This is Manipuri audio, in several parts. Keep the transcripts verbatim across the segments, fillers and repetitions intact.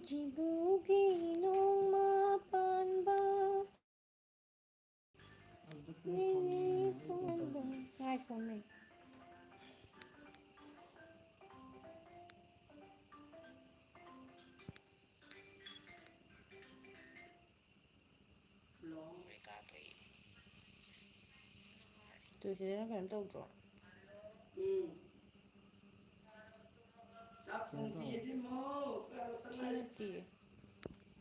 ꯖꯤꯕꯨꯒꯤ ꯅꯣꯡꯃ ꯄꯥꯟꯕ꯫ ꯅꯤꯅꯤ ꯄꯥꯟꯕ꯫ ꯉꯥꯏꯈꯣꯃꯤ꯫ ꯇꯨ ꯁꯤꯗꯅ ꯀꯩꯅꯣꯝ ꯇꯧꯗ꯭ꯔꯣ? ꯎꯝ꯫ ꯆꯥꯛ ꯊꯣꯡꯗ꯭ꯔꯤ ꯏꯕꯦꯝꯃꯧ꯫ ꯁꯤ ꯅꯠꯇꯤꯌꯦ꯫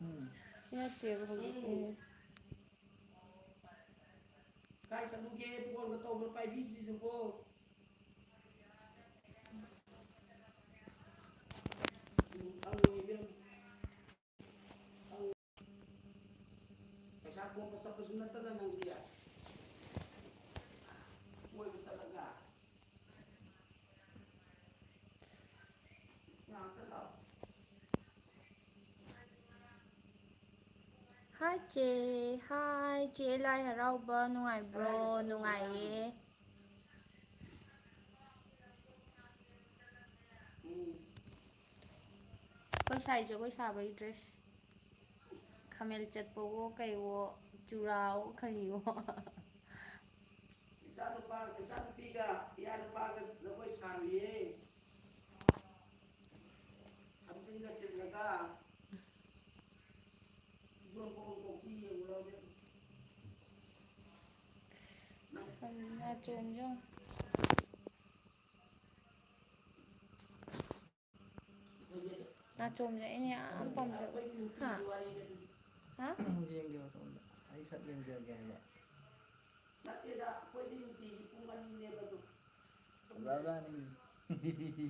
ꯎꯝ꯫ ꯁꯤ ꯅꯠꯇꯦꯕ ꯍꯧꯖꯤꯛꯀꯤ꯫ ꯎꯝ꯫ ꯀꯥꯏ ꯆꯠꯂꯨꯒꯦ? ꯐꯣꯟꯒ ꯇꯧꯕ ꯄꯥꯏꯕꯤꯗ꯭ꯔꯤꯗꯨꯕꯣ? ꯎꯝ, ꯍꯪꯉꯣ ꯏꯕꯦꯝꯃ꯫ ꯄꯩꯁꯥ ꯈꯣꯝꯕ ꯆꯠꯄꯁꯨ ꯅꯠꯇꯅ ꯅꯪꯗꯤ꯫ ꯀꯣꯏꯕ ꯆꯠꯂꯒ꯫ ꯉꯥꯛꯇ ꯂꯥꯛꯑꯣ꯫ ꯍꯥꯏ ꯆꯦ, ꯍꯥꯏ ꯆꯦ ꯂꯥꯏ ꯍꯔꯥꯎꯕ ꯅꯨꯡꯉꯥꯏꯕ꯭ꯔꯣ? ꯅꯨꯡꯉꯥꯏꯌꯦ꯫ ꯑꯩꯈꯣꯏ ꯁꯥꯏ ꯖꯒꯣꯏ ꯁꯥꯕꯒꯤ ꯗ꯭ꯔꯦꯁ꯫ ꯈꯥꯃꯦꯜ ꯆꯠꯄꯋꯣ ꯀꯩꯋꯣ, ꯆꯨꯔꯥꯋꯣ ꯀꯔꯤꯋꯣ꯫ ꯏꯆꯥꯅꯨꯄꯥ, ꯏꯆꯥꯅꯨꯄꯤꯒ ꯏꯌꯥꯅꯨꯄꯥꯒ ꯖꯒꯣꯏ ꯁꯥꯔꯨꯏꯌꯦ꯫ ꯁꯝꯖꯤꯟꯒ ꯆꯤꯡꯉꯒ꯫ ꯏꯆꯣꯟ ꯀꯣꯟ ꯀꯣꯛꯄꯤ ꯌꯦꯡꯉꯨ ꯂꯥꯎꯅꯦ꯫ ꯁꯝ-, ꯅꯥꯆꯣꯝꯁꯨ ꯌꯦꯡꯉꯨ꯫ ꯅꯥꯆꯣꯝꯁꯦ ꯑꯩꯅ ꯌꯥꯝ ꯄꯥꯝꯖꯕ꯫ ꯍꯥ? ꯍꯥ? ꯌꯦꯡꯒꯦꯕ ꯁꯣꯝꯗ꯫ ꯑꯩ ꯁꯛ ꯌꯦꯡꯖꯒꯦ ꯍꯥꯏꯕ꯫ ꯅꯠꯇꯦꯗ, ꯑꯩꯈꯣꯏꯗꯤ ꯅꯨꯡꯇꯤꯒꯤ ꯄꯨꯡ ꯑꯅꯤꯅꯦꯕ ꯑꯗꯨꯝ꯫ ꯐꯖꯖꯥꯠꯅꯤꯅꯦ꯫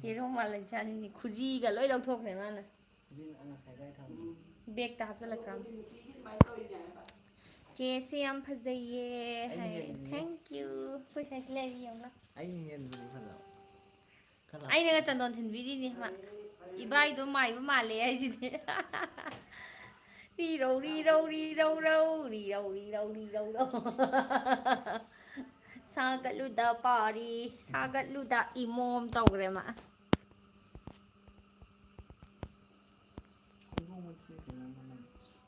ꯍꯦꯔꯣ ꯃꯥꯜꯂꯖꯥꯠꯅꯤꯅꯦ꯫ ꯈꯨꯖꯤꯒ ꯂꯣꯏ ꯂꯧꯊꯣꯛꯈ꯭ꯔꯦ ꯃꯥꯅ꯫ ꯈꯨꯖꯤꯅ ꯉꯁꯥꯏ ꯀꯥꯏ ꯊꯝꯃꯤ? ꯕꯦꯛꯇ ꯍꯥꯞꯆꯜꯂꯛꯈ꯭ꯔꯕ꯫ ꯑꯩꯈꯣꯏꯗꯤ ꯅꯨꯡꯇꯤꯒꯤ ꯑꯗꯨꯃꯥꯏꯅ ꯇꯧꯔꯤꯅꯦ ꯍꯥꯏꯕ꯫ ꯆꯦꯁꯦ ꯌꯥꯝ ꯐꯖꯩꯌꯦ ꯑꯩꯅ ꯍꯥꯏ꯫ ꯍꯦꯟꯕꯅꯤꯅꯦ꯫ Thank you꯫ ꯑꯩꯈꯣꯏ ꯁꯥꯏꯁꯤ ꯂꯩꯔꯤ ꯌꯦꯡꯉꯨ ꯂꯥꯎ꯫ ꯑꯩꯅ ꯍꯦꯟꯕꯅꯤ ꯐꯖꯕ꯫ ꯈꯔ ꯑꯩꯅꯒ ꯆꯟꯗꯣꯟ ꯊꯤꯟꯕꯤꯔꯤꯅꯤ ꯃꯥ꯫ ꯏꯕꯥꯏꯗꯣ ꯃꯥꯏꯕ ꯃꯥꯜꯂꯦ ꯍꯥꯏꯁꯤꯗꯤ꯫ ꯔꯤꯔꯧ, ꯔꯤꯔꯧ, ꯔꯤꯔꯧ, ꯔꯧ, ꯔꯤꯔꯧ, ꯔꯤꯔꯧ, ꯔꯤꯔꯧ, ꯔꯧ꯫ ꯁꯥꯒꯠꯂꯨꯗ ꯄꯥꯔꯤ, ꯁꯥꯒꯠꯂꯨꯗ ꯏꯃꯣꯝ ꯇꯧꯈ꯭ꯔꯦ ꯃꯥ꯫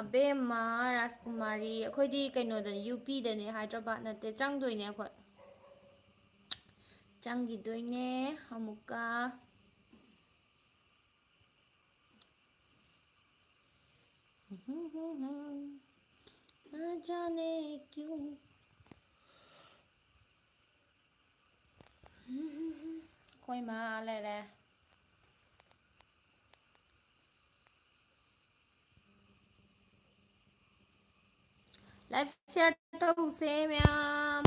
ꯑꯕꯦꯝꯃ ꯔꯥꯖꯀꯨꯃꯥꯔꯤ, ꯑꯩꯈꯣꯏꯗꯤ ꯀꯩꯅꯣꯗꯅꯤ, ꯌꯨ ꯄꯤꯗꯅꯤ, ꯍꯥꯏꯗ꯭ꯔꯕꯥꯠ ꯅꯠꯇꯦ꯫ ꯆꯪꯗꯣꯏꯅꯦ ꯑꯩꯈꯣꯏ, ꯆꯪꯈꯤꯗꯣꯏꯅꯦ ꯑꯃꯨꯛꯀ꯫ ꯅ ꯖꯥꯅꯦ ꯀ꯭ꯌꯨ꯫ ꯑꯩꯈꯣꯏ ꯃꯥ ꯂꯩꯔꯦ꯫ ꯂꯥꯏꯚ ꯁꯤꯌꯥꯔ ꯇꯧꯁꯦ ꯃꯌꯥꯝ꯫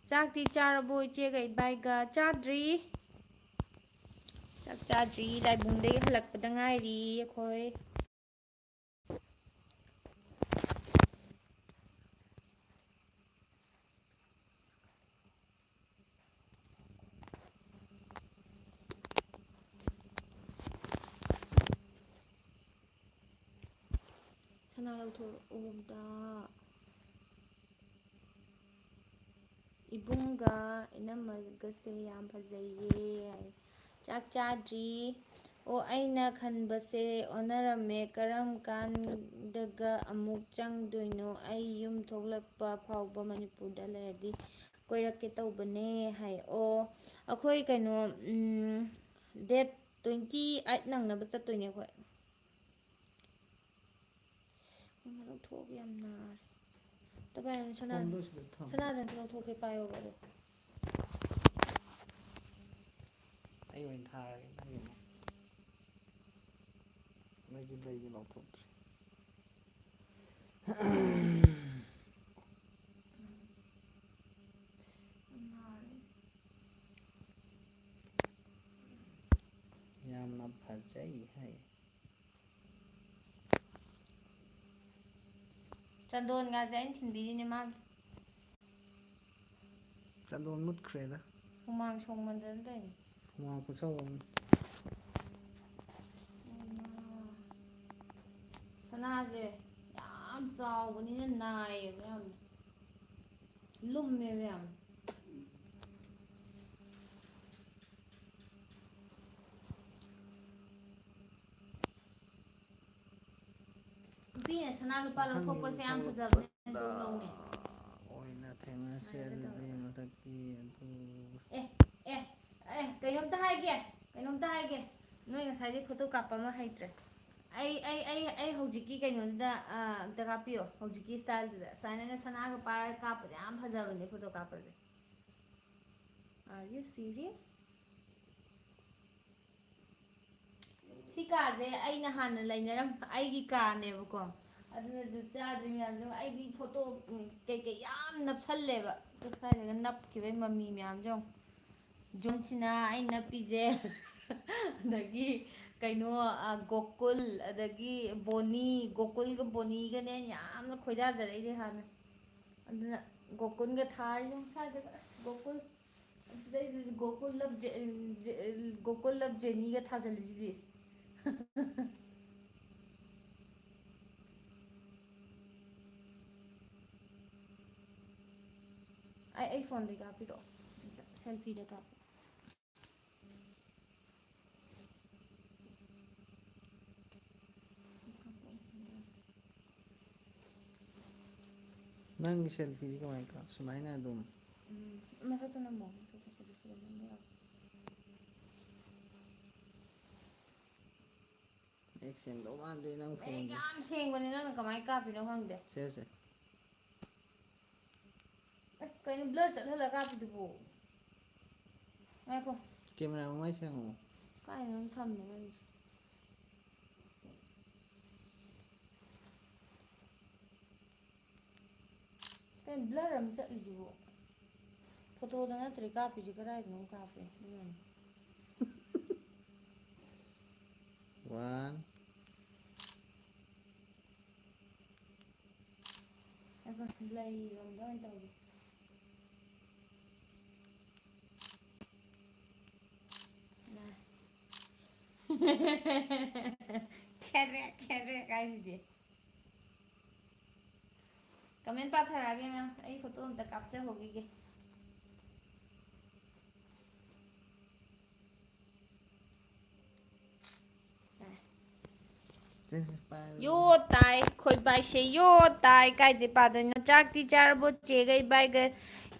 ꯆꯥꯛꯇꯤ ꯆꯥꯔꯕꯣ ꯏꯆꯦꯒ ꯏꯕꯥꯏꯒ? ꯆꯥꯗ꯭ꯔꯤ꯫ ꯆꯥꯛ ꯆꯥꯗ꯭ꯔꯤ꯫ ꯂꯥꯏꯕꯨꯡꯗꯒꯤ ꯍꯜꯂꯛꯄꯗ ꯉꯥꯏꯔꯤ ꯑꯩꯈꯣꯏ꯫ ꯁꯅꯥ ꯂꯧꯊꯣꯔꯛꯎꯗ꯫ ꯏꯕꯨꯡꯒ ꯏꯅꯝꯃꯒꯁꯦ ꯌꯥꯝ ꯐꯖꯩꯌꯦ ꯍꯥꯏ꯫ ꯆꯥꯛ ꯆꯥꯗ꯭ꯔꯤ꯫ ꯑꯣ, ꯑꯩꯅ ꯈꯟꯕꯁꯦ ꯑꯣꯟꯅꯔꯝꯃꯦ꯫ ꯀꯔꯝ ꯀꯥꯟꯗꯒ ꯑꯃꯨꯛ ꯆꯪꯗꯣꯏꯅꯣ? ꯑꯩ ꯌꯨꯝ ꯊꯣꯛꯂꯛꯄ ꯐꯥꯎꯕ ꯃꯅꯤꯄꯨꯔꯗ ꯂꯩꯔꯗꯤ ꯀꯣꯏꯔꯛꯀꯦ ꯇꯧꯕꯅꯦ ꯍꯥꯏ꯫ ꯑꯣ, ꯑꯩꯈꯣꯏ ꯀꯩꯅꯣ, ꯎꯝ, date twenty eight ꯅꯪꯅꯕ ꯆꯠꯇꯣꯏꯅꯦ ꯑꯩꯈꯣꯏ꯫ ꯑꯃ ꯂꯧꯊꯣꯛꯑꯒ ꯌꯥꯝ ꯅꯥꯔꯦ꯫ ꯇ ꯄꯥꯏꯌꯣ, ꯁꯅꯥ-, ꯐꯣꯟꯗꯣ ꯁꯤꯗ ꯊꯝꯃꯣ꯫ ꯁꯅꯥꯁꯦ ꯑꯝꯇ ꯂꯧꯊꯣꯛꯀꯦ, ꯄꯥꯏꯌꯣꯕ ꯑꯗꯣ꯫ ꯑꯩ ꯑꯣꯏꯅ ꯊꯥꯔꯒꯦ ꯅꯪꯒꯤ ꯑꯃ꯫ ꯑꯩꯁꯨ ꯂꯩꯒꯦ ꯂꯧꯊꯣꯛꯇ꯭ꯔꯤ꯫ ꯌꯥꯝꯅ ꯐꯖꯩ ꯍꯥꯏ꯫ ꯆꯟꯗꯣꯟꯒꯥꯁꯦ ꯑꯩꯅ ꯊꯤꯟꯕꯤꯔꯤꯅꯦ ꯃꯥꯒꯤ꯫ ꯆꯟꯗꯣꯟ ꯃꯨꯠꯈ꯭ꯔꯦꯗ꯫ ꯍꯨꯃꯥꯡ ꯁꯧꯃꯟꯗꯅ ꯇꯧꯔꯤꯅꯦ꯫ ꯍꯨꯃꯥꯡ ꯈꯨꯁꯧ ꯑꯃ꯫ ꯁꯅꯥꯁꯦ ꯌꯥꯝ ꯆꯥꯎꯕꯅꯤꯅ ꯅꯥꯏꯌꯦꯕ ꯌꯥꯝꯅ꯫ ꯂꯨꯝꯃꯦꯕ ꯌꯥꯝ꯫ ꯅꯨꯄꯤꯅ ꯁꯅꯥ ꯂꯨꯄꯥ ꯃꯊꯪ ꯂꯧꯊꯣꯛꯄꯁꯦ ꯌꯥꯝ ꯐꯖꯕꯅꯦ, ꯑꯗꯨꯝ ꯊꯣꯛꯂꯛꯄꯗ ꯂꯧꯅꯩ꯫ ꯑꯣꯏꯅ ꯊꯦꯡꯅꯁꯦ꯫ ꯍꯥꯏꯔꯒꯦ ꯑꯗꯨꯗꯤ ꯇꯧꯔꯦ꯫ ꯃꯊꯛꯀꯤ ꯑꯗꯨ꯫ ꯑꯦ, ꯑꯦ, ꯑꯦ, ꯀꯩꯅꯣꯝꯇ ꯍꯥꯏꯒꯦ, ꯀꯩꯅꯣꯝꯇ ꯍꯥꯏꯒꯦ꯫ ꯅꯣꯏ ꯉꯁꯥꯏꯗꯩ ꯐꯣꯇꯣ ꯀꯥꯞꯄ ꯑꯃ ꯍꯩꯇ꯭ꯔꯦ꯫ ꯑꯩ, ꯑꯩ, ꯑꯩ, ꯑꯩ ꯍꯧꯖꯤꯛꯀꯤ ꯀꯩꯅꯣꯗꯨꯗ, ꯑ, ꯑꯝꯇ ꯀꯥꯞꯄꯤꯌꯣ, ꯍꯧꯖꯤꯛꯀꯤ styleꯗꯨꯗ꯫ ꯁꯨꯃꯥꯏꯅꯒ ꯁꯅꯥꯒ ꯄꯥꯏꯔꯒ ꯀꯥꯞꯄꯗ ꯌꯥꯝ ꯐꯖꯕꯅꯦ ꯐꯣꯇꯣ ꯀꯥꯞꯄꯁꯦ꯫ Are you serious? ꯁꯤ ꯀꯥꯁꯦ ꯑꯩꯅ ꯍꯥꯟꯅ ꯂꯩꯅꯔꯝ-, ꯑꯩꯒꯤ ꯀꯥꯅꯦꯕꯀꯣ꯫ ꯑꯗꯨꯅꯁꯨ ꯆꯥꯗ꯭ꯔꯤ ꯃꯌꯥꯝꯁꯦ ꯑꯩꯗꯤ ꯐꯣꯇꯣ ꯀꯩꯀꯩ ꯌꯥꯝ ꯅꯞꯁꯜꯂꯦꯕ꯫ ꯑꯗꯨ ꯁ꯭ꯋꯥꯏꯗꯒ ꯅꯞꯈꯤꯕꯩ ꯃꯃꯤ ꯃꯌꯥꯝꯁꯦ ꯌꯦꯡꯉꯣ꯫ ꯖꯣꯟꯁꯤꯅ ꯑꯩꯅ ꯅꯞꯄꯤꯁꯦ꯫ ꯑꯗꯒꯤ ꯀꯩꯅꯣ, ꯑ, ꯒꯣꯀꯨꯜ, ꯑꯗꯒꯤ ꯕꯣꯅꯤ, ꯒꯣꯀꯨꯜꯒ ꯕꯣꯅꯤꯒꯅꯦ ꯑꯩꯅ ꯌꯥꯝꯅ ꯈꯣꯏꯗꯥꯖꯔꯛꯏꯁꯦ ꯍꯥꯟꯅ꯫ ꯑꯗꯨꯅ ꯒꯣꯀꯨꯜꯒ ꯊꯥꯔꯤ ꯌꯦꯡꯉꯨ ꯁ꯭ꯋꯥꯏꯗꯒ꯫ ꯑꯁ, ꯒꯣꯀꯨꯜ꯫ ꯑꯗꯨꯗꯩꯗꯨꯁꯨ ꯒꯣꯀꯨꯜ ꯂꯞ ꯖꯦ-, ꯖꯦ-, ꯒꯣꯀꯨꯜ ꯂꯞ ꯖꯦꯅꯤꯒ ꯊꯥꯖꯜꯂꯤꯁꯤꯗꯤ꯫ ꯑꯩ, ꯑꯩ ꯐꯣꯟꯗꯒꯤ ꯀꯥꯞꯄꯤꯔꯛꯑꯣ꯫ ꯑꯝꯇ ꯁꯦꯜꯐꯤꯗ ꯀꯥꯞꯄꯣ꯫ ꯅꯪꯒꯤ ꯁꯦꯜꯐꯤꯁꯤ ꯀꯃꯥꯏꯅ ꯀꯥꯞ-, ꯁꯨꯃꯥꯏꯅ ꯑꯗꯨꯝ? ꯎꯝ, ꯃꯊꯛꯇ ꯅꯝꯃꯣ, ꯃꯊꯛꯇ ꯁꯦꯜꯐꯤ ꯁꯦꯜꯐꯤ ꯅꯝꯕ ꯌꯥꯕ꯫ ꯃꯌꯦꯛ ꯁꯦꯡꯗꯧ ꯃꯥꯟꯗꯦ ꯅꯪ ꯃꯌꯦꯛ ꯐꯣꯟꯗꯣ꯫ ꯌꯥꯝ ꯁꯦꯡꯕꯅꯦ, ꯅꯪꯅ ꯀꯃꯥꯏꯅ ꯀꯥꯞꯄꯤꯅꯣ ꯈꯪꯗꯦ꯫ ꯁꯦ, ꯁꯦ꯫ ꯑꯦ, ꯀꯩꯅꯣ blur ꯆꯠꯍꯜꯂ ꯀꯥꯞꯄꯤꯗꯨꯕꯨ? ꯉꯥꯏꯈꯣ꯫ ꯀꯦꯃꯦꯔꯥ ꯃꯃꯥꯏ ꯁꯦꯡꯉꯣ꯫ ꯀꯥꯏꯗꯅꯣꯝ ꯊꯝꯃꯦ ꯅꯪꯒꯤꯁꯦ꯫ ꯀꯩꯅꯣ blur ꯑꯃ ꯆꯠꯂꯤꯁꯤꯕꯨ? ꯐꯣꯇꯣꯗ ꯅꯠꯇ꯭ꯔꯦ ꯀꯥꯞꯄꯤꯁꯦ, ꯀꯗꯥꯏꯗꯅꯣꯝ ꯀꯥꯞꯄꯦ꯫ ꯎꯝ꯫ One꯫ ꯑꯗꯣ ꯂꯩꯔꯣꯝꯗ ꯑꯣꯏꯅ ꯇꯧꯒꯦ꯫ ꯅꯥ꯫ ꯈꯦꯗ꯭ꯔꯦꯛ, ꯈꯦꯗ꯭ꯔꯦꯛ ꯍꯥꯏꯁꯤꯗꯤ꯫ Comment ꯄꯥꯊꯔꯛꯑꯒꯦ ꯃꯌꯥꯝ, ꯑꯩ ꯐꯣꯇꯣ ꯑꯝꯇ ꯀꯥꯞꯆꯍꯧꯈꯤꯒꯦ꯫ ꯁꯦ, ꯁꯦ, ꯄꯥꯏꯔꯣ꯫ ꯌꯣ ꯇꯥꯏ, ꯈꯣꯏꯕꯥꯏꯁꯦ ꯌꯣ ꯇꯥꯏ, ꯀꯥꯏꯗꯩ ꯄꯥꯗꯣꯏꯅꯣ? ꯆꯥꯛꯇꯤ ꯆꯥꯔꯕꯣ ꯆꯦꯒ ꯏꯕꯥꯏꯒ,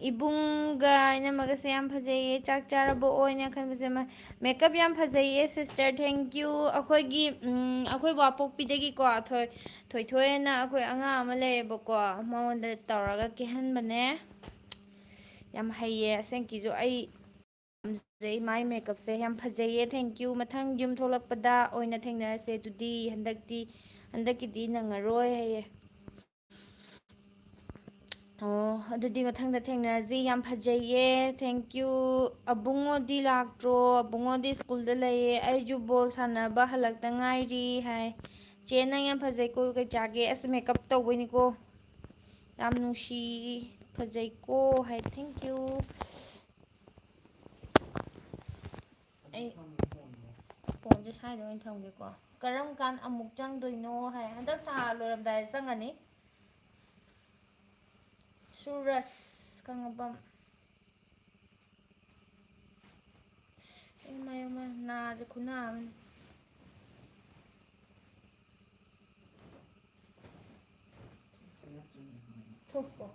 ꯏꯕꯨꯡꯒ ꯏꯅꯝꯃꯒꯁꯦ ꯌꯥꯝ ꯐꯖꯩꯌꯦ? ꯆꯥꯛ ꯆꯥꯔꯕꯣ ꯑꯣꯏꯅ ꯈꯟꯕꯁꯦ ꯃꯥ꯫ Makeup ꯌꯥꯝ ꯐꯖꯩꯌꯦ sister, thank you꯫ ꯑꯩꯈꯣꯏꯒꯤ, ꯎꯝ, ꯑꯩꯈꯣꯏ ꯋꯥꯄꯣꯛꯄꯤꯗꯒꯤꯀꯣ, ꯊꯣꯏ-, ꯊꯣꯏꯊꯣꯏꯅ ꯑꯩꯈꯣꯏ ꯑꯉꯥꯡ ꯑꯃ ꯂꯩꯌꯦꯕꯀꯣ, ꯃꯉꯣꯟꯗ ꯇꯧꯔꯒ ꯀꯦꯍꯟꯕꯅꯦ꯫ ꯌꯥꯝ ꯍꯩꯌꯦ ꯑꯁꯦꯡꯀꯤꯁꯨ꯫ ꯑꯩ ꯄꯥꯝꯖꯩ, ꯃꯥꯏ makeupꯁꯦ ꯌꯥꯝ ꯐꯖꯩꯌꯦ꯫ Thank you꯫ ꯃꯊꯪ ꯌꯨꯝ ꯊꯣꯛꯂꯛꯄꯗ ꯑꯣꯏꯅ ꯊꯦꯡꯅꯔꯁꯦ ꯑꯗꯨꯗꯤ꯫ ꯍꯟꯗꯛꯇꯤ, ꯍꯟꯗꯛꯀꯤꯗꯤ ꯅꯪꯉꯔꯣꯏ ꯍꯥꯏꯌꯦ꯫ ꯑꯣ, ꯑꯗꯨꯗꯤ ꯃꯊꯪꯗ ꯊꯦꯡꯅꯔꯁꯤ꯫ ꯌꯥꯝ ꯐꯖꯩꯌꯦ꯫ Thank you꯫ ꯑꯕꯨꯡꯉꯣꯗꯤ ꯂꯥꯛꯇ꯭ꯔꯣ? ꯑꯕꯨꯡꯉꯣꯗꯤ ꯁ꯭ꯀꯨꯜꯗ ꯂꯩꯌꯦ꯫ ꯑꯩꯁꯨ ꯕꯣꯜ ꯁꯥꯟꯅꯕ ꯍꯜꯂꯛꯇ ꯉꯥꯏꯔꯤ ꯍꯥꯏ꯫ ꯆꯦ, ꯅꯪ ꯌꯥꯝ ꯐꯖꯩꯀꯣ꯫ ꯀꯩ ꯆꯥꯒꯦ? ꯑꯁ, makeup ꯇꯧꯕꯩꯅꯤꯀꯣ꯫ ꯌꯥꯝ ꯅꯨꯡꯁꯤ, ꯐꯖꯩꯀꯣ ꯍꯥꯏ꯫ Thank you꯫ ꯑꯩ ꯐꯣꯟꯁꯦ ꯁ꯭ꯋꯥꯏꯗ ꯑꯣꯏꯅ ꯊꯝꯒꯦꯀꯣ꯫ ꯀꯔꯝ ꯀꯥꯟ ꯑꯃꯨꯛ ꯆꯪꯗꯣꯏꯅꯣ ꯍꯥꯏ꯫ ꯍꯟꯗꯛ ꯊꯥ ꯂꯣꯏꯔꯝꯗꯥꯏꯗ ꯆꯪꯉꯅꯤ꯫ ꯁꯨꯔꯖ ꯀꯪꯂꯥꯄꯝ꯫ ꯏꯃꯥ, ꯏꯃꯥ, ꯅꯥꯁꯦ ꯈꯨꯅꯥ ꯑꯃꯅꯤ꯫ ꯊꯣꯛꯄ꯭ꯔꯣ?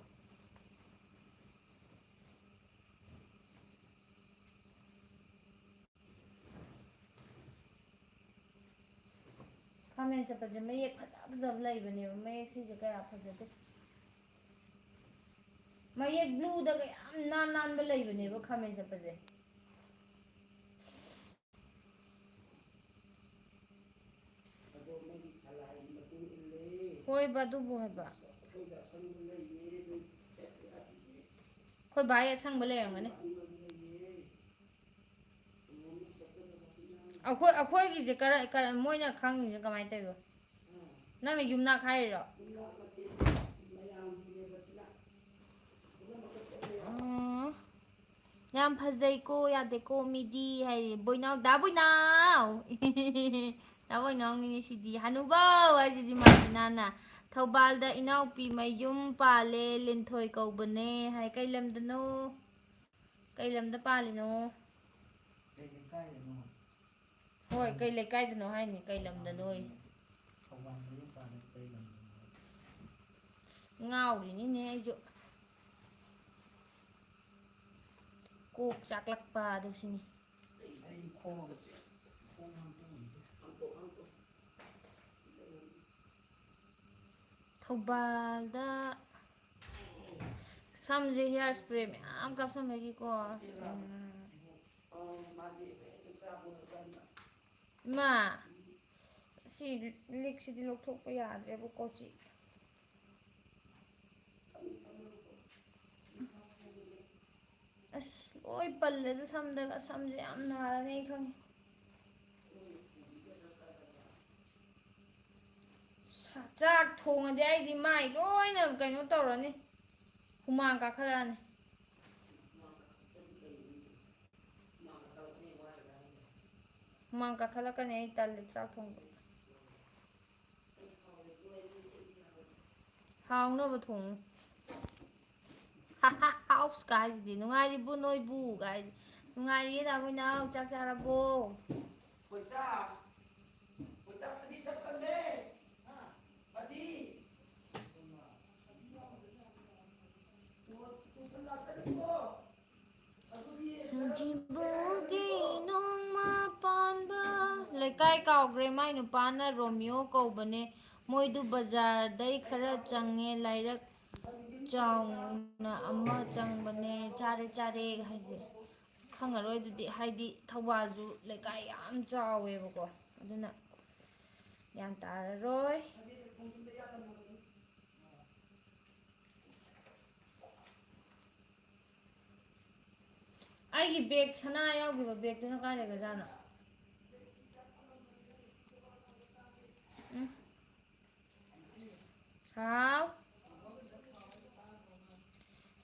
ꯈꯥꯃꯦꯟ ꯆꯠꯄꯁꯦ ꯃꯌꯦꯛ ꯐꯖ ꯐꯖꯕ ꯂꯩꯕꯅꯦꯕ, ꯃꯌꯦꯛ ꯁꯤꯁꯦ ꯀꯌꯥ ꯐꯖꯗꯦ꯫ ꯃꯌꯦꯛ ꯕ꯭ꯂꯨꯗꯒ ꯌꯥꯝ ꯅꯥꯟ ꯅꯥꯟꯕ ꯂꯩꯕꯅꯦꯕ ꯈꯥꯃꯦꯟ ꯆꯠꯄꯁꯦ꯫ ꯍꯣꯏꯕ, ꯑꯗꯨꯕꯨ ꯍꯥꯏꯕ꯫ ꯑꯩꯈꯣꯏ ꯚꯥꯏ ꯑꯁꯪꯕ ꯂꯩꯔꯝꯒꯅꯤ꯫ ꯑꯩꯈꯣꯏ, ꯑꯩꯈꯣꯏꯒꯤꯁꯦ ꯀꯔ-, ꯀꯔ-, ꯃꯣꯏꯅ ꯈꯪꯉꯤꯁꯦ ꯀꯃꯥꯏꯅ ꯇꯧꯔꯤꯕ? ꯅꯪꯅ ꯌꯨꯝꯅꯥꯛ ꯍꯥꯏꯔꯤꯔꯣ? ꯑꯣ꯫ ꯌꯥꯝ ꯐꯖꯩꯀꯣ, ꯌꯥꯗꯦꯀꯣ, ꯃꯤꯗꯤ ꯍꯥꯏꯔꯤ꯫ ꯕꯣꯏꯅꯥꯎ, ꯗꯥ ꯕꯣꯏꯅꯥꯎ! ꯗꯥ ꯕꯣꯏꯅꯥꯎꯅꯤꯅꯦ ꯁꯤꯗꯤ꯫ ꯍꯅꯨꯕꯧ ꯍꯥꯏꯁꯤꯗꯤ ꯃꯥꯗꯤ ꯅꯥꯟꯅ꯫ ꯊꯧꯕꯥꯜꯗ ꯏꯅꯥꯎꯄꯤ ꯃꯌꯨꯝ ꯄꯥꯜꯂꯦ, ꯂꯤꯟꯊꯣꯏ ꯀꯧꯕꯅꯦ ꯍꯥꯏ꯫ ꯀꯩ ꯂꯝꯗꯅꯣ? ꯀꯩ ꯂꯝꯗ ꯄꯥꯜꯂꯤꯅꯣ? ꯍꯣꯏ, ꯀꯩ ꯂꯩꯀꯥꯏꯗꯅꯣ ꯍꯥꯏꯅꯤ, ꯀꯩ ꯂꯝꯗꯅꯣꯌꯦ? ꯉꯥꯎꯔꯤꯅꯤꯅꯦ ꯑꯩꯁꯨ꯫ ꯀꯣꯛ ꯆꯥꯛꯂꯛꯄ ꯑꯗꯨ ꯁꯤꯅꯤ꯫ ꯊꯧꯕꯥꯜꯗ ꯁꯝꯁꯦ ꯍꯤꯌꯥꯔ ꯏꯁꯄ꯭ꯔꯦ ꯃꯌꯥꯝ ꯀꯥꯞꯁꯟꯕꯒꯤꯀꯣ꯫ ꯎꯝ꯫ ꯏꯃꯥ, ꯁꯤ ꯂꯤꯛꯁꯤꯗꯤ ꯂꯧꯊꯣꯛꯄ ꯌꯥꯗ꯭ꯔꯦꯕꯀꯣ, ꯆꯤ꯫ ꯑꯁ, ꯂꯣꯏ ꯄꯜꯂꯦꯗ ꯁꯝꯗꯒ꯫ ꯁꯝꯁꯦ ꯌꯥꯝ ꯅꯥꯔꯅꯤ ꯑꯩ ꯈꯪꯉꯦ꯫ ꯁꯥ-, ꯆꯥꯛ ꯊꯣꯡꯉꯗꯤ ꯑꯩꯗꯤ ꯃꯥꯏ ꯂꯣꯏꯅ ꯀꯩꯅꯣ ꯇꯧꯔꯅꯤ꯫ ꯍꯨꯃꯥꯡ ꯀꯥꯈꯠꯂꯛꯑꯅꯤ꯫ ꯍꯨꯃꯥꯡ ꯀꯥꯈꯠꯂꯛꯀꯅꯤ, ꯑꯩ ꯇꯜꯂꯦ ꯆꯥꯛ ꯊꯣꯡꯕ꯫ ꯍꯥꯎꯅꯕ ꯊꯣꯡꯉꯨ꯫ ꯀꯥꯏꯁꯤꯗꯤ, "ꯅꯨꯡꯉꯥꯏꯔꯤꯕꯣ ꯅꯣꯏꯕꯨ?" ꯀꯥꯏ, "ꯅꯨꯡꯉꯥꯏꯔꯤꯌꯦ ꯗꯥ ꯍꯣꯏꯅꯥꯎ, ꯆꯥꯛ ꯆꯥꯔꯕꯣ?" ꯀꯣꯏꯆꯥ, ꯀꯣꯏꯆꯥ ꯐꯗꯤ ꯁꯛꯄꯅꯦ꯫ ꯐꯗꯤ꯫ ꯁꯖꯤꯕꯨꯒꯤ ꯅꯣꯡꯃ ꯄꯥꯟꯕ꯫ ꯂꯩꯀꯥꯏ ꯀꯥꯎꯈ꯭ꯔꯦ, ꯃꯥꯏ ꯅꯨꯄꯥꯅ ꯔꯣꯃꯤꯌꯣ ꯀꯧꯕꯅꯦ꯫ ꯃꯣꯏꯗꯨ ꯕꯖꯥꯔꯗꯩ ꯈꯔ ꯆꯪꯉꯦ, ꯂꯥꯏꯔꯛ ꯆꯥꯎꯅ ꯑꯃ ꯆꯪꯕꯅꯦ꯫ ꯆꯥꯔꯦ, ꯆꯥꯔꯦ ꯍꯥꯏꯁꯦ ꯈꯪꯉꯔꯣꯏ ꯑꯗꯨꯗꯤ, ꯍꯥꯏꯗꯤ ꯊꯧꯕꯥꯜꯁꯨ ꯂꯩꯀꯥꯏ ꯌꯥꯝ ꯆꯥꯎꯋꯦꯕꯀꯣ, ꯑꯗꯨꯅ ꯒ꯭ꯌꯥꯟ ꯇꯥꯔꯔꯣꯏ꯫ ꯑꯩꯒꯤ ꯕꯦꯒ, ꯁꯅꯥ ꯌꯥꯎꯈꯤꯕ ꯕꯦꯒꯇꯨꯅ ꯀꯥꯏ ꯂꯩꯈ꯭ꯔꯖꯥꯠꯅꯣ? ꯎꯝ꯫ ꯍꯥꯎ꯫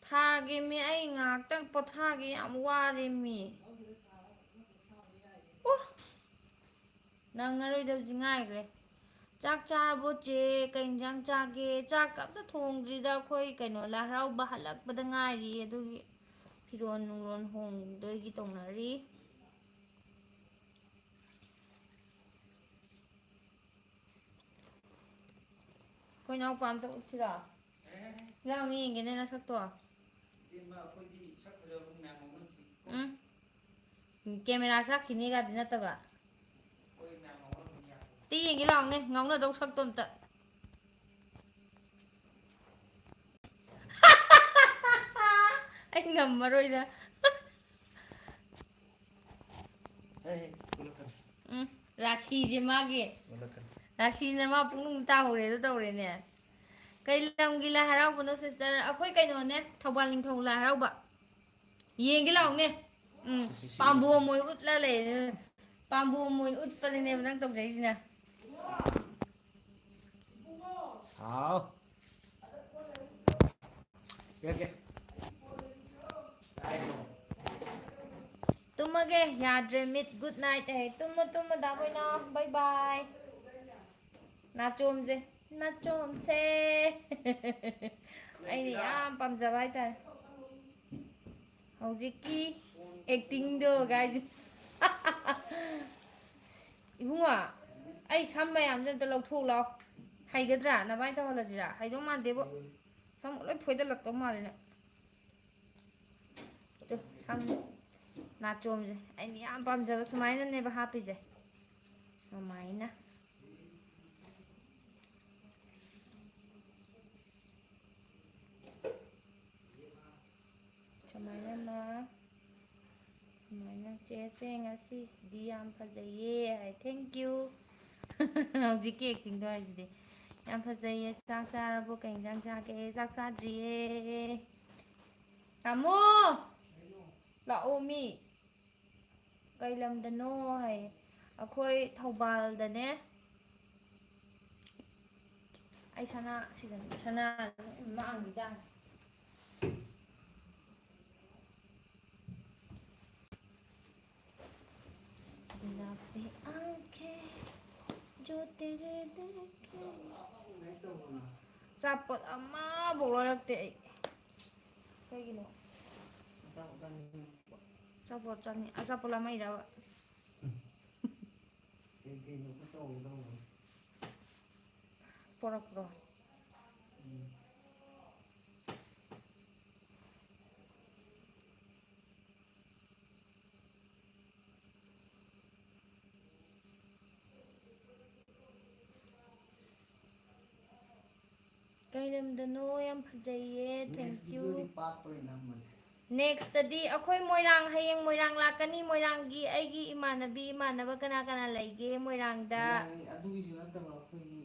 ꯊꯥꯒꯦꯃꯤ, ꯑꯩ ꯉꯥꯏꯍꯥꯛꯇꯪ ꯄꯣꯊꯥꯒꯦ, ꯌꯥꯝ ꯋꯥꯔꯦꯃꯤ꯫ ꯑꯣ! ꯅꯪꯉꯔꯣꯏꯗꯕꯁꯤ ꯉꯥꯏꯈ꯭ꯔꯦ꯫ "ꯆꯥꯛ ꯆꯥꯔꯕꯣ ꯆꯦ? ꯀꯩ ꯏꯟꯖꯥꯡ ꯆꯥꯒꯦ?" ꯆꯥꯛꯀ ꯑꯝꯇ ꯊꯣꯡꯗ꯭ꯔꯤꯗ, ꯑꯩꯈꯣꯏ ꯀꯩꯅꯣ, ꯂꯥꯏ ꯍꯔꯥꯎꯕ ꯍꯜꯂꯛꯄꯗ ꯉꯥꯏꯔꯤ, ꯑꯗꯨꯒꯤ ꯐꯤꯔꯣꯟ ꯅꯨꯡꯔꯣꯟ ꯍꯣꯡꯗꯣꯏꯒꯤ ꯇꯧꯅꯔꯤ꯫ ꯑꯩꯈꯣꯏ ꯏꯅꯥꯎꯄꯥ ꯑꯝꯇ ꯎꯠꯁꯤꯔꯣ? ꯂꯥꯎꯅꯦ, ꯌꯦꯡꯒꯦꯅꯦ ꯅꯁꯛꯇꯣ꯫ ꯎꯝ꯫ ꯀꯦꯃꯦꯔꯥ ꯆꯠꯈꯤꯅꯤꯒꯗꯤ ꯅꯠꯇꯕ꯫ ꯑꯝꯇ ꯌꯦꯡꯒꯦ ꯂꯥꯎꯅꯦ, ꯉꯥꯎꯅꯗꯧ ꯁꯛꯇꯣ ꯑꯝꯇ꯫ ꯑꯩ ꯉꯝꯃꯔꯣꯏꯗ꯫ ꯑꯩ ꯄꯨꯂꯞꯀꯅꯤ꯫ ꯎꯝ, ꯔꯥꯁꯤꯁꯦ ꯃꯥꯒꯤ꯫ ꯄꯨꯂꯞꯀꯅꯤ꯫ ꯔꯥꯁꯤꯅ ꯃꯥ ꯄꯨꯛꯅꯤꯡ ꯇꯥꯍꯧꯔꯦꯗꯣ ꯇꯧꯔꯦꯅꯦ꯫ ꯀꯩ ꯂꯝꯒꯤ ꯂꯥꯏ ꯍꯔꯥꯎꯕꯅꯣ sister? ꯑꯩꯈꯣꯏ ꯀꯩꯅꯣꯅꯦ, ꯊꯧꯕꯥꯜ ꯅꯤꯡꯊꯧ ꯂꯥꯏ ꯍꯔꯥꯎꯕ꯫ ꯌꯦꯡꯒꯦ ꯂꯥꯎꯅꯦ꯫ ꯎꯝ, ꯁꯤ, ꯁꯤ, ꯁꯤ꯫ ꯄꯥꯝꯕꯣꯝ ꯑꯣꯏ ꯎꯠꯂ ꯂꯩꯔꯦ꯫ ꯄꯥꯝꯕꯣꯝ ꯑꯣꯏ ꯎꯠꯄꯅꯤꯅꯦꯕ ꯅꯪ ꯇꯧꯖꯩꯁꯤꯅ꯫ ꯍꯥꯎ꯫ ꯄꯤꯔꯛꯀꯦ꯫ ꯇꯨꯝꯃꯒꯦ, ꯌꯥꯗ꯭ꯔꯦ ꯃꯤꯠ꯫ Good night ꯑꯦ꯫ ꯇꯨꯝꯃꯣ, ꯇꯨꯝꯃꯣ, ꯗꯥ ꯍꯣꯏꯅ꯫ Bye bye꯫ ꯅꯥꯆꯣꯝꯁꯦ, ꯅꯥꯆꯣꯝꯁꯦ꯫ ꯑꯩꯅ ꯌꯥꯝ ꯄꯥꯝꯖꯕ ꯍꯥꯏꯇꯥꯔꯦ꯫ ꯍꯧꯖꯤꯛꯀꯤ actingꯗꯣ guys꯫ ꯏꯕꯨꯡꯉꯣ, ꯑꯩ ꯁꯝ ꯃꯌꯥꯝꯁꯦ ꯑꯝꯇ ꯂꯧꯊꯣꯛ ꯂꯥꯎ꯫ ꯍꯩꯒꯗ꯭ꯔꯥ? ꯅꯕꯥꯏ ꯇꯧꯍꯜꯂꯁꯤꯔꯥ? ꯍꯩꯗꯧ ꯃꯥꯟꯗꯦꯕꯣ꯫ ꯁꯝ ꯂꯣꯏ ꯐꯣꯏꯗꯠꯂꯛꯇꯧ ꯃꯥꯜꯂꯦ ꯅꯪ꯫ ꯇꯨ, ꯁꯝ ꯅꯥꯆꯣꯝꯁꯦ ꯑꯩꯅ ꯌꯥꯝ ꯄꯥꯝꯖꯕ ꯁꯨꯃꯥꯏꯅꯅꯦꯕ ꯍꯥꯞꯄꯤꯁꯦ꯫ ꯁꯨꯃꯥꯏꯅ꯫ ꯁꯨꯃꯥꯏꯅ ꯑꯃ, ꯁꯨꯃꯥꯏꯅ꯫ "ꯆꯦꯁꯦ, ꯉꯁꯤꯗꯤ ꯌꯥꯝ ꯐꯖꯩꯌꯦ" ꯍꯥꯏ꯫ Thank you꯫ ꯍꯧꯖꯤꯛꯀꯤ actingꯗꯣ ꯍꯥꯏꯁꯤꯗꯤ꯫ "ꯌꯥꯝ ꯐꯖꯩꯌꯦ, ꯆꯥꯛ ꯆꯥꯔꯕꯣ? ꯀꯩ ꯏꯟꯖꯥꯡ ꯆꯥꯒꯦ?" "ꯆꯥꯛ ꯆꯥꯗ꯭ꯔꯤꯌꯦ"꯫ ꯇꯥꯃꯣ! ꯂꯥꯛꯑꯣ ꯃꯤ꯫ "ꯀꯩ ꯂꯝꯗꯅꯣ?" ꯍꯥꯏꯌꯦ꯫ "ꯑꯩꯈꯣꯏ ꯊꯧꯕꯥꯜꯗꯅꯦ"꯫ ꯑꯩ ꯁꯅꯥ ꯁꯤꯖꯟ-, ꯁꯅꯥ ꯃꯥꯡꯈꯤꯗꯥꯅꯦ꯫ गुलाबी आंखें जो तेरे देखे। ꯑꯆꯥꯄꯣꯠ ꯑꯃꯐꯥꯎ ꯂꯣꯏꯔꯛꯇꯦ ꯑꯩ꯫ ꯀꯩꯒꯤꯅꯣ? ꯑꯆꯥꯄꯣꯠ ꯆꯥꯅꯤꯡꯉꯛꯄ꯫ ꯑꯆꯥꯄꯣꯠ ꯆꯥꯅꯤꯡ-, ꯑꯆꯥꯄꯣꯠ ꯂꯥꯝꯃꯛꯏꯔꯕ? ꯀꯩ ꯀꯩꯅꯣ ꯈꯔ ꯇꯧꯒꯦ ꯇꯧꯕꯅꯤ꯫ ꯄꯣꯔꯛꯄ꯭ꯔꯣ? ꯎꯝ꯫ ꯀꯩ ꯂꯝꯗꯅꯣ? ꯌꯥꯝ ꯐꯖꯩꯌꯦ꯫ Thank you꯫ Next videoꯗꯤ ꯄꯥꯛꯄ ꯑꯣꯏꯅ ꯅꯝꯃꯁꯦ꯫ Nextꯇꯗꯤ ꯑꯩꯈꯣꯏ ꯃꯣꯏꯔꯥꯡ, ꯍꯌꯦꯡ ꯃꯣꯏꯔꯥꯡ ꯂꯥꯛꯀꯅꯤ꯫ ꯃꯣꯏꯔꯥꯡꯒꯤ ꯑꯩꯒꯤ ꯏꯃꯥꯟꯅꯕꯤ, ꯏꯃꯥꯟꯅꯕ ꯀꯅꯥ ꯀꯅꯥ ꯂꯩꯒꯦ ꯃꯣꯏꯔꯥꯡꯗ? ꯃꯣꯏꯔꯥꯡꯒꯤ ꯑꯗꯨꯒꯤꯁꯨ ꯅꯠꯇꯕ ꯑꯩꯈꯣꯏꯒꯤ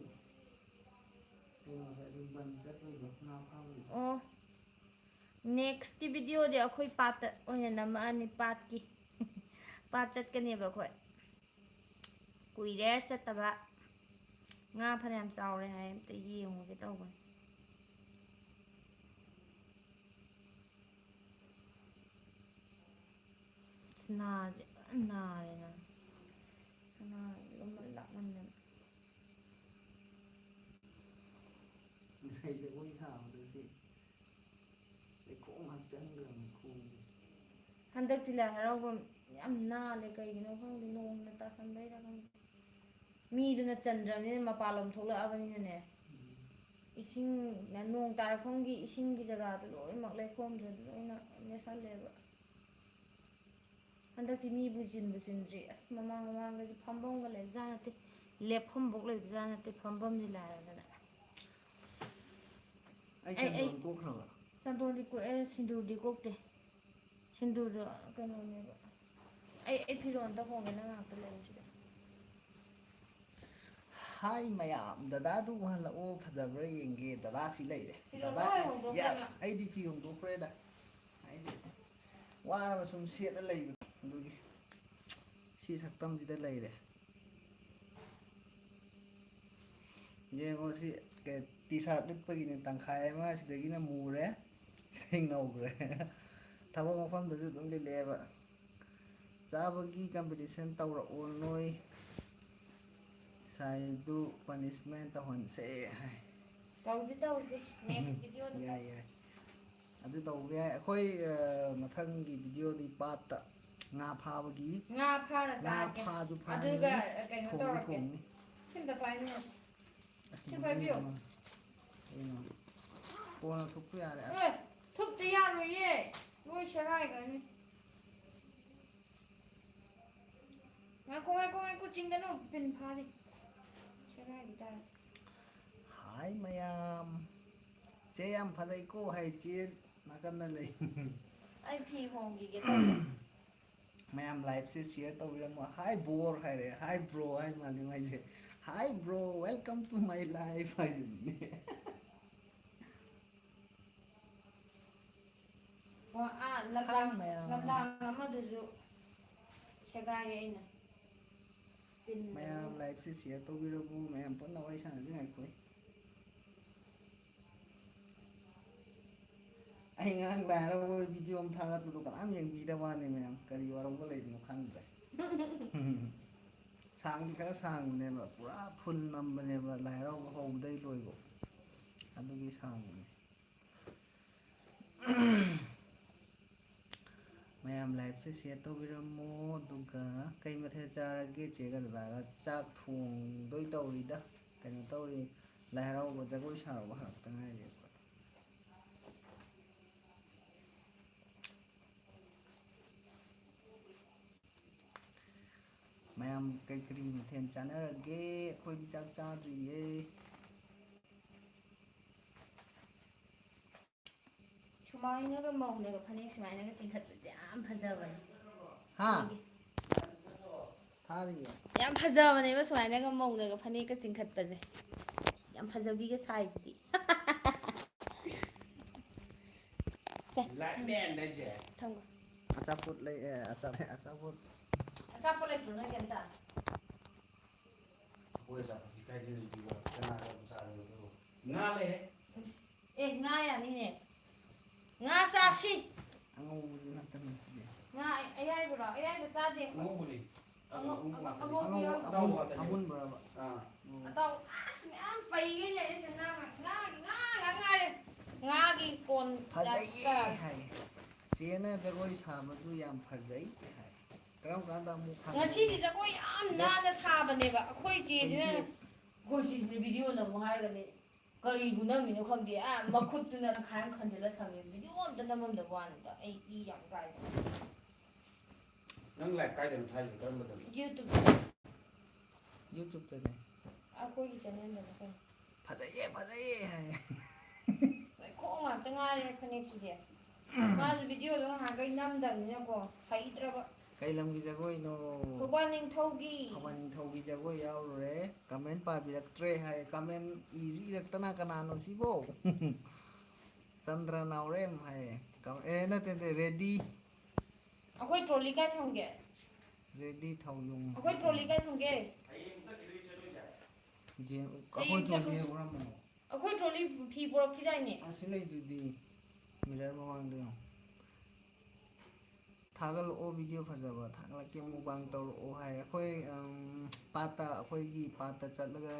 ꯀꯩꯅꯣꯗ, ꯔꯤꯡꯕꯟ ꯆꯠꯄꯩꯗꯣ, ꯉꯥ ꯐꯥꯕꯩꯗꯣ꯫ ꯑꯣ, nextꯀꯤ videoꯗꯤ ꯑꯩꯈꯣꯏ ꯄꯥꯠꯇ ꯑꯣꯏꯅ ꯅꯝꯃꯛꯑꯅꯤ, ꯄꯥꯠꯀꯤ꯫ ꯄꯥꯠ ꯆꯠꯀꯅꯦꯕ ꯑꯩꯈꯣꯏ꯫ ꯀꯨꯏꯔꯦ ꯆꯠꯇꯕ꯫ ꯉꯥ ꯐꯅꯌꯥꯝ ꯆꯥꯎꯔꯦ ꯍꯥꯏ, ꯑꯝꯇ ꯌꯦꯡꯉꯨꯒꯦ ꯇꯧꯕꯅꯤ꯫ ꯑꯁ, ꯅꯥꯁꯦ ꯐꯖꯅ ꯅꯥꯔꯦ ꯅꯪ꯫ ꯁꯅꯥ ꯂꯨꯝꯃꯟ ꯂꯥꯛꯃꯟꯗꯅ꯫ ꯉꯁꯥꯏ ꯖꯒꯣꯏ ꯁꯥꯕꯗ ꯁꯤ ꯂꯩꯈꯣꯝ ꯉꯥꯛ ꯆꯪꯈ꯭ꯔꯕꯅꯤ ꯈꯣꯡꯁꯦ꯫ ꯍꯟꯗꯛꯇꯤ ꯂꯥꯏ ꯍꯔꯥꯎꯕ ꯌꯥꯝ ꯅꯥꯜꯂꯦ, ꯀꯩꯒꯤꯅꯣ ꯈꯪꯗꯦ, ꯅꯣꯡꯅ ꯇꯥꯁꯟꯕꯩꯔꯥ ꯈꯪꯗꯦ꯫ ꯃꯤꯗꯨꯅ ꯆꯟꯗ꯭ꯔꯕꯅꯤꯅ, ꯃꯄꯥꯟꯂꯣꯝ ꯊꯣꯛꯂꯛꯑꯕꯅꯤꯅꯅꯦ, ꯏꯁꯤꯡ, ꯅꯣꯡ ꯇꯥꯔꯛꯐꯝꯒꯤ ꯏꯁꯤꯡꯒꯤ ꯖꯒꯥꯗꯣ ꯂꯣꯏꯅꯃꯛ ꯂꯩꯈꯣꯝꯗꯨ ꯂꯣꯏꯅ ꯂꯦꯞꯍꯜꯂꯦꯕ꯫ ꯍꯟꯗꯛꯇꯤ ꯃꯤꯕꯨ ꯆꯤꯟꯕꯨ ꯆꯤꯟꯗ꯭ꯔꯤ꯫ ꯑꯁ, ꯃꯃꯥꯡ ꯃꯃꯥꯡꯗꯗꯤ ꯐꯝꯐꯝꯒ ꯂꯩꯕꯖꯥꯠ ꯅꯠꯇꯦ, ꯂꯦꯞꯐꯝꯐꯧ ꯂꯩꯕꯖꯥꯠ ꯅꯠꯇꯦ, ꯐꯝꯐꯝꯗꯤ ꯂꯥꯏꯔꯗꯅ꯫ ꯑꯩ ꯑꯩ- ꯑꯩ- ꯆꯟꯗꯣꯟ ꯀꯣꯛꯈ꯭ꯔꯕ? ꯆꯟꯗꯣꯟꯗꯤ ꯀꯣꯛꯑꯦ, ꯁꯤꯟꯗꯨꯔꯗꯤ ꯀꯣꯛꯇꯦ꯫ ꯁꯤꯟꯗꯨꯔꯗꯣ ꯀꯩꯅꯣꯅꯦꯕ꯫ ꯑꯩ ꯑꯩ ꯐꯤꯔꯣꯟ ꯑꯝꯇ ꯍꯣꯡꯒꯦ, ꯅꯪ ꯉꯥꯛꯇ ꯂꯩꯔꯨꯁꯤꯗ꯫ ꯍꯥꯏ ꯃꯌꯥꯝ, ꯗꯗꯥꯗꯨ ꯎꯍꯜꯂꯛꯑꯣ, ꯐꯖꯕ꯭ꯔꯥ ꯌꯦꯡꯒꯦ꯫ ꯗꯗꯥ ꯁꯤ ꯂꯩꯔꯦ꯫ ꯐꯤꯔꯣꯟ ꯗꯗꯥ ꯂꯣꯏ is ꯍꯣꯡꯗꯣꯛꯈ꯭ꯔꯦ yes꯫ ꯃꯥ꯫ ꯑꯩꯗꯤ ꯐꯤ ꯍꯣꯡꯗꯣꯛꯈ꯭ꯔꯦꯗ꯫ ꯍꯥꯏꯗꯤ ꯋꯥꯔꯕ ꯁꯨꯝ ꯁꯦꯠꯂ ꯂꯩꯕꯗꯣ, ꯑꯗꯨꯒꯤ ꯁꯤ ꯁꯛꯇꯝꯁꯤꯗ ꯂꯩꯔꯦ꯫ ꯌꯦꯡꯉꯣ ꯁꯤ, ꯀꯩ, ꯇꯤ ꯁꯥꯔꯠ ꯂꯤꯠꯄꯒꯤꯅꯦ, ꯇꯪꯈꯥꯏ ꯑꯃ ꯁꯤꯗꯒꯤꯅ ꯃꯨꯔꯦ, ꯁꯤꯗꯒꯤ ꯉꯧꯈ꯭ꯔꯦ꯫ ꯊꯕꯛ ꯃꯐꯝꯗꯁꯨ ꯑꯗꯨꯝ ꯂꯤꯠꯂꯛꯑꯦꯕ꯫ ꯆꯥꯕꯒꯤ ꯀꯝꯄꯤꯇꯤꯁꯟ ꯇꯧꯔꯛꯑꯣ ꯅꯣꯏ꯫ ꯁꯥꯏꯗꯨ ꯄꯅꯤꯁꯃꯦꯟ ꯇꯧꯍꯟꯁꯦ ꯍꯥꯏ꯫ ꯇꯧꯁꯤ ꯇꯧꯁꯤ, ꯅꯦꯛꯁ ꯚꯤꯗꯤꯑꯣꯗ ꯌꯥꯏ ꯇꯧꯁꯤ꯫ ꯌꯥꯏ꯫ ꯑꯗꯨ ꯇꯧꯕ ꯌꯥꯏ꯫ ꯑꯩꯈꯣꯏ, ꯑ, ꯃꯊꯪꯒꯤ ꯚꯤꯗꯤꯑꯣꯗꯤ ꯄꯥꯠꯇ ꯉꯥ ꯐꯥꯕꯒꯤ, ꯉꯥ ꯐꯥꯔ ꯉꯥ ꯆꯥꯒꯦ꯫ ꯐꯥꯁꯨ ꯐꯥꯅꯤ, ꯑꯗꯨꯒ ꯀꯩꯅꯣ ꯊꯣꯡꯁꯨ ꯇꯧꯔꯛꯀꯦ꯫ ꯊꯣꯡꯅꯤ꯫ ꯁꯤꯝꯇ ꯄꯥꯏꯃꯤꯟꯅꯁꯤ꯫ ꯑꯁ, ꯁꯤ ꯄꯥꯏꯕꯤꯌꯣ꯫ ꯀꯩꯅꯣ? ꯀꯣꯟꯅ ꯊꯨꯞꯄ ꯌꯥꯔꯦ꯫ ꯑꯦ, ꯑꯁ꯫ ꯊꯨꯞꯇ ꯌꯥꯔꯣꯏꯌꯦ꯫ ꯂꯣꯏ ꯁꯦꯒꯥꯏꯈ꯭ꯔꯅꯤ꯫ ꯉꯥꯏꯈꯣ, ꯉꯥꯏꯈꯣ, ꯉꯥꯏꯈꯣ, ꯆꯤꯡꯒꯅꯨ꯫ ꯄꯤꯟ ꯐꯥꯔꯤ꯫ ꯁꯦꯒꯥꯏꯈꯤ ꯇꯥꯔꯦ꯫ ꯍꯥꯏ ꯃꯌꯥꯝ꯫ ꯆꯦ ꯌꯥꯝ ꯐꯖꯩꯀꯣ ꯍꯥꯏ, ꯆꯦ ꯅꯥꯀꯟꯗ ꯂꯩ꯫ ꯑꯩ ꯐꯤ ꯍꯣꯡꯈꯤꯒꯦ ꯇꯧꯕ꯫ ꯃꯌꯥꯝ ꯂꯥꯏꯐꯁꯦ ꯁꯤꯌꯔ ꯇꯧꯕꯤꯔꯝꯃꯣ꯫ ꯍꯥꯏ ꯕꯣꯔ ꯍꯥꯏꯔꯦ, ꯍꯥꯏ ꯕ꯭ꯔꯣ ꯍꯥꯏ ꯃꯥꯜꯂꯦ ꯃꯥꯏꯁꯦ꯫ Hi bro, welcome to my life ꯍꯥꯏꯗꯨꯅꯤ꯫ ꯑꯣ, ꯑꯥ, ꯂꯝꯂꯥꯡ, ꯍꯥꯏ ꯃꯌꯥꯝ꯫ ꯂꯝꯂꯥꯡ ꯑꯃꯗꯨꯁꯨ ꯁꯦꯒꯥꯏꯔꯦ ꯑꯩꯅ꯫ ꯄꯤꯟ ꯃꯌꯥꯝ ꯂꯥꯏꯐꯁꯦ ꯁꯤꯌꯔ ꯇꯧꯕꯤꯔꯝꯃꯣ, ꯃꯌꯥꯝ ꯄꯨꯟꯅ ꯋꯥꯔꯤ ꯁꯥꯟꯅꯁꯤ꯫ ꯉꯥꯏꯈꯣ꯫ ꯑꯩ ꯉꯔꯥꯡ ꯂꯥꯏ ꯍꯔꯥꯎꯕ ꯚꯤꯗꯤꯑꯣ ꯑꯃ ꯊꯥꯒꯠꯄꯗꯣ ꯀꯅꯥꯝ ꯌꯦꯡꯕꯤꯗꯕ ꯋꯥꯅꯤ ꯃꯌꯥꯝ, ꯀꯔꯤ ꯋꯥꯔꯧꯕ ꯂꯩꯕꯅꯣ ꯈꯪꯗ꯭ꯔꯦ꯫ ꯁꯥꯡꯗꯤ ꯈꯔ ꯁꯥꯡꯕꯅꯦꯕ, ꯄꯨꯔꯥ ꯐꯨꯜ ꯅꯝꯕꯅꯦꯕ ꯂꯥꯏ ꯍꯔꯥꯎꯕ ꯍꯧꯕꯗꯩ ꯂꯣꯏꯕ, ꯑꯗꯨꯒꯤ ꯁꯥꯡꯕꯅꯦ꯫ ꯃꯌꯥꯝ ꯁꯦ ꯁꯤꯌꯔ ꯇꯧꯕꯤꯔꯝꯃꯣ꯫ ꯑꯗꯨꯒ ꯀꯩ ꯃꯊꯦꯜ ꯆꯥꯔꯒꯦ? ꯆꯦꯒ ꯗꯗꯥꯒ ꯆꯥꯛ ꯊꯣꯡꯗꯣꯏ ꯇꯧꯔꯤꯗ꯫ ꯀꯩꯅꯣ ꯇꯧꯔꯤ, ꯂꯥꯏ ꯍꯔꯥꯎꯕ ꯖꯒꯣꯏ ꯁꯥꯔꯨꯕ ꯍꯜꯂꯛꯇ ꯉꯥꯏꯔꯤ ꯑꯩꯈꯣꯏ꯫ ꯃꯌꯥꯝ ꯀꯩ ꯀꯔꯤ ꯃꯊꯦꯜ ꯆꯥꯅꯔꯒꯦ? ꯑꯩꯈꯣꯏꯗꯤ ꯆꯥꯛ ꯆꯥꯗ꯭ꯔꯤꯌꯦ꯫ ꯁꯨꯃꯥꯏꯅꯒ ꯃꯧꯅꯒ ꯐꯅꯦꯛ ꯁꯨꯃꯥꯏꯅꯒ ꯆꯤꯡꯈꯠꯄꯁꯦ ꯌꯥꯝ ꯐꯖꯕꯅꯦ꯫ ꯍꯥ? ꯊꯥꯔꯤꯌꯦ꯫ ꯌꯥꯝ ꯐꯖꯕꯅꯦꯕ ꯁꯨꯃꯥꯏꯅꯒ ꯃꯧꯅꯒ ꯐꯅꯦꯛꯀ ꯆꯤꯡꯈꯠꯄꯁꯦ꯫ ꯑꯁ, ꯌꯥꯝ ꯐꯖꯕꯤꯒ ꯁꯥꯏꯁꯤꯗꯤ꯫ ꯁꯦ, ꯂꯥꯏꯠ ꯃꯦꯟ ꯍꯥꯏꯁꯦ꯫ ꯊꯝꯈꯣ꯫ ꯑꯆꯥꯄꯣꯠ ꯂꯩ, ꯑꯦ, ꯑꯆꯥ-, ꯑꯆꯥꯄꯣꯠ꯫ ꯑꯆꯥꯄꯣꯠ ꯂꯩꯇ꯭ꯔꯣ ꯅꯣꯏꯒꯤ ꯑꯝꯇ? ꯑꯩꯈꯣꯏ ꯑꯆꯥꯄꯣꯠꯁꯤ ꯀꯥꯏꯗ ꯂꯩꯗꯣꯏꯕ? ꯀꯅꯥꯒ ꯑꯃꯨꯛ ꯆꯥꯗꯣꯏꯅꯣ ꯑꯗꯨꯕꯨ? ꯉꯥ ꯂꯩꯔꯦ꯫ ꯑꯦ, ꯉꯥ ꯌꯥꯅꯤꯅꯦ꯫ ꯉꯥ ꯆꯥꯁꯤ꯫ ꯑꯉꯧꯕꯁꯤ ꯉꯥꯛꯇꯅꯤ ꯁꯤꯗꯤ꯫ ꯉꯥ ꯑꯌꯥꯏꯕꯔꯣ? ꯑꯌꯥꯏꯕ ꯆꯥꯗꯦ꯫ ꯑꯉꯧꯕꯅꯤ꯫ ꯑꯉꯧ-, ꯑꯉꯧꯕ ꯉꯥꯛꯇꯅꯤ꯫ ꯑꯉꯧꯕ ꯑꯉꯧ-, ꯌꯥꯎꯗꯦ꯫ ꯑꯇꯥꯎꯕ ꯉꯥꯛꯇꯅꯤ꯫ ꯑꯃꯨꯟꯕꯔꯕ? ꯑꯥ꯫ ꯑꯣ꯫ ꯑꯇꯥꯎ-, ꯑꯁ, ꯃꯌꯥꯝ ꯄꯩꯒꯩ ꯂꯩꯔꯦ ꯁꯦ ꯉꯥ, ꯉꯥ, ꯉꯥ ꯉꯥꯛ ꯉꯥꯏꯔꯦ꯫ ꯉꯥꯒꯤ ꯀꯣꯟ ꯐꯖꯩꯌꯦ ꯇꯥꯏꯞꯇ꯫ ꯍꯥꯏꯌꯦ꯫ ꯆꯦꯅ ꯖꯒꯣꯏ ꯁꯥꯕꯗꯨ ꯌꯥꯝ ꯐꯖꯩ ꯍꯥꯏ꯫ ꯀꯔꯝ ꯀꯥꯟꯗ ꯑꯃꯨꯛ ꯐꯪꯒꯅꯤ? ꯉꯁꯤꯗꯤ ꯖꯒꯣꯏ ꯌꯥꯝ ꯅꯥꯟꯅ ꯁꯥꯕꯅꯦꯕ꯫ ꯑꯩꯈꯣꯏ ꯆꯦꯁꯤꯅ ꯇ꯭ꯋꯦꯟꯇꯤ ꯑꯩꯠ꯫ ꯑꯩꯈꯣꯏ ꯆꯦꯁꯤꯅ ꯚꯤꯗꯤꯑꯣ ꯅꯝꯃꯨ ꯍꯥꯏꯔꯒꯅꯦ ꯀꯔꯤꯕꯨ ꯅꯝꯃꯤꯅꯣ ꯈꯪꯗꯦ꯫ ꯑꯥ, ꯃꯈꯨꯠꯇꯨꯅ ꯇꯪꯈꯥꯏ ꯑꯃ ꯈꯟꯖꯤꯜꯂ ꯊꯝꯃꯦ꯫ ꯚꯤꯗꯤꯑꯣ ꯑꯝꯇ ꯅꯝꯃꯝꯗꯕ ꯋꯥꯅꯤꯗ꯫ ꯑꯩ ꯏ ꯌꯥꯝ ꯀꯥꯏ꯫ ꯅꯪ ꯂꯥꯏꯛ ꯀꯥꯏꯗꯅꯣ ꯊꯥꯏꯁꯦ? ꯀꯔꯝꯕꯗꯅꯣ? YouTube꯫ YouTube-ꯇꯅꯦ꯫ ꯑꯩꯈꯣꯏꯒꯤ channel-ꯗꯅꯦ ꯀꯩꯅꯣ꯫ ꯐꯖꯩꯌꯦ, ꯐꯖꯩꯌꯦ ꯍꯥꯏ꯫ ꯂꯩꯈꯣꯝ ꯉꯥꯛꯇ ꯉꯥꯏꯔꯦ ꯐꯅꯦꯛꯁꯤꯗꯤ꯫ ꯃꯥꯁꯨ ꯚꯤꯗꯤꯑꯣꯗꯣ ꯉꯥꯏꯍꯥꯛꯈꯩ ꯅꯝꯗꯕꯅꯤꯅꯀꯣ, ꯍꯩꯇ꯭ꯔꯕ꯫ ꯀꯩ ꯂꯝꯒꯤ ꯖꯒꯣꯏꯅꯣ? ꯊꯧꯕꯥꯜ ꯅꯤꯡꯊꯧꯒꯤ꯫ ꯊꯧꯕꯥꯜ ꯅꯤꯡꯊꯧꯒꯤ ꯖꯒꯣꯏ ꯌꯥꯎꯔꯨꯔꯦ꯫ Comment ꯄꯥꯕꯤꯔꯛꯇ꯭ꯔꯦ ꯍꯥꯏ꯫ Comment ꯏꯁꯨ ꯏꯔꯛꯇꯅ ꯀꯅꯥꯅꯣ ꯁꯤꯕꯣ? ꯆꯟꯗ꯭ꯔ ꯅꯥꯎꯔꯦꯝ ꯍꯥꯏ꯫ ꯀꯝ-, ꯑꯦ, ꯅꯠꯇꯦ, ꯅꯠꯇꯦ, ꯔꯦꯗꯤ꯫ ꯑꯩꯈꯣꯏ trolley ꯀꯥꯏ ꯊꯝꯒꯦ? ꯔꯦꯗꯤ ꯊꯧꯌꯨꯝ꯫ ꯑꯩꯈꯣꯏ trolley ꯀꯥꯏ ꯊꯝꯒꯦ? ꯖꯦ-, ꯑꯩꯈꯣꯏ ꯍꯌꯦꯡ ꯆꯠꯂꯨ-, trolley ꯍꯦꯛ ꯎꯔꯝꯕꯅꯦ꯫ ꯑꯩꯈꯣꯏ trolley ꯐꯤ ꯄꯨꯔꯛꯈꯤꯗꯥꯏꯅꯦ? ꯑꯁꯤ ꯂꯩꯗꯨꯗꯤ, mirror ꯃꯃꯥꯡꯗ ꯌꯦꯡꯉꯣ꯫ ꯊꯥꯒꯠꯂꯛꯑꯣ, video ꯐꯖꯕ ꯊꯥꯒꯠꯂꯛꯀꯦ, mukbang ꯇꯧꯔꯛꯑꯣ ꯍꯥꯏ꯫ ꯑꯩꯈꯣꯏ, ꯎꯝ, ꯄꯥꯠꯇ, ꯑꯩꯈꯣꯏꯒꯤ ꯄꯥꯠꯇ ꯆꯠꯂꯒ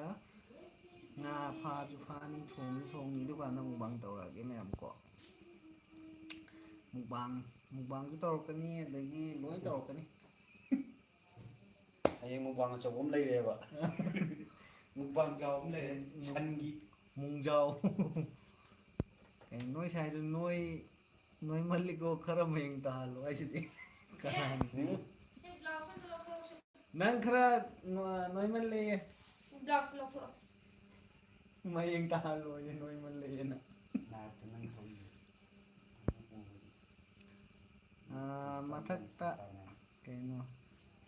ꯉꯥ ꯐꯥꯁꯨ ꯐꯥꯅꯤ, ꯊꯣꯡꯁꯨ ꯊꯣꯡꯅꯤ, ꯑꯗꯨꯀꯥꯟꯗ mukbang ꯇꯧꯔꯛꯑꯒꯦ ꯃꯌꯥꯝ ꯀꯣ꯫ ꯃꯨꯛꯕꯥꯡ, ꯃꯨꯛꯕꯥꯡꯁꯨ ꯇꯧꯔꯛꯀꯅꯤ, ꯑꯗꯒꯤ ꯂꯣꯏ ꯇꯧꯔꯛꯀꯅꯤ꯫ ꯍꯌꯦꯡ ꯃꯨꯛꯕꯥꯡ ꯑꯆꯧꯕ ꯑꯃ ꯂꯩꯔꯦꯕ꯫ ꯃꯨꯛꯕꯥꯡ ꯆꯥꯎꯕ ꯑꯃ ꯂꯩꯔꯦ꯫ ꯁꯟꯒꯤ꯫ ꯃꯨꯡꯖꯥꯎ꯫ ꯀꯩꯅꯣ ꯅꯣꯏ ꯁꯥꯏꯗꯨ ꯅꯣꯏ, ꯅꯣꯏꯃꯜꯂꯤꯀꯣ, ꯈꯔ ꯃꯌꯦꯡ ꯇꯥꯍꯜꯂꯣ ꯍꯥꯏꯁꯤꯗꯤ꯫ ꯀꯅꯥꯅꯣ ꯁꯤꯕꯨ? ꯎꯝ꯫ ꯅꯪ ꯈꯔ ꯅꯣ-, ꯅꯣꯏꯃꯜꯂꯦꯌꯦ꯫ ꯕ꯭ꯂꯥꯎꯁ ꯂꯧꯊꯣꯛꯑꯣ꯫ ꯃꯌꯦꯡ ꯇꯥꯍꯜꯂꯣꯌꯦ, ꯅꯣꯏꯃꯜꯂꯦꯌꯦꯅ꯫ ꯂꯥꯏꯞꯇ ꯅꯪ ꯊꯣꯛꯏꯁꯦ꯫ ꯑꯥ, ꯃꯊꯛꯇ ꯀꯩꯅꯣ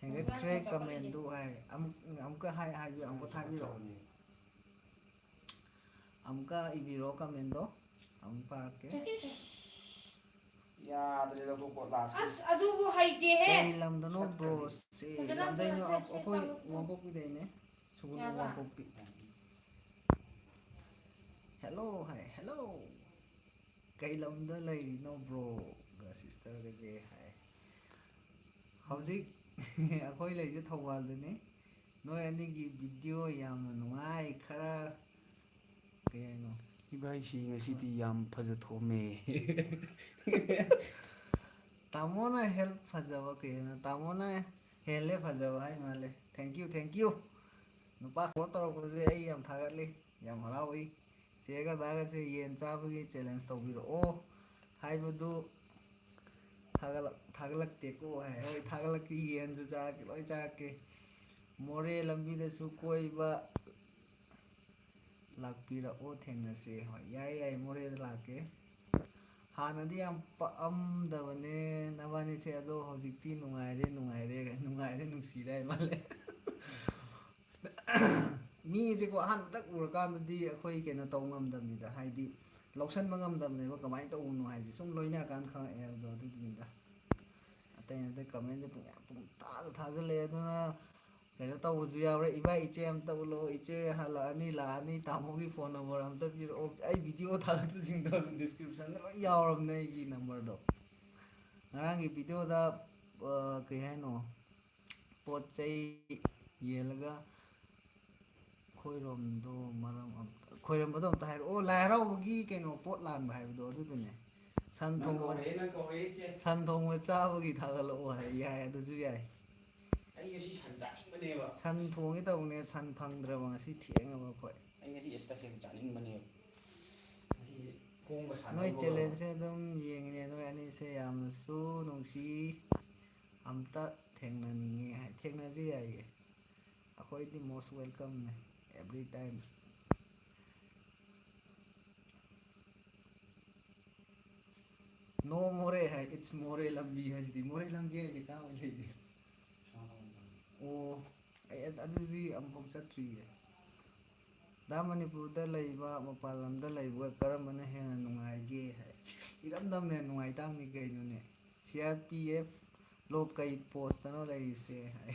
ꯍꯦꯟꯒꯠꯈ꯭ꯔꯦ ꯀꯃꯦꯟꯗꯨ ꯍꯥꯏ꯫ ꯑꯃꯨꯛ, ꯑꯃꯨꯛꯀ ꯍꯥꯏ, ꯍꯥꯏꯕꯤꯔꯣ, ꯑꯃꯨꯛꯀ ꯊꯥꯕꯤꯔꯛꯑꯣ꯫ ꯑꯃꯨꯛꯀ ꯏꯕꯤꯔꯣ ꯀꯃꯦꯟꯗꯣ꯫ ꯑꯃꯨꯛ ꯄꯥꯔꯛꯀꯦ꯫ ꯌꯥꯗ꯭ꯔꯦ, ꯂꯧꯊꯣꯛꯄ ꯂꯥꯁ꯫ ꯑꯁ, ꯑꯗꯨꯕꯨ ꯍꯩꯇꯦꯍꯦ꯫ ꯀꯩ ꯂꯝꯗꯅꯣ ꯕ꯭ꯔꯣꯁꯦ? ꯐꯖꯅ ꯑꯝꯇ ꯂꯝꯗꯩꯅꯣ? ꯁꯦ-, ꯁꯦ ꯑꯩꯈꯣꯏ ꯇꯥꯛꯂꯛꯑꯣ꯫ ꯋꯥꯡꯄꯣꯛꯄꯤꯗꯩꯅꯦ꯫ ꯁꯨꯒꯨꯅꯨ ꯌꯥꯕ꯭ꯔꯥ? ꯋꯥꯡꯄꯣꯛꯄꯤ꯫ ꯍꯦꯜꯂꯣ ꯍꯥꯏ, ꯍꯦꯜꯂꯣ꯫ ꯀꯩ ꯂꯝꯗ ꯂꯩꯔꯤꯅꯣ ꯕ꯭ꯔꯣꯒ ꯁꯤꯁꯇꯔꯒꯁꯦ ꯍꯥꯏ꯫ ꯍꯧꯖꯤꯛ ꯑꯩꯈꯣꯏ ꯂꯩꯁꯦ ꯊꯧꯕꯥꯜꯗꯅꯤ꯫ ꯅꯣꯏ ꯑꯅꯤꯒꯤ ꯚꯤꯗꯤꯑꯣ ꯌꯥꯝꯅ ꯅꯨꯡꯉꯥꯏ꯫ ꯈꯔ ꯀꯩ ꯍꯥꯏꯅꯣ? ꯏꯕꯥꯏꯁꯤ ꯉꯁꯤꯗꯤ ꯌꯥꯝ ꯐꯖꯊꯣꯛꯑꯝꯃꯦ꯫ ꯇꯥꯃꯣꯅ ꯍꯦꯜꯞ ꯐꯖꯕ, ꯀꯩ ꯍꯥꯏꯅꯣ? ꯇꯥꯃꯣꯅ ꯍꯦꯜꯂꯦ ꯐꯖꯕ ꯍꯥꯏ ꯃꯥꯜꯂꯦ꯫ Thank you, thank you꯫ ꯅꯨꯄꯥ ꯁꯞꯄꯣꯔꯠ ꯇꯧꯔꯛꯄꯁꯦ ꯑꯩ ꯌꯥꯝ ꯊꯥꯒꯠꯂꯤ, ꯌꯥꯝ ꯍꯔꯥꯎꯏ꯫ ꯆꯦꯒ ꯗꯥꯒꯁꯦ ꯌꯦꯟ ꯆꯥꯕꯒꯤ ꯆꯦꯂꯦꯟꯖ ꯇꯧꯕꯤꯔꯛꯑꯣ ꯍꯥꯏꯕꯗꯨ ꯊꯥꯒꯠꯂꯛ-, ꯊꯥꯒꯠꯂꯛꯇꯦꯀꯣ ꯍꯥꯏ꯫ ꯍꯣꯏ, ꯊꯥꯒꯠꯂꯛꯀꯦ, ꯌꯦꯟꯁꯨ ꯆꯥꯔꯛꯀꯦ, ꯂꯣꯏ ꯆꯥꯔꯛꯀꯦ꯫ ꯃꯣꯔꯦ ꯂꯝꯕꯤꯗꯁꯨ ꯀꯣꯏꯕ ꯂꯥꯛꯄꯤꯔꯛꯑꯣ, ꯊꯦꯡꯅꯁꯦ꯫ ꯍꯣꯏ, ꯌꯥꯏ, ꯌꯥꯏ, ꯃꯣꯔꯦꯗ ꯂꯥꯛꯀꯦ꯫ ꯍꯥꯟꯅꯗꯤ ꯌꯥꯝ ꯄꯛꯑꯝꯗꯕꯅꯦ ꯅꯕꯥꯅꯤꯁꯦ, ꯑꯗꯣ ꯍꯧꯖꯤꯛꯇꯤ ꯅꯨꯡꯉꯥꯏꯔꯦ, ꯅꯨꯡꯉꯥꯏꯔꯦ, ꯅꯨꯡꯉꯥꯏꯔꯦ, ꯅꯨꯡꯁꯤꯔꯦ ꯍꯥꯏ ꯃꯥꯜꯂꯦ꯫ ꯃꯤꯁꯦꯀꯣ, ꯑꯍꯥꯟꯕꯗꯛ ꯎꯔꯀꯥꯟꯗꯗꯤ ꯑꯩꯈꯣꯏ ꯀꯩꯅꯣ ꯇꯧ ꯉꯝꯗꯕꯅꯤꯗ, ꯍꯥꯏꯗꯤ ꯂꯧꯁꯟꯕ ꯉꯝꯗꯕꯅꯦꯕ, ꯀꯃꯥꯏꯅ ꯇꯧꯕꯅꯣ ꯍꯥꯏꯁꯦ꯫ ꯁꯨꯝ ꯂꯣꯏꯅꯔꯀꯥꯟꯗ ꯈꯪꯉꯛꯑꯦ ꯍꯥꯏꯕꯗꯣ, ꯑꯗꯨꯗꯨꯅꯤꯗ꯫ ꯑꯇꯩ ꯅꯠꯇꯦ, ꯀꯃꯦꯟꯁꯦ ꯄꯨꯡꯌꯥꯝ ꯄꯨꯡꯊꯥꯗ ꯊꯥꯖꯤꯜꯂꯛꯑꯦ꯫ ꯑꯗꯨꯅ ꯀꯩꯅꯣ ꯇꯧꯕꯁꯨ ꯌꯥꯎꯔꯦ, "ꯏꯕꯥꯏ, ꯏꯆꯦ ꯑꯝꯇ ꯎꯠꯂꯣ, ꯏꯆꯦ ꯍꯜꯂꯛꯑꯅꯤ, ꯂꯥꯛꯑꯅꯤ, ꯇꯥꯃꯣꯒꯤ ꯐꯣꯟ ꯅꯝꯕꯔ ꯑꯝꯇ ꯄꯤꯔꯛꯑꯣ"꯫ ꯑꯩ ꯚꯤꯗꯤꯑꯣ ꯊꯥꯒꯠꯄꯁꯤꯡꯗꯣ ꯑꯗꯨꯝ ꯗꯤꯁꯀ꯭ꯔꯤꯞꯁꯟꯗ ꯂꯣꯏ ꯌꯥꯎꯔꯕꯅꯦ ꯑꯩꯒꯤ ꯅꯝꯕꯔꯗꯣ꯫ ꯉꯔꯥꯡꯒꯤ ꯚꯤꯗꯤꯑꯣꯗ, ꯑ, ꯀꯩ ꯍꯥꯏꯅꯣ, ꯄꯣꯠ ꯆꯩ ꯌꯦꯜꯂꯒ ꯈꯣꯏꯔꯣꯝꯗꯣ ꯃꯔꯝ ꯑꯝꯇ, ꯈꯣꯏꯔꯝꯕꯗꯣ ꯑꯝꯇ ꯍꯥꯏꯔꯛꯑꯣ꯫ ꯑꯣ, ꯂꯥꯏ ꯍꯔꯥꯎꯕꯒꯤ ꯀꯩꯅꯣ, ꯄꯣꯠ ꯂꯥꯟꯕ ꯍꯥꯏꯕꯗꯣ ꯑꯗꯨꯗꯨꯅꯦ꯫ ꯁꯟ ꯅꯪ ꯊꯣꯡꯕ, ꯀꯧꯔꯦ, ꯅꯪ ꯀꯧꯔꯦ, ꯏꯆꯦ꯫ ꯁꯟ ꯊꯣꯡꯕ ꯆꯥꯕꯒꯤ ꯊꯥꯒꯠꯂꯛꯑꯣ ꯍꯥꯏ꯫ ꯌꯥꯏ, ꯑꯗꯨꯁꯨ ꯌꯥꯏ꯫ ꯑꯩ ꯉꯁꯤ ꯁꯟ ꯆꯥꯅꯤꯡꯕꯅꯦꯕ꯫ ꯁꯟ ꯊꯣꯡꯒꯦ ꯇꯧꯕꯅꯦ, ꯁꯟ ꯐꯪꯗ꯭ꯔꯕ, ꯉꯁꯤ ꯊꯦꯡꯉꯕ ꯑꯩꯈꯣꯏ꯫ ꯑꯩ ꯉꯁꯤ ꯑꯦꯁꯇꯥꯐꯦꯟ ꯆꯥꯅꯤꯡꯕꯅꯦꯕ꯫ ꯉꯁꯤ ꯈꯣꯡꯒ ꯁꯥꯟꯅꯧꯔꯣ꯫ ꯅꯣꯏ ꯆꯦꯂꯦꯟꯖꯁꯦ ꯑꯗꯨꯝ ꯌꯦꯡꯉꯤꯅꯦ, ꯅꯣꯏ ꯑꯅꯤꯁꯦ ꯌꯥꯝꯅꯁꯨ ꯅꯨꯡꯁꯤ꯫ ꯑꯝꯇ ꯊꯦꯡꯅꯅꯤꯡꯉꯦ ꯍꯥꯏ, ꯊꯦꯡꯅꯁꯤ ꯌꯥꯏꯌꯦ꯫ ꯑꯩꯈꯣꯏꯗꯤ most welcome ꯅꯦ, every time꯫ No ꯃꯣꯔꯦ ꯍꯥꯏ, it's ꯃꯣꯔꯦ ꯂꯝꯕꯤ ꯍꯥꯏꯁꯤꯗꯤ꯫ ꯃꯣꯔꯦ ꯂꯝꯕꯤ ꯍꯥꯏꯁꯦ ꯀꯥꯏꯋꯥꯏ ꯂꯩꯒꯦ? ꯑꯣ, ꯑꯩ ꯑꯗꯨꯗꯤ ꯑꯃꯨꯛꯐꯥꯎ ꯆꯠꯇ꯭ꯔꯤꯌꯦ꯫ ꯗꯥ, ꯃꯅꯤꯄꯨꯔꯗ ꯂꯩꯕ, ꯃꯄꯥꯟ ꯂꯝꯗ ꯂꯩꯕꯒ ꯀꯔꯝꯕꯅ ꯍꯦꯟꯅ ꯅꯨꯡꯉꯥꯏꯒꯦ ꯍꯥꯏ? ꯏꯔꯝꯗꯝꯅ ꯍꯦꯟꯅ ꯅꯨꯡꯉꯥꯏ ꯇꯥꯕꯅꯤ ꯀꯩꯅꯣꯅꯦ꯫ ꯁꯤ ꯑꯥꯔ ꯄꯤ ꯑꯦꯐ ꯂꯣ ꯀꯩ ꯄꯣꯁꯇꯅꯣ ꯂꯩꯔꯤꯁꯦ ꯍꯥꯏ꯫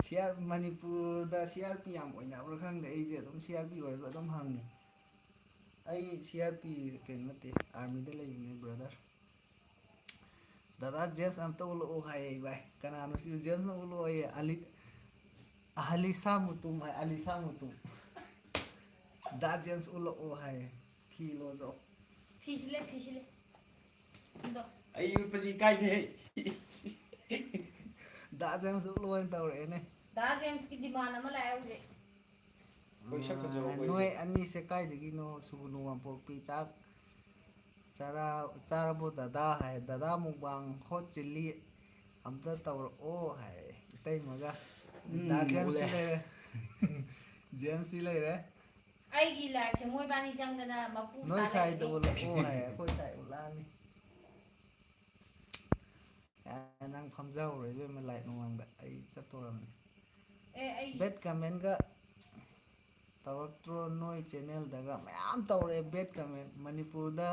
ꯁꯤ ꯑꯥꯔ, ꯃꯅꯤꯄꯨꯔꯗ ꯁꯤ ꯑꯥꯔ ꯄꯤ ꯌꯥꯝ ꯑꯣꯏꯅꯕ꯭ꯔꯥ ꯈꯪꯗꯦ, ꯑꯩꯁꯦ ꯑꯗꯨꯝ ꯁꯤ ꯑꯥꯔ ꯄꯤ ꯑꯣꯏꯕ꯭ꯔꯥ ꯑꯗꯨꯝ ꯍꯪꯉꯦ꯫ ꯑꯩ ꯁꯤ ꯑꯥꯔ ꯄꯤ ꯀꯩꯅꯣ ꯅꯠꯇꯦ, ꯑꯥꯔꯃꯤꯗ ꯂꯩꯕꯅꯦ brother꯫ ꯗꯗꯥ ꯖꯦꯝꯁ ꯑꯝꯇ ꯎꯠꯂꯛꯑꯣ ꯍꯥꯏꯌꯦ ꯚꯥꯏ꯫ ꯀꯅꯥꯅꯣ ꯁꯤꯕꯨ ꯖꯦꯝꯁꯅ ꯎꯠꯂꯛꯑꯣꯌꯦ? ꯑꯂꯤ-, ꯑꯂꯤꯁꯥ ꯃꯨꯇꯨꯝ ꯍꯥꯏ, ꯑꯂꯤꯁꯥ ꯃꯨꯇꯨꯝ꯫ ꯗꯥ ꯖꯦꯝꯁ ꯎꯠꯂꯛꯑꯣ ꯍꯥꯏꯌꯦ꯫ ꯐꯤ ꯂꯣꯟꯁꯨ꯫ ꯐꯤꯁꯤꯂꯦ, ꯐꯤꯁꯤꯂꯦ꯫ ꯑꯗꯣ꯫ ꯑꯩ ꯎꯠꯄꯁꯤ ꯏꯀꯥꯏꯅꯦꯍꯦ꯫ ꯗꯥ ꯖꯦꯝꯁ ꯎꯠꯂꯣꯅ ꯇꯧꯔꯛꯑꯦꯅꯦ꯫ ꯗꯥ ꯖꯦꯝꯁꯀꯤ demand ꯑꯃ ꯂꯥꯛꯑꯦ ꯍꯧꯖꯤꯛ꯫ ꯑꯩꯈꯣꯏ ꯁꯛ ꯐꯖꯕ ꯑꯩꯈꯣꯏꯗꯤ꯫ ꯅꯣꯏ ꯑꯅꯤꯁꯦ ꯀꯥꯏꯗꯒꯤꯅꯣ? ꯁꯨꯒꯨꯅꯨ ꯋꯥꯡꯄꯣꯛꯄꯤ ꯆꯥꯛ ꯆꯥꯔꯥ-, ꯆꯥꯔꯕꯣ ꯗꯗꯥ ꯍꯥꯏ꯫ ꯗꯗꯥ ꯃꯨꯛꯕꯥꯡ ꯍꯣꯠ ꯆꯤꯜꯂꯤ ꯑꯝꯇ ꯇꯧꯔꯛꯑꯣ ꯍꯥꯏ ꯏꯇꯩꯃꯒ꯫ ꯎꯝ, ꯗꯥ ꯖꯦꯝꯁꯁꯤ ꯎꯠꯂꯦ꯫ ꯂꯩꯔꯦ꯫ ꯖꯦꯝꯁꯁꯤ ꯂꯩꯔꯦ꯫ ꯑꯩꯒꯤ liveꯁꯦ ꯃꯣꯏꯕꯥꯅꯤ ꯆꯪꯗꯅ ꯃꯄꯨ ꯅꯣꯏ ꯁꯥ ꯁꯥꯏꯗ ꯂꯩꯔꯦ꯫ ꯎꯠꯂꯛꯑꯣ ꯍꯥꯏ, ꯑꯩꯈꯣꯏ ꯁꯥꯏ ꯎꯠꯂꯛꯑꯅꯤ꯫ ꯑꯦ, ꯅꯪ ꯐꯝꯖꯍꯧꯔꯣ ꯏꯕꯦꯝꯃ light ꯃꯃꯥꯡꯗ, ꯑꯩ ꯆꯠꯇꯣꯔꯝꯅꯤ꯫ ꯑꯦ, ꯑꯩ bad commentꯒ ꯇꯧꯔꯛꯇ꯭ꯔꯣ ꯅꯣꯏ channelꯗꯒ? ꯃꯌꯥꯝ ꯇꯧꯔꯛꯑꯦ bad comment꯫ ꯃꯅꯤꯄꯨꯔꯗ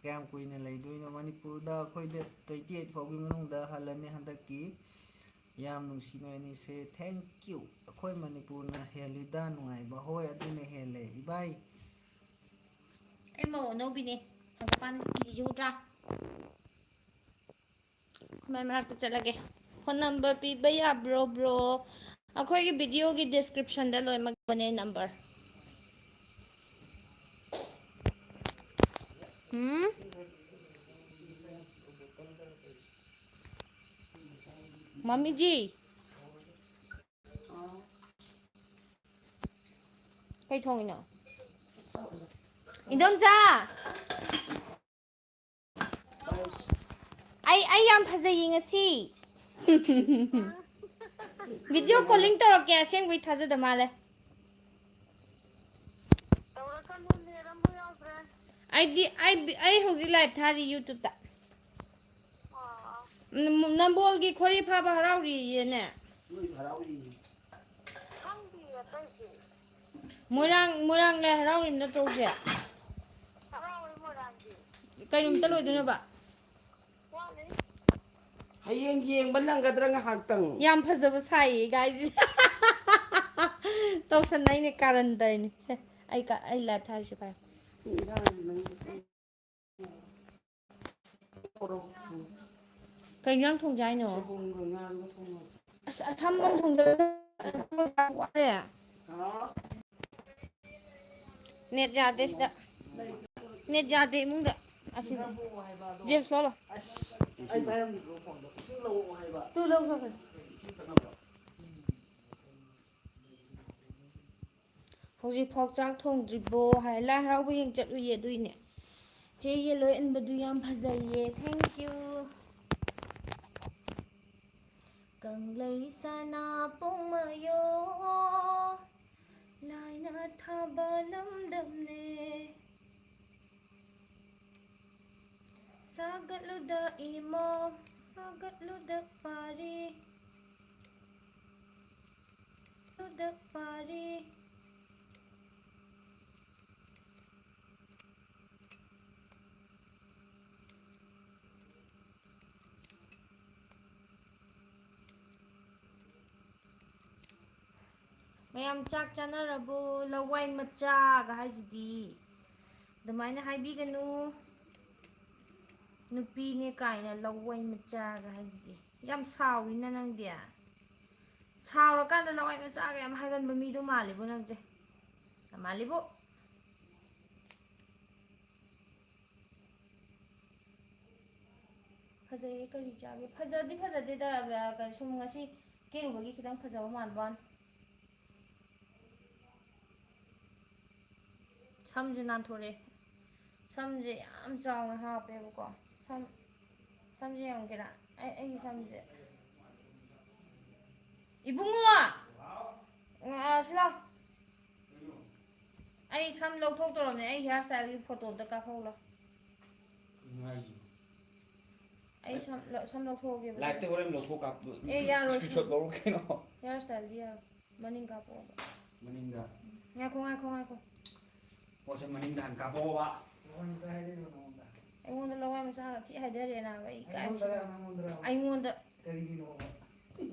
ꯀꯌꯥꯝ ꯀꯨꯏꯅ ꯂꯩꯗꯣꯏꯅꯣ? ꯃꯅꯤꯄꯨꯔꯗ ꯑꯩꯈꯣꯏꯗ twenty eight ꯐꯥꯎꯒꯤ ꯃꯅꯨꯡꯗ ꯍꯜꯂꯅꯤ ꯍꯟꯗꯛꯀꯤ꯫ ꯌꯥꯝ ꯅꯨꯡꯁꯤ ꯅꯣꯏ ꯑꯅꯤꯁꯦ, thank you꯫ ꯑꯩꯈꯣꯏ ꯃꯅꯤꯄꯨꯔꯅ ꯍꯦꯜꯂꯤꯗ ꯅꯨꯡꯉꯥꯏꯕ꯫ ꯍꯣꯏ, ꯑꯗꯨꯅ ꯍꯦꯜꯂꯦ ꯏꯕꯥꯏ꯫ ꯑꯩ ꯃꯧ ꯑꯅꯧꯕꯤꯅꯦ꯫ ꯍꯪꯒꯄꯥꯟ ꯐꯤꯁꯦ ꯎꯗ꯭ꯔꯥ? ꯑꯩꯈꯣꯏ ꯃꯥꯏ ꯃꯅꯥꯛꯇ ꯆꯠꯂꯒꯦ꯫ Phone number ꯄꯤꯕ ꯌꯥꯕ꯭ꯔꯣ bro? ꯑꯩꯈꯣꯏꯒꯤ videoꯒꯤ descriptionꯗ ꯂꯣꯏꯅꯃꯛ ꯂꯩꯕꯅꯦ number꯫ ꯎꯝ? ꯃꯝꯃꯤꯖꯤ꯫ ꯀꯩ ꯊꯣꯡꯉꯤꯅꯣ? ꯏꯟꯗꯣꯝꯆꯥ! ꯑꯩ, ꯑꯩ ꯌꯥꯝ ꯐꯖꯩꯌꯦ ꯉꯁꯤ꯫ Video calling ꯇꯧꯔꯛꯀꯦ, ꯑꯁꯦꯡꯕꯩ ꯊꯥꯖꯗ ꯃꯥꯜꯂꯦ꯫ ꯇꯧꯔꯛꯀꯅꯨ, ꯅꯦꯠ ꯑꯃꯨꯛ ꯌꯥꯎꯗ꯭ꯔꯦ꯫ ꯑꯩꯗꯤ, ꯑꯩ, ꯑꯩ ꯍꯧꯖꯤꯛ live ꯊꯥꯔꯤ YouTube-ꯇ꯫ ꯑꯣ꯫ ꯅꯝ-, ꯅꯝꯕꯣꯜꯒꯤ ꯈꯣꯔꯤ ꯐꯥꯕ ꯍꯔꯥꯎꯔꯤꯌꯦꯅꯦ꯫ ꯅꯣꯏ ꯍꯔꯥꯎꯔꯤꯌꯦ꯫ ꯈꯪꯗꯤꯌꯦ ꯑꯇꯩꯗꯤ꯫ ꯃꯣꯏꯔꯥꯡ, ꯃꯣꯏꯔꯥꯡ ꯂꯥꯏ ꯍꯔꯥꯎꯔꯤꯕ ꯅꯠꯇ꯭ꯔꯣ ꯍꯧꯖꯤꯛ? ꯍꯔꯥꯎꯔꯤ ꯃꯣꯏꯔꯥꯡꯒꯤ꯫ ꯀꯩ ꯅꯨꯃꯤꯠꯇ ꯂꯣꯏꯗꯣꯏꯅꯣꯕ? ꯋꯥꯠꯂꯤ꯫ ꯍꯌꯦꯡ ꯌꯦꯡꯕ ꯅꯪꯒꯗ꯭ꯔꯥ ꯉꯥꯏꯍꯥꯛꯇꯪ? ꯌꯥꯝ ꯐꯖꯕ ꯁꯥꯏꯌꯦ guys꯫ ꯇꯧꯁꯟꯅꯩꯅꯦ, ꯀꯥꯔꯟ ꯇꯧꯔꯤꯅꯦ꯫ ꯁꯦ, ꯑꯩ ꯀ-, ꯑꯩ live ꯊꯥꯔꯤꯁꯦ ꯄꯥꯏꯌꯨ꯫ ꯏꯟꯖꯥꯡꯁꯤ ꯅꯪ ꯀꯩ ꯏꯟꯖꯥꯡ ꯊꯣꯡꯖꯦ ꯍꯥꯏꯅꯣ? ꯁꯣꯏꯕꯨꯝꯒ ꯉꯥꯒ ꯊꯣꯡꯉꯁꯤ꯫ ꯑꯁ, ꯑꯁꯝꯕ ꯑꯃ ꯊꯣꯡꯖꯜꯂꯁꯦ꯫ ꯋꯥꯔꯦ꯫ ꯍꯥ? ꯅꯦꯠ ꯌꯥꯗꯦ ꯁꯤꯗ꯫ ꯅꯦꯠ ꯌꯥꯗꯦ ꯏꯃꯨꯡꯗ꯫ ꯑꯁꯤꯗ꯫ ꯁꯤꯡꯒꯥꯄꯨꯔ ꯍꯥꯏꯕ ꯑꯗꯣ꯫ ꯖꯦꯝꯁ ꯂꯧꯂꯣ꯫ ꯑꯁ, ꯑꯩ ꯄꯥꯏꯔꯝꯒꯦꯀꯣ ꯐꯣꯟꯗꯣ꯫ ꯏꯁꯤꯡ ꯂꯧꯔꯛꯑꯣ ꯍꯥꯏꯕ꯫ ꯇꯨ ꯂꯧ ꯆꯠꯈ꯭ꯔꯦ꯫ ꯏꯁꯤꯡ ꯊꯛꯅꯕ꯭ꯔꯣ? ꯍꯧꯖꯤꯛꯐꯥꯎ ꯆꯥꯛ ꯊꯣꯡꯗ꯭ꯔꯤꯕꯣ ꯍꯥꯏ꯫ ꯂꯥꯏ ꯍꯔꯥꯎꯕ ꯌꯦꯡ ꯆꯠꯂꯨꯏꯌꯦ, ꯑꯗꯨꯏꯅꯦ꯫ ꯆꯦ ꯌꯦꯜꯂꯣꯏ ꯏꯟꯕꯗꯨ ꯌꯥꯝ ꯐꯖꯩꯌꯦ꯫ Thank you꯫ ꯀꯪꯂꯩ ꯁꯅꯥ ꯄꯨꯡꯃꯌꯣ ꯂꯥꯏꯅ ꯊꯥꯕ ꯂꯝꯗꯝꯅꯦ꯫ ꯁꯥꯒꯠꯂꯨꯗ ꯏꯃꯣ, ꯁꯥꯒꯠꯂꯨꯗ ꯄꯥꯔꯤ꯫ ꯂꯨꯗ ꯄꯥꯔꯤ꯫ ꯃꯌꯥꯝ ꯆꯥꯛ ꯆꯥꯅꯔꯕꯣ? ꯂꯋꯥꯏ ꯃꯆꯥꯒ ꯍꯥꯏꯁꯤꯗꯤ ꯑꯗꯨꯃꯥꯏꯅ ꯍꯥꯏꯕꯤꯒꯅꯨ꯫ ꯅꯨꯄꯤꯅꯦ ꯀꯥꯏꯅ ꯂꯋꯥꯏ ꯃꯆꯥꯒ ꯍꯥꯏꯁꯤꯗꯤ꯫ ꯌꯥꯝ ꯁꯥꯎꯋꯤꯅ ꯅꯪꯗꯤ꯫ ꯁꯥꯎꯔꯀꯥꯟꯗ ꯂꯋꯥꯏ ꯃꯆꯥꯒ ꯌꯥꯝ ꯍꯥꯏꯒꯟꯕ ꯃꯤꯗꯣ ꯃꯥꯜꯂꯤꯕꯣ ꯅꯪꯁꯦ꯫ ꯌꯥꯝ ꯃꯥꯜꯂꯤꯕꯣ꯫ ꯐꯖꯩꯌꯦ, ꯀꯔꯤ ꯆꯥꯒꯦ? ꯐꯖꯗꯤ ꯐꯖꯗꯦꯗ, ꯑ, ꯀ-, ꯁꯨꯝ ꯉꯁꯤ ꯀꯦꯔꯨꯕꯒꯤ ꯈꯤꯇꯪ ꯐꯖꯕ ꯃꯥꯟꯕ ꯋꯥꯅꯤ꯫ ꯁꯝꯁꯦ ꯅꯥꯟꯊꯣꯔꯛꯑꯦ꯫ ꯁꯝꯁꯦ ꯌꯥꯝ ꯆꯥꯎꯅ ꯍꯥꯞꯄꯦꯕꯀꯣ꯫ ꯁꯝ, ꯁꯝꯁꯦ ꯌꯦꯡꯒꯦꯔꯥ? ꯑꯩ, ꯑꯩꯒꯤ ꯁꯝꯁꯦ꯫ ꯏꯕꯨꯡꯉꯣ! ꯑ, ꯁꯤ ꯂꯥꯎ꯫ ꯑꯩ ꯁꯝ ꯂꯧꯊꯣꯛꯇꯧꯔꯕꯅꯦ꯫ ꯑꯩ hair styleꯒꯤ photo ꯑꯝꯇ ꯀꯥꯞꯍꯧꯂꯣ꯫ ꯀꯩꯅꯣ ꯍꯥꯏꯁꯤꯕꯣ? ꯑꯩ ꯁꯝ ꯂꯧ-, ꯁꯝ ꯂꯧꯊꯣꯛꯑꯒꯦꯕ꯫ Liveꯇ ꯍꯣꯔꯦꯟ ꯂꯧꯊꯣꯛ ꯀꯥꯞ-, ꯑꯦ, ꯌꯥꯔꯣꯏ, screenshot ꯁꯝ꯫ ꯂꯧꯔꯣ ꯀꯩꯅꯣ꯫ Hair styleꯗꯤ ꯌꯥꯔꯣꯏ꯫ ꯃꯅꯤꯡ ꯀꯥꯞꯄꯛꯑꯣꯕ꯫ ꯃꯅꯤꯡꯗ? ꯉꯥꯏꯈꯣ, ꯉꯥꯏꯈꯣ, ꯉꯥꯏꯈꯣ꯫ ꯄꯣꯠꯁꯦ ꯃꯅꯤꯡꯗ ꯍꯥꯟꯅ ꯀꯥꯞꯄꯛꯑꯣꯕ꯫ ꯂꯋꯥꯏ ꯃꯆꯥ ꯍꯥꯏꯔꯛꯏꯕ ꯅꯉꯣꯟꯗ꯫ ꯑꯩꯉꯣꯟꯗ ꯂꯋꯥꯏ ꯃꯆꯥꯒ ꯊꯤ ꯍꯥꯏꯗꯔꯦ ꯅꯥꯕ, ꯑꯩ ꯏꯀꯥꯏꯕꯁꯤꯔꯦ꯫ ꯑꯩꯉꯣꯟꯗꯔ ꯅꯉꯣꯟꯗꯔ? ꯑꯩꯉꯣꯟꯗ꯫ ꯀꯔꯤꯒꯤꯅꯣꯕ?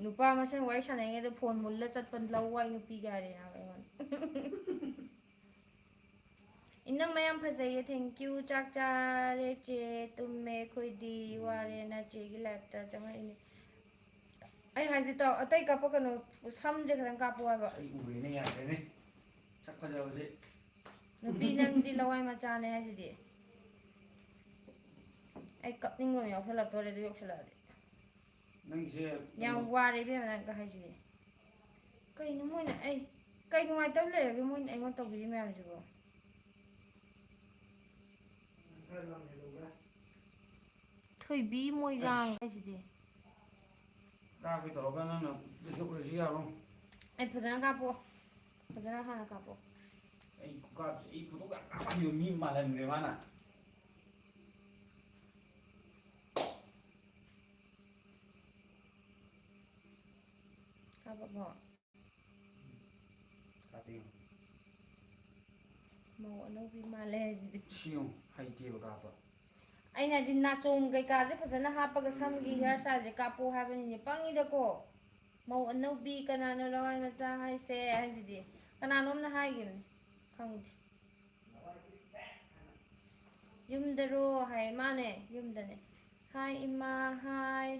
ꯅꯨꯄꯥ ꯃꯁꯦꯟ ꯋꯥꯔꯤ ꯁꯥꯟꯅꯔꯤꯉꯩꯗ phone ꯃꯨꯜꯂ ꯆꯠꯄ ꯂꯋꯥꯏ ꯅꯨꯄꯤꯒ ꯍꯥꯏꯔꯦ ꯅꯥꯕ ꯑꯩꯉꯣꯟꯗ꯫ ꯏꯅꯝꯃ ꯌꯥꯝ ꯐꯖꯩꯌꯦ, thank you꯫ ꯆꯥꯛ ꯆꯥꯔꯦ ꯆꯦ, ꯇꯨꯝꯃꯦ ꯑꯩꯈꯣꯏꯗꯤ, ꯋꯥꯔꯦꯅ ꯆꯦꯒꯤ liveꯇ ꯆꯪꯉꯛꯏꯅꯦ꯫ ꯑꯩ ꯍꯥꯏꯁꯦ ꯇꯥꯎ, ꯑꯇꯩ ꯀꯥꯞꯄꯛꯀꯅꯨ, ꯁꯝꯁꯦ ꯈꯤꯇꯪ ꯀꯥꯞꯄꯣ ꯍꯥꯏꯕ꯫ ꯑꯩ ꯎꯔꯦꯅꯦ, ꯌꯥꯗ꯭ꯔꯦꯅꯦ꯫ ꯁꯛ ꯐꯖꯕꯁꯦ꯫ ꯅꯨꯄꯤ ꯅꯪꯗꯤ ꯂꯋꯥꯏ ꯃꯆꯥꯅꯦ ꯍꯥꯏꯁꯤꯗꯤ꯫ ꯑꯩ ꯀꯞꯅꯤꯡꯕ ꯑꯃ ꯌꯥꯎꯁꯜꯂꯛꯇꯣꯔꯦ ꯑꯗꯨ ꯌꯧꯁꯜꯂꯛꯑꯗꯤ꯫ ꯅꯪꯁꯦ ꯌꯥꯝ ꯀꯩꯅꯣ ꯋꯥꯔꯦ ꯏꯕꯦꯝꯃ ꯅꯪꯒ ꯍꯥꯏꯁꯤꯗꯤ꯫ ꯀꯩꯅꯣ ꯃꯣꯏꯅ ꯑꯩ, ꯀꯩ ꯅꯨꯡꯉꯥꯏꯇꯕ ꯂꯩꯔꯒꯦ ꯃꯣꯏꯅ ꯑꯩꯉꯣꯟꯗ ꯇꯧꯕꯤꯔꯤ ꯃꯌꯥꯝꯁꯤꯕꯣ? ꯊꯣꯏꯕꯤ ꯃꯣꯏꯔꯥꯡ ꯑꯁ꯫ ꯍꯥꯏꯁꯤꯗꯤ꯫ ꯀꯥꯞꯀꯦ ꯇꯧꯔꯒ ꯅꯪꯅ ꯂꯩꯊꯣꯛꯈ꯭ꯔꯁꯨ ꯌꯥꯔꯣꯏ꯫ ꯑꯩ ꯐꯖꯅ ꯀꯥꯞꯄꯣ꯫ ꯐꯖꯅ ꯍꯥꯟꯅ ꯀꯥꯞꯄꯣ꯫ ꯑꯩ ꯈꯨꯀꯥꯞꯁꯦ, ꯑꯩ photo ꯌꯥꯝ ꯀꯥꯞꯄ ꯍꯩꯕ ꯃꯤ ꯃꯥꯜꯍꯟꯈ꯭ꯔꯦ ꯃꯥꯅ꯫ ꯀꯥꯞꯄꯕꯣ? ꯀꯥꯞꯄꯤꯌꯨ꯫ ꯃꯧ ꯑꯅꯧꯕꯤ ꯃꯥꯜꯂꯦ ꯍꯥꯏꯁꯤꯗꯤ꯫ ꯁꯤ ꯌꯦꯡꯉꯨ, ꯍꯩꯇꯦꯕ ꯀꯥꯞꯄ꯫ ꯑꯩꯅ ꯍꯥꯏꯗꯤ ꯅꯥꯆꯣꯝ ꯀꯩꯀꯥꯁꯦ ꯐꯖꯅ ꯍꯥꯞꯄꯒ ꯁꯝꯒꯤ hair styleꯁꯦ ꯀꯥꯞꯄꯣ ꯍꯥꯏꯕꯅꯤꯅꯦ, ꯄꯪꯉꯤꯗꯀꯣ꯫ ꯃꯧ ꯑꯅꯧꯕꯤ ꯀꯅꯥꯅꯣ ꯂꯋꯥꯏ ꯃꯆꯥ ꯍꯥꯏꯁꯦ ꯍꯥꯏꯁꯤꯗꯤ? ꯀꯅꯥꯅꯣꯝꯅ ꯍꯥꯏꯈꯤꯕꯅꯤ, ꯈꯪꯗꯦ꯫ ꯌꯨꯝꯗꯔꯣ ꯍꯥꯏ, ꯃꯥꯅꯦ, ꯌꯨꯝꯗꯅꯦ꯫ ꯍꯥꯏ ꯏꯃꯥ, ꯍꯥꯏ꯫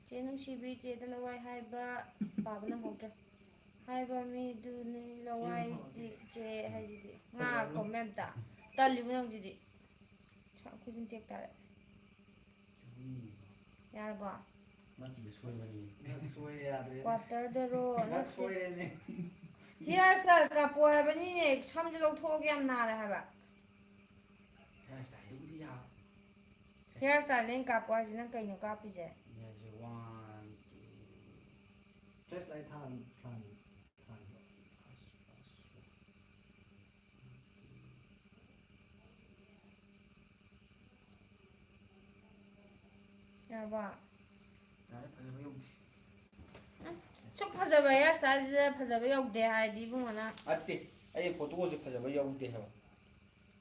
ꯆꯦ ꯅꯨꯡꯁꯤꯕꯤ, ꯆꯦꯗ ꯂꯋꯥꯏ ꯍꯥꯏꯕ ꯄꯥꯕ ꯅꯪꯍꯧꯗ꯭ꯔꯦ꯫ ꯍꯥꯏꯕ ꯃꯤꯗꯨꯅꯤ ꯂꯋꯥꯏꯗꯤ ꯆꯦ ꯍꯥꯏꯁꯤꯗꯤ꯫ ꯉꯥ ꯈꯣꯝꯃꯦ ꯑꯝꯇ꯫ ꯇꯜꯂꯤꯕ ꯅꯪꯁꯤꯗꯤ꯫ ꯁꯝ ꯈꯨꯖꯤꯟ ꯇꯦꯛ ꯇꯥꯔꯦ꯫ ꯌꯥꯔꯕꯣ? ꯅꯠꯇꯦ, ꯁꯣꯏꯕꯅꯤ꯫ ꯅꯪ ꯁꯣꯏꯔꯦ, ꯌꯥꯗ꯭ꯔꯦ꯫ ꯀ꯭ꯋꯥꯇꯔꯗꯔꯣ? ꯅꯪ ꯅꯠꯇꯦ꯫ ꯁꯣꯏꯔꯦꯅꯦ꯫ ꯍꯤꯌꯥꯔ ꯁ꯭ꯇꯥꯏꯜ ꯀꯥꯞꯄꯣ ꯍꯥꯏꯕꯅꯤꯅꯦ, ꯁꯝꯁꯦ ꯂꯧꯊꯣꯛꯑꯒ ꯌꯥꯝ ꯅꯥꯔꯦ ꯍꯥꯏꯕ꯫ ꯍꯤꯌꯥꯔ ꯁ꯭ꯇꯥꯏꯜꯗꯨꯕꯨꯗꯤ ꯌꯥꯕ꯫ ꯍꯤꯌꯥꯔ ꯁ꯭ꯇꯥꯏꯜꯗ ꯑꯩꯅ ꯀꯥꯞꯄꯣ ꯍꯥꯏꯁꯦ, ꯅꯪ ꯀꯩꯅꯣ ꯀꯥꯞꯄꯤꯁꯦ? ꯌꯥꯏꯁꯦ, ꯋꯥꯟ, ꯇꯨ꯫ ꯐ꯭ꯂꯦꯁ ꯂꯥꯏꯠ ꯊꯥꯟ-, ꯊꯥꯟ-, ꯊꯥꯟꯕ꯫ ꯌꯥꯔꯕꯣ? ꯌꯥꯔꯦ, ꯐꯖꯕ ꯌꯧꯗꯦ꯫ ꯎꯝ, ꯁꯨꯛ ꯐꯖꯕ ꯍꯤꯌꯥꯔ ꯁ꯭ꯇꯥꯏꯜꯁꯤꯗ ꯐꯖꯕ ꯌꯧꯗꯦ ꯍꯥꯏꯔꯗꯤ ꯏꯕꯨꯡꯉꯣ ꯅꯪ꯫ ꯅꯠꯇꯦ, ꯑꯩ ꯐꯣꯇꯣꯁꯦ ꯐꯖꯕ ꯌꯧꯗꯦ ꯍꯥꯏꯕ꯫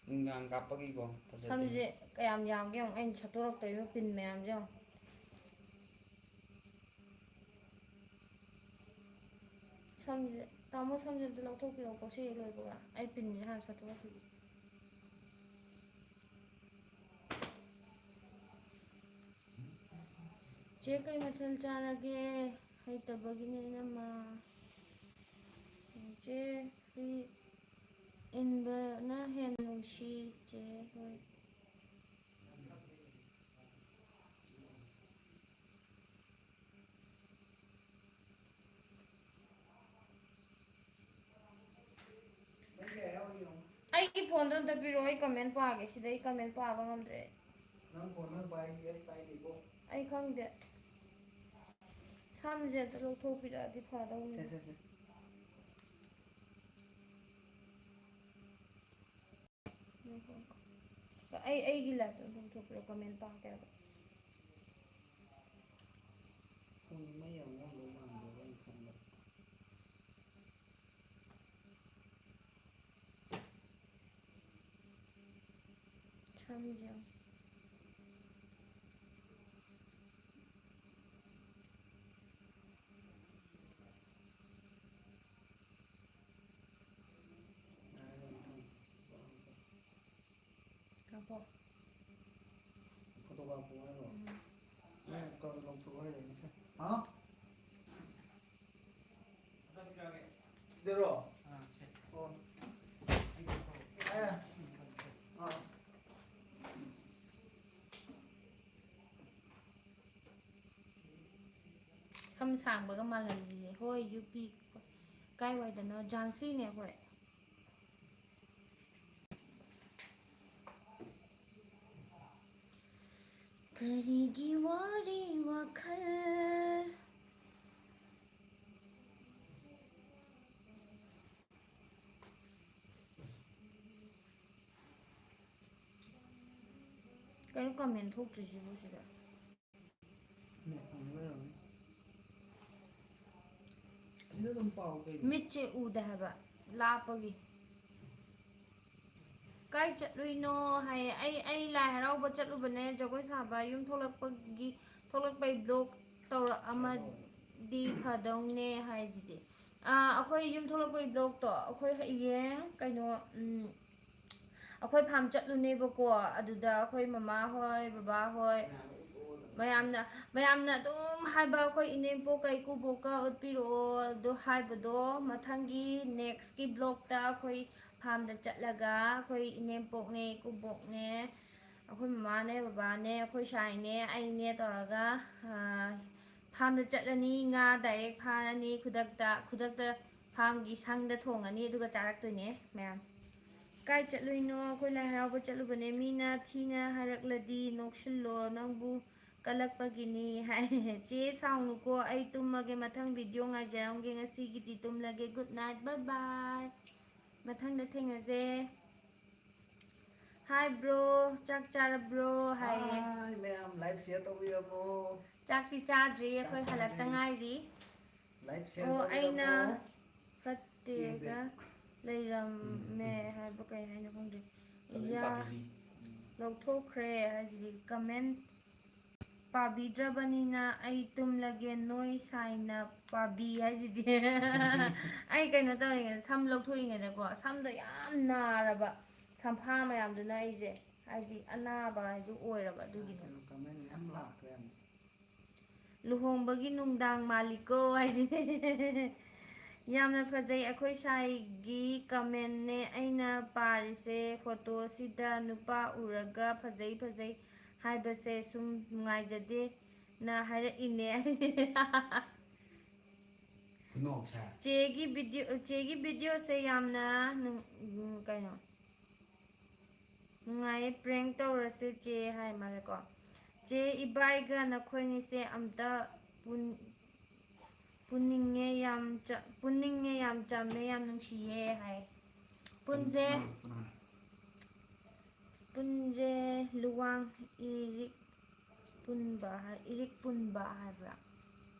ꯅꯨꯡꯗꯥꯡ ꯀꯥꯞꯄꯒꯤꯀꯣ, ꯐꯖꯗꯦ꯫ ꯁꯝꯁꯦ ꯀꯌꯥꯝ ꯌꯥꯝꯒꯦ ꯌꯦꯡꯉꯣ, ꯑꯩꯅ ꯁꯠꯇꯣꯔꯛꯇꯣꯏꯕ ꯄꯤꯟ ꯃꯌꯥꯝꯁꯦ ꯌꯦꯡꯉꯣ꯫ ꯁꯝꯁꯦ, ꯇꯥꯃꯣ ꯁꯝꯁꯦ ꯑꯝꯇ ꯂꯧꯊꯣꯛꯄꯤꯔꯛꯑꯣꯀꯣ ꯁꯤ ꯂꯣꯏꯕꯒ꯫ ꯑꯩ ꯄꯤꯟꯁꯦ ꯍꯥꯟꯅ ꯁꯠꯇꯣꯛꯈꯤꯒꯦ꯫ ꯆꯦ ꯀꯩ ꯃꯊꯦꯜ ꯆꯥꯔꯒꯦ? ꯍꯩꯇꯕꯒꯤꯅꯦ ꯏꯅꯝꯃ꯫ ꯆꯦ ꯐꯤ ꯏꯟꯕꯅ ꯍꯦꯟꯅ ꯅꯨꯡꯁꯤ ꯆꯦ ꯍꯣꯏ꯫ ꯑꯩꯒꯤ ꯐꯣꯟꯗꯣ ꯑꯝꯇ ꯄꯤꯔꯛꯑꯣ, ꯑꯩ ꯀꯃꯦꯟ ꯄꯥꯒꯦ꯫ ꯁꯤꯗ ꯑꯩ ꯀꯃꯦꯟ ꯄꯥꯕ ꯉꯝꯗ꯭ꯔꯦ꯫ ꯅꯪ ꯐꯣꯟ ꯅꯪ ꯄꯥꯏ-, ꯑꯩ ꯄꯥꯏꯗꯦꯀꯣ꯫ ꯑꯩ ꯈꯪꯗꯦ꯫ ꯁꯝꯁꯦ ꯑꯝꯇ ꯂꯧꯊꯣꯛꯄꯤꯔꯛꯑꯗꯤ ꯐꯗꯧꯅꯤ꯫ ꯁꯦ, ꯁꯦ, ꯁꯦ꯫ ꯑꯩ, ꯑꯩꯒꯤ ꯂꯥꯏꯐꯇ ꯑꯗꯨꯝ ꯊꯣꯛꯄꯤꯔꯣ, ꯀꯃꯦꯟ ꯄꯥꯒꯦ ꯍꯥꯏꯕ꯫ ꯄꯨꯡ ꯑꯃ ꯌꯧꯔꯝꯗꯧ ꯃꯥꯟꯗꯦꯕ ꯑꯩꯅ ꯈꯟꯕꯗ꯫ ꯁꯝꯁꯦ ꯌꯦꯡꯉꯣ꯫ ꯀꯥꯞꯄꯣ꯫ ꯐꯣꯇꯣ ꯀꯥꯞꯄꯣ ꯍꯥꯏꯔꯣ? ꯎꯝ꯫ ꯅꯪ ꯀꯛ-, ꯂꯧꯊꯣꯛꯑꯣ ꯍꯥꯏꯗꯥꯏꯅꯦ ꯁꯦ? ꯍꯥ? ꯁꯤꯗꯔꯣ? ꯑꯣ꯫ ꯑꯦ꯫ ꯑꯥ꯫ ꯁꯝ ꯁꯥꯡꯕꯒ ꯃꯥꯜꯍꯜꯂꯤꯌꯦ꯫ ꯍꯣꯏ, ꯌꯨ ꯄꯤ꯫ ꯀꯥꯏꯋꯥꯏꯗꯅꯣ? ꯖꯥꯟꯁꯤꯅꯦ ꯑꯩꯈꯣꯏ꯫ ꯀꯔꯤꯒꯤ ꯋꯥꯔꯤ ꯋꯥꯈꯜ? ꯀꯩꯅꯣ comment ꯊꯣꯛꯇ꯭ꯔꯤꯁꯤꯕꯨ ꯁꯤꯗ? ꯅꯦꯠ ꯐꯪꯕ ꯑꯣꯏꯔꯝꯅꯤ꯫ ꯑꯁꯤꯗ ꯑꯗꯨꯝ ꯄꯥꯎ ꯀꯩꯅꯣ? ꯃꯤꯠꯁꯦ ꯎꯗꯦ ꯍꯥꯏꯕ, ꯂꯥꯞꯄꯒꯤ꯫ ꯀꯥꯏ ꯆꯠꯂꯨꯏꯅꯣ ꯍꯥꯏꯌꯦ꯫ ꯑꯩ, ꯑꯩ ꯂꯥꯏ ꯍꯔꯥꯎꯕ ꯆꯠꯂꯨꯕꯅꯦ, ꯖꯒꯣꯏ ꯁꯥꯕ꯫ ꯌꯨꯝ ꯊꯣꯛꯂꯛꯄꯒꯤ, ꯊꯣꯛꯂꯛꯄꯩ vlog ꯇꯧꯔꯛꯑꯃꯗꯤ ꯐꯗꯧꯅꯦ ꯍꯥꯏꯁꯤꯗꯤ꯫ ꯑꯥ, ꯑꯩꯈꯣꯏ ꯌꯨꯝ ꯊꯣꯛꯂꯛꯄꯩ vlogꯇꯣ ꯑꯩꯈꯣꯏ ꯍꯌꯦꯡ ꯀꯩꯅꯣ, ꯎꯝ, ꯑꯩꯈꯣꯏ farm ꯆꯠꯂꯨꯅꯦꯕꯀꯣ꯫ ꯑꯗꯨꯗ ꯑꯩꯈꯣꯏ ꯃꯃꯥ ꯍꯣꯏ, ꯕꯕꯥ ꯍꯣꯏ, ꯃꯌꯥꯝꯅ, ꯃꯌꯥꯝꯅ ꯑꯗꯨꯝ ꯍꯥꯏꯕ, ꯑꯩꯈꯣꯏ ꯏꯅꯦꯝꯄꯣꯛꯀ ꯏꯀꯨꯕꯣꯛꯀ ꯎꯠꯄꯤꯔꯛꯑꯣ ꯑꯗꯨ ꯍꯥꯏꯕꯗꯣ, ꯃꯊꯪꯒꯤ nextꯀꯤ vlogꯇ ꯑꯩꯈꯣꯏ farmꯗ ꯆꯠꯂꯒ ꯑꯩꯈꯣꯏ ꯏꯅꯦꯝꯄꯣꯛꯅꯦ, ꯏꯀꯨꯕꯣꯛꯅꯦ, ꯑꯩꯈꯣꯏ ꯃꯃꯥꯅꯦ, ꯕꯕꯥꯅꯦ, ꯑꯩꯈꯣꯏ ꯁꯥꯏꯅꯦ, ꯑꯩꯅꯦ ꯇꯧꯔꯒ, ꯑꯥ, farmꯗ ꯆꯠꯂꯅꯤ꯫ ꯉꯥ direct ꯐꯥꯔꯅꯤ ꯈꯨꯗꯛꯇ, ꯈꯨꯗꯛꯇ farmꯒꯤ ꯁꯪꯗ ꯊꯣꯡꯉꯅꯤ, ꯑꯗꯨꯒ ꯆꯥꯔꯛꯇꯣꯏꯅꯦ ꯃꯌꯥꯝ꯫ ꯀꯥꯏ ꯆꯠꯂꯨꯏꯅꯣ? ꯑꯩꯈꯣꯏ ꯂꯥꯏ ꯍꯔꯥꯎꯕ ꯆꯠꯂꯨꯕꯅꯦ꯫ ꯃꯤꯅ ꯊꯤꯅ ꯍꯥꯏꯔꯛꯂꯗꯤ ꯅꯣꯛꯁꯤꯜꯂꯣ, ꯅꯪꯕꯨ ꯀꯜꯂꯛꯄꯒꯤꯅꯤ ꯍꯥꯏ꯫ ꯆꯦ ꯁꯥꯎꯅꯨꯀꯣ, ꯑꯩ ꯇꯨꯝꯃꯒꯦ, ꯃꯊꯪ video ꯉꯥꯏꯖꯔꯝꯒꯦ꯫ ꯉꯁꯤꯒꯤꯗꯤ ꯇꯨꯝꯂꯒꯦ꯫ Good night, bye bye꯫ ꯃꯊꯪꯗ ꯊꯦꯡꯅꯁꯦ꯫ Hi bro, ꯆꯥꯛ ꯆꯥꯔꯕ꯭ꯔꯣ? ꯍꯥꯏꯌꯦ꯫ Hi ꯃꯌꯥꯝ, live share ꯇꯧꯕꯤꯔꯝꯃꯣ꯫ ꯆꯥꯛꯇꯤ ꯆꯥꯗ꯭ꯔꯤ, ꯑꯩꯈꯣꯏ ꯆꯥꯛ ꯍꯜꯂꯛꯇ ꯆꯥꯗ꯭ꯔꯤ꯫ ꯉꯥꯏꯔꯤ꯫ Live share ꯑꯣ, ꯇꯧꯕꯤꯔꯝꯃꯣ꯫ ꯑꯩꯅ ꯐꯠꯇꯦꯒ ꯂꯩꯔꯝꯃꯦ ꯍꯥꯏꯕ ꯀꯩ ꯍꯥꯏꯅꯣ ꯈꯪꯗꯦ꯫ Comment ꯌꯥ-, ꯄꯥꯕꯤꯔꯤ꯫ ꯂꯧꯊꯣꯛꯈ꯭ꯔꯦ ꯍꯥꯏꯁꯤꯗꯤ comment꯫ ꯄꯥꯕꯤꯗ꯭ꯔꯕꯅꯤꯅ ꯑꯩ ꯇꯨꯝꯂꯒꯦ, ꯅꯣꯏ ꯁꯥꯏꯅ ꯄꯥꯕꯤ ꯍꯥꯏꯁꯤꯗꯤ꯫ ꯑꯩ ꯀꯩꯅꯣ ꯇꯧꯔꯤꯉꯩꯗ, ꯁꯝ ꯂꯧꯊꯣꯛꯏꯉꯩꯗꯀꯣ, ꯁꯝꯗꯣ ꯌꯥꯝ ꯅꯥꯔꯕ, ꯁꯝꯐꯥ ꯃꯌꯥꯝꯗꯨꯅ ꯑꯩꯁꯦ, ꯍꯥꯏꯗꯤ, ꯑꯅꯥꯕ ꯍꯥꯏꯗꯨ ꯑꯣꯏꯔꯕ, ꯑꯗꯨꯒꯤꯅꯦ꯫ ꯀꯩꯅꯣ comment ꯌꯥꯝ ꯂꯥꯛꯈ꯭ꯔꯦ ꯌꯥꯝ꯫ ꯂꯨꯍꯣꯡꯕꯒꯤ ꯅꯨꯡꯗꯥꯡ ꯃꯥꯜꯂꯤꯀꯣ ꯍꯥꯏꯁꯤꯅꯦ꯫ ꯌꯥꯝꯅ ꯐꯖꯩ꯫ ꯑꯩꯈꯣꯏ ꯁꯥꯏꯒꯤ ꯀꯃꯦꯟꯅꯦ ꯑꯩꯅ ꯄꯥꯔꯤꯁꯦ꯫ ꯐꯣꯇꯣꯁꯤꯗ ꯅꯨꯄꯥ ꯎꯔꯒ ꯐꯖꯩ ꯐꯖꯩ ꯍꯥꯏꯕꯁꯦ ꯁꯨꯝ ꯅꯨꯡꯉꯥꯏꯖꯗꯦꯅ ꯍꯥꯏꯔꯛꯏꯅꯦ꯫ ꯈꯨꯅꯣꯛꯁꯦ꯫ ꯆꯦꯒꯤ ꯚꯤꯗꯤꯑꯣ, ꯆꯦꯒꯤ ꯚꯤꯗꯤꯑꯣꯁꯦ ꯌꯥꯝꯅ ꯅꯨꯡ-, ꯎꯝ, ꯀꯩꯅꯣ, ꯅꯨꯡꯉꯥꯏꯌꯦ꯫ Prank ꯇꯧꯔꯁꯦ ꯆꯦ ꯍꯥꯏ ꯃꯥꯜꯂꯦꯀꯣ꯫ ꯆꯦ, ꯏꯕꯥꯏꯒ ꯅꯈꯣꯏꯅꯤꯁꯦ ꯑꯝꯇ ꯄꯨꯟ-, ꯄꯨꯟꯅꯤꯡꯉꯦ ꯌꯥꯝ ꯆ-, ꯄꯨꯟꯅꯤꯡꯉꯦ, ꯌꯥꯝ ꯆꯝꯃꯦ, ꯌꯥꯝ ꯅꯨꯡꯁꯤꯌꯦ ꯍꯥꯏ꯫ ꯄꯨꯟꯁꯦ꯫ ꯀꯅꯥ, ꯀꯅꯥ? ꯄꯨꯟꯁꯦ꯫ ꯂꯨꯋꯥꯡ ꯏꯔꯤꯛ ꯄꯨꯟꯕ ꯍꯥꯏ-, ꯏꯔꯤꯛ ꯄꯨꯟꯕ ꯍꯥꯏꯕ꯭ꯔꯥ?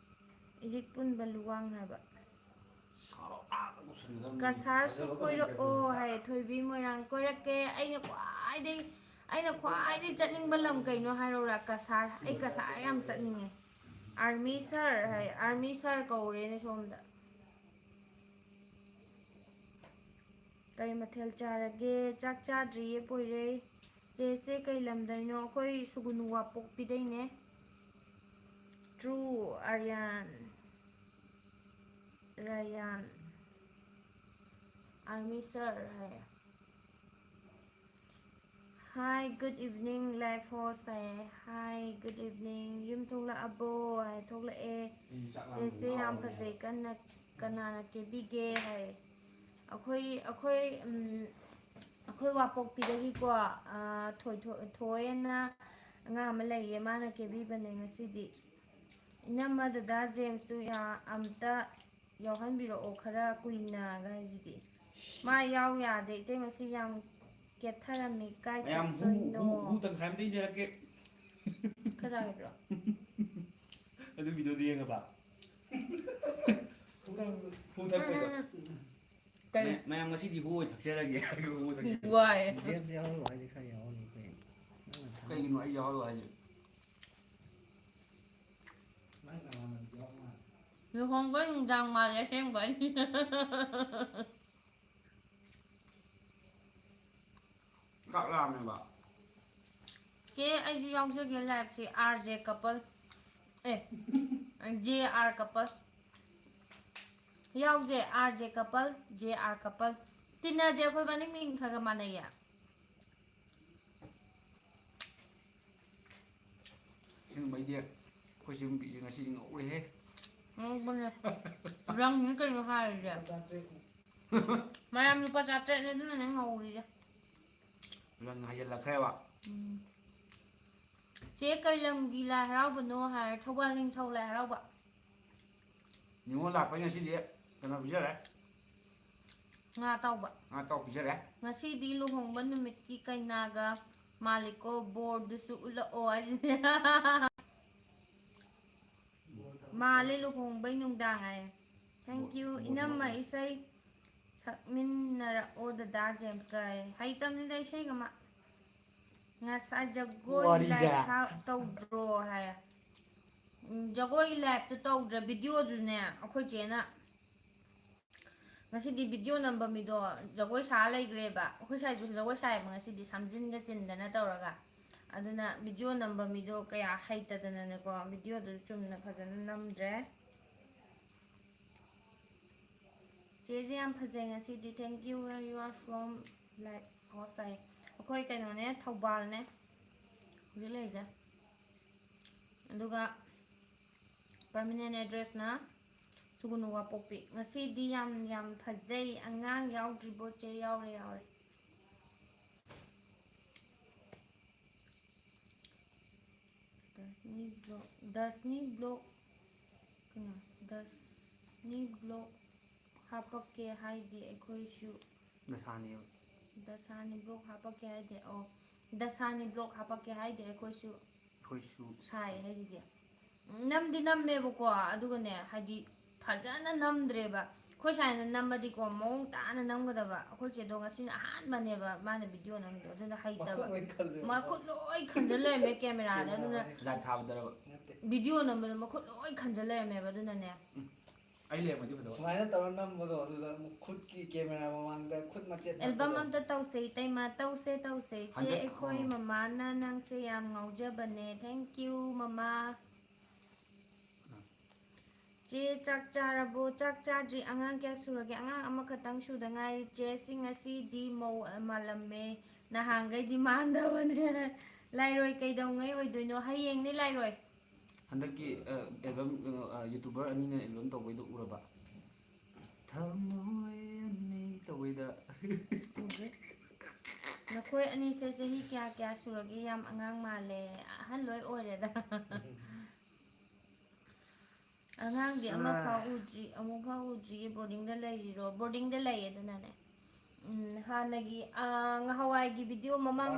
ꯏꯔꯤꯛ ꯄꯨꯟꯕ ꯂꯨꯋꯥꯡ ꯍꯥꯏꯕ꯫ ꯁꯥꯔꯣ, ꯑꯥ, ꯀꯁꯥꯔꯁꯨ ꯐꯖꯕ ꯀꯣꯏꯔꯛꯑꯣ ꯀꯣꯏꯔꯛꯀꯦ꯫ ꯍꯥꯏ ꯊꯣꯏꯕꯤ ꯃꯣꯏꯔꯥꯡ꯫ ꯀꯣꯏꯔꯛꯀꯦ꯫ ꯑꯩꯅ ꯈ꯭ꯋꯥꯏꯗꯒꯤ, ꯑꯩꯅ ꯈ꯭ꯋꯥꯏꯗꯒꯤ ꯆꯠꯅꯤꯡꯕ ꯂꯝ ꯀꯩꯅꯣ ꯍꯥꯏꯔꯧꯔꯥ? ꯀꯁꯥꯔ꯫ ꯑꯩ ꯀꯁꯥꯔ ꯌꯥꯝ ꯆꯠꯅꯤꯡꯉꯦ꯫ Army sir ꯍꯥꯏ, Army sir ꯀꯧꯔꯦꯅꯦ ꯁꯣꯝꯗ꯫ ꯀꯔꯤ ꯃꯊꯦꯜ ꯆꯥꯔꯒꯦ? ꯆꯥꯛ ꯆꯥꯗ꯭ꯔꯤꯌꯦ ꯄꯣꯏꯔꯩ꯫ ꯆꯦꯁꯦ ꯀꯩ ꯂꯝꯗꯩꯅꯣ? ꯑꯩꯈꯣꯏ ꯁꯨꯒꯨꯅꯨ ꯋꯥꯄꯣꯛꯄꯤꯗꯩꯅꯦ꯫ True ꯑꯥꯔꯌꯥꯟ꯫ ꯔꯥꯌꯥꯟ꯫ Army sir ꯍꯥꯏ꯫ Hi, good evening, live host ꯍꯥꯏꯌꯦ꯫ Hi, good evening. ꯌꯨꯝ ꯊꯣꯛꯂꯛꯑꯕꯣ ꯍꯥꯏ꯫ ꯊꯣꯛꯂꯛꯑꯦ꯫ ꯑꯩ ꯆꯥꯛ ꯂꯥꯝꯕ ꯆꯦꯁꯦ ꯌꯥꯝ ꯉꯥꯎꯔꯦ꯫ ꯐꯖꯩ꯫ ꯀꯟꯅ, ꯀꯅꯥꯅ ꯀꯦꯕꯤꯒꯦ ꯍꯥꯏ꯫ ꯑꯩꯈꯣꯏ, ꯑꯩꯈꯣꯏ, ꯎꯝ, ꯑꯩꯈꯣꯏ ꯋꯥꯄꯣꯛꯄꯤꯗꯒꯤꯀꯣ, ꯑ, ꯊꯣꯏ-, ꯊꯣꯏ-, ꯊꯣꯏꯑꯅ ꯑꯉꯥꯡ ꯑꯃ ꯂꯩꯌꯦ꯫ ꯃꯥꯅ ꯀꯦꯕꯤꯕꯅꯦ ꯉꯁꯤꯗꯤ꯫ ꯏꯅꯝꯃ, ꯗꯗꯥ ꯖꯦꯝꯁꯇꯨ ꯌꯥ-, ꯑꯝꯇ ꯌꯥꯎꯍꯟꯕꯤꯔꯛꯑꯣ ꯈꯔ ꯀꯨꯏꯅꯒ ꯍꯥꯏꯁꯤꯗꯤ꯫ ꯃꯥ ꯌꯥꯎ ꯌꯥꯗꯦ꯫ ꯏꯇꯩ ꯉꯁꯤ ꯌꯥꯝ ꯀꯦꯊꯔꯝꯃꯤ꯫ ꯀꯥꯏ ꯃꯌꯥꯝ ꯍꯨ, ꯆꯠꯇꯣꯏꯅꯣ? ꯍꯨ, ꯍꯨ ꯇꯪꯈꯥꯏ ꯑꯝꯇ ꯏꯟꯖꯔꯛꯀꯦ꯫ ꯈꯖꯥꯒꯤꯗ꯭ꯔꯣ? ꯑꯗꯨ ꯚꯤꯗꯤꯑꯣꯗꯨ ꯌꯦꯡꯉꯕ? ꯀꯩꯅꯣ? ꯍꯨ ꯊꯛꯄꯩꯗꯣ꯫ ꯎꯝ, ꯎꯝ, ꯎꯝ꯫ ꯀꯩ? ꯃꯌꯥꯝ, ꯃꯌꯥꯝ ꯉꯁꯤꯗꯤ ꯍꯨ ꯑꯣꯏ ꯊꯛꯆꯔꯒꯦ꯫ ꯍꯨ ꯑꯣꯏ ꯊꯛꯆꯔꯒꯦ꯫ ꯋꯥꯏ꯫ ꯖꯦꯝꯁ ꯌꯥꯎꯍꯜꯂꯣ ꯍꯥꯏꯁꯦ ꯈꯔ ꯌꯥꯎꯍꯜꯂꯣ ꯀꯩꯅꯣ? ꯅꯪꯅ ꯊꯛ- ꯀꯩꯒꯤꯅꯣ ꯑꯩ ꯌꯥꯎꯍꯜꯂꯣ ꯍꯥꯏꯁꯦ? ꯂꯨꯍꯣꯡꯕꯩ ꯅꯨꯡꯗꯥꯡ ꯃꯥꯜꯂꯦ ꯑꯁꯦꯡꯕꯩ꯫ ꯆꯥꯛ ꯂꯥꯝꯃꯦꯕ꯫ ꯆꯦ, ꯑꯩꯁꯨ ꯌꯥꯎꯖꯒꯦ liveꯁꯦ, R J couple꯫ ꯑꯦ, J R couple꯫ ꯌꯥꯎꯁꯦ, R J couple, J R couple. ꯇꯤꯟꯅꯁꯦ, ꯑꯩꯈꯣꯏ ꯃꯅꯤꯡ ꯃꯤꯡ ꯈꯔ ꯈꯔ ꯃꯥꯟꯅꯩꯌꯦ꯫ ꯑꯁꯦꯡꯕꯩꯗꯤ ꯑꯩꯈꯣꯏ ꯁꯤꯒꯨꯝꯕꯤꯁꯦ ꯉꯁꯤꯗꯤ ꯉꯧꯔꯦꯍꯦ꯫ ꯉꯧꯕꯅꯦ꯫ ꯔꯪꯅꯤ ꯀꯩꯅꯣ ꯍꯥꯏꯔꯤꯁꯦ꯫ ꯃꯌꯥꯝ ꯂꯨꯄꯥ ꯆꯥꯇ꯭ꯔꯦꯠꯅꯦ, ꯑꯗꯨꯅꯅꯦ ꯉꯧꯔꯤꯁꯦ꯫ ꯔꯪ ꯍꯩꯖꯤꯜꯂꯛꯈ꯭ꯔꯦꯕ꯫ ꯎꯝ꯫ ꯆꯦ, ꯀꯩ ꯂꯝꯒꯤ ꯂꯥꯏ ꯍꯔꯥꯎꯕꯅꯣ ꯍꯥꯏꯔꯦ, ꯊꯧꯕꯥꯜ ꯅꯤꯡꯊꯧ ꯂꯥꯏ ꯍꯔꯥꯎꯕ꯫ ꯅꯤꯉꯣꯜ ꯂꯥꯛꯄꯩ ꯉꯁꯤꯗꯤ ꯀꯩꯅꯣ ꯄꯤꯖꯔꯦ꯫ ꯉꯥ ꯑꯇꯥꯎꯕ꯫ ꯉꯥ ꯑꯇꯥꯎꯕ ꯄꯤꯖꯔꯦ꯫ ꯉꯁꯤꯗꯤ ꯂꯨꯍꯣꯡꯕ ꯅꯨꯃꯤꯠꯀꯤ ꯀꯩꯅꯥꯒ ꯃꯥꯜꯂꯤꯀꯣ, ꯕꯣꯔꯗꯨꯁꯨ ꯎꯠꯂꯛꯑꯣ ꯍꯥꯏꯁꯤꯅꯦ꯫ ꯃꯥꯜꯂꯦ ꯂꯨꯍꯣꯡꯕꯩ ꯅꯨꯡꯗꯥꯡ ꯍꯥꯏꯌꯦ꯫ Thank you꯫ ꯕꯣꯔꯗ ꯏꯅꯝꯃ ꯎꯠꯂꯛꯑꯣ꯫ ꯏꯁꯩ ꯁꯛꯃꯤꯟꯅꯔꯛꯑꯣ ꯗꯗꯥ ꯖꯦꯝꯁꯀ ꯍꯥꯏꯌꯦ꯫ ꯍꯩꯇꯕꯅꯤꯗ ꯏꯁꯩꯒ ꯃꯥ꯫ ꯉꯁꯥꯏ ꯖꯒꯣꯏ ꯋꯥꯔꯤꯁꯦ꯫ Live ꯊꯥ-, ꯇꯧꯗ꯭ꯔꯣ ꯍꯥꯏꯌꯦ꯫ ꯎꯝ, ꯖꯒꯣꯏ liveꯇꯨ ꯇꯧꯗ꯭ꯔꯦ, videoꯗꯨꯅꯦ ꯑꯩꯈꯣꯏ ꯆꯦꯅ ꯉꯁꯤꯗꯤ video ꯅꯝꯕ ꯃꯤꯗꯣ ꯖꯒꯣꯏ ꯁꯥ ꯂꯩꯈ꯭ꯔꯦꯕ꯫ ꯑꯩꯈꯣꯏ ꯁ꯭ꯋꯥꯏꯁꯨ ꯖꯒꯣꯏ ꯁꯥꯏꯌꯦꯕ ꯉꯁꯤꯗꯤ, ꯁꯝꯖꯤꯟꯒ ꯆꯤꯟꯗꯅ ꯇꯧꯔꯒ꯫ ꯑꯗꯨꯅ video ꯅꯝꯕ ꯃꯤꯗꯣ ꯀꯌꯥ ꯍꯩꯇꯗꯅꯅꯦꯀꯣ, videoꯗꯨ ꯆꯨꯝꯅ ꯐꯖꯅ ꯅꯝꯗ꯭ꯔꯦ꯫ ꯆꯦꯁꯦ ꯌꯥꯝ ꯐꯖꯩ ꯉꯁꯤꯗꯤ꯫ Thank you, where you are from, like, ꯍꯣꯁꯥꯏ꯫ ꯑꯩꯈꯣꯏ ꯀꯩꯅꯣꯅꯦ, ꯊꯧꯕꯥꯜꯅꯦ ꯍꯧꯖꯤꯛ ꯂꯩꯔꯤꯁꯦ꯫ ꯑꯗꯨꯒ permanent addressꯅ ꯁꯨꯒꯨꯅꯨ ꯋꯥꯄꯣꯛꯄꯤ꯫ ꯉꯁꯤꯗꯤ ꯌꯥꯝ, ꯌꯥꯝ ꯐꯖꯩ꯫ ꯑꯉꯥꯡ ꯌꯥꯎꯗ꯭ꯔꯤꯕꯣ ꯆꯦ? ꯌꯥꯎꯔꯦ, ꯌꯥꯎꯔꯦ꯫ ꯗꯁꯅꯤ vlog, ꯗꯁꯅꯤ vlog, ꯀꯩꯅꯣ? ꯗꯁꯅꯤ vlog ꯍꯥꯄꯛꯀꯦ ꯍꯥꯏꯗꯦ ꯑꯩꯈꯣꯏꯁꯨ꯫ ꯗꯁꯥꯅꯤꯕ꯫ ꯗꯁꯥꯅꯤ vlog ꯍꯥꯄꯛꯀꯦ ꯍꯥꯏꯗꯦ꯫ ꯑꯣ, ꯗꯁꯥꯅꯤ vlog ꯍꯥꯄꯛꯀꯦ ꯍꯥꯏꯗꯦ ꯑꯩꯈꯣꯏꯁꯨ꯫ ꯑꯩꯈꯣꯏꯁꯨ꯫ ꯁꯥꯏ ꯍꯥꯏꯁꯤꯗꯤ꯫ ꯅꯝꯗꯤ ꯅꯝꯃꯦꯕꯀꯣ, ꯑꯗꯨꯒꯅꯦ, ꯍꯥꯏꯗꯤ, ꯐꯖꯅ ꯅꯝꯗ꯭ꯔꯦꯕ꯫ ꯑꯩꯈꯣꯏ ꯁꯥꯏꯅ ꯅꯝꯃꯗꯤꯀꯣ, ꯃꯑꯣꯡ ꯇꯥꯅ ꯅꯝꯒꯗꯕ꯫ ꯑꯩꯈꯣꯏ ꯆꯦꯗꯣ ꯉꯁꯤꯅ ꯑꯍꯥꯟꯕꯅꯦꯕ ꯃꯥꯅ video ꯅꯝꯃꯤꯗꯣ, ꯑꯗꯨꯅ ꯍꯩꯇꯕ꯫ ꯃꯈꯨꯠ ꯂꯣꯏ ꯈꯜꯂꯦ꯫ ꯃꯈꯨꯠ ꯂꯣꯏ ꯈꯟꯖꯜ ꯂꯩꯔꯝꯃꯦ cameraꯗ, ꯑꯗꯨꯅ꯫ Live ꯊꯥꯕꯗꯔꯕ? ꯅꯠꯇꯦ꯫ Video ꯅꯝꯕꯗ ꯃꯈꯨꯠ ꯂꯣꯏ ꯈꯟꯖꯜ ꯂꯩꯔꯝꯃꯦꯕ, ꯑꯗꯨꯅꯅꯦ꯫ ꯎꯝ꯫ ꯑꯩ ꯂꯩꯔꯝꯃꯗꯤ ꯐꯗꯧꯕ꯫ ꯁꯨꯃꯥꯏꯅ ꯇꯧꯔ ꯅꯝꯕꯗꯣ, ꯑꯗꯨꯗ ꯑꯃꯨꯛ ꯈꯨꯠꯀꯤ camera ꯃꯃꯥꯡꯗ ꯈꯨꯠ ꯃꯆꯦꯠ Album ꯅꯞꯄꯗꯣ꯫ ꯑꯝꯇ ꯇꯧꯁꯦ ꯏꯇꯩꯃ, ꯇꯧꯁꯦ, ꯇꯧꯁꯦ꯫ ꯏꯆꯦ, ꯍꯟꯗꯛ, ꯑꯩꯈꯣꯏ ꯑꯣ꯫ ꯃꯃꯥꯅ ꯅꯪꯁꯦ ꯌꯥꯝ ꯉꯥꯎꯖꯕꯅꯦ꯫ Thank you, ꯃꯃꯥ꯫ ꯆꯦ, ꯆꯥꯛ ꯆꯥꯔꯕꯣ? ꯆꯥꯛ ꯆꯥꯗ꯭ꯔꯤ꯫ ꯑꯉꯥꯡ ꯀꯌꯥ ꯁꯨꯔꯒꯦ? ꯑꯉꯥꯡ ꯑꯃꯈꯛꯇꯪ ꯁꯨꯗ ꯉꯥꯏꯔꯤ꯫ ꯆꯦ, ꯁꯤ ꯉꯁꯤꯗꯤ ꯃꯧ ꯃꯥꯜꯂꯝꯃꯦ꯫ ꯅꯍꯥꯟꯈꯩꯗꯤ ꯃꯥꯟꯗꯕꯅꯦ꯫ ꯂꯥꯏꯔꯣꯏ ꯀꯩꯗꯧꯉꯩ ꯑꯣꯏꯗꯣꯏꯅꯣ? ꯍꯌꯦꯡꯅꯦ ꯂꯥꯏꯔꯣꯏ꯫ ꯍꯟꯗꯛꯀꯤ, ꯑ, ꯑꯦꯜꯕꯝ, ꯀꯩꯅꯣ, ꯑ, YouTuber ꯑꯅꯤꯅ ꯑꯦꯜꯕꯝ ꯇꯧꯕꯩꯗꯣ ꯎꯔꯕ? ꯊꯃꯣꯏ ꯑꯅꯤ ꯇꯧꯕꯩꯗ꯫ ꯎꯗꯦ꯫ ꯅꯈꯣꯏ ꯑꯅꯤꯁꯦ ꯆꯍꯤ ꯀꯌꯥ ꯀꯌꯥ ꯁꯨꯔꯒꯦ? ꯌꯥꯝ ꯑꯉꯥꯡ ꯃꯥꯜꯂꯦ꯫ ꯑꯍꯟ ꯂꯣꯏ ꯑꯣꯏꯔꯦꯗ꯫ ꯑꯉꯥꯡꯗꯤ ꯑꯃ ꯐꯥꯎ ꯎꯗ꯭ꯔꯤ, ꯑꯃꯨꯛ ꯐꯥꯎ ꯎꯗ꯭ꯔꯤꯌꯦ꯫ ꯕꯣꯔꯗꯤꯡꯗ ꯂꯩꯔꯤꯔꯣ? ꯕꯣꯔꯗꯤꯡꯗ ꯂꯩꯌꯦ꯫ ꯑꯗꯨꯅꯅꯦ, ꯎꯝ, ꯍꯥꯟꯅꯒꯤ, ꯑ, ꯉꯍꯥꯟꯋꯥꯏꯒꯤ ꯚꯤꯗꯤꯑꯣ ꯃꯃꯥꯡ,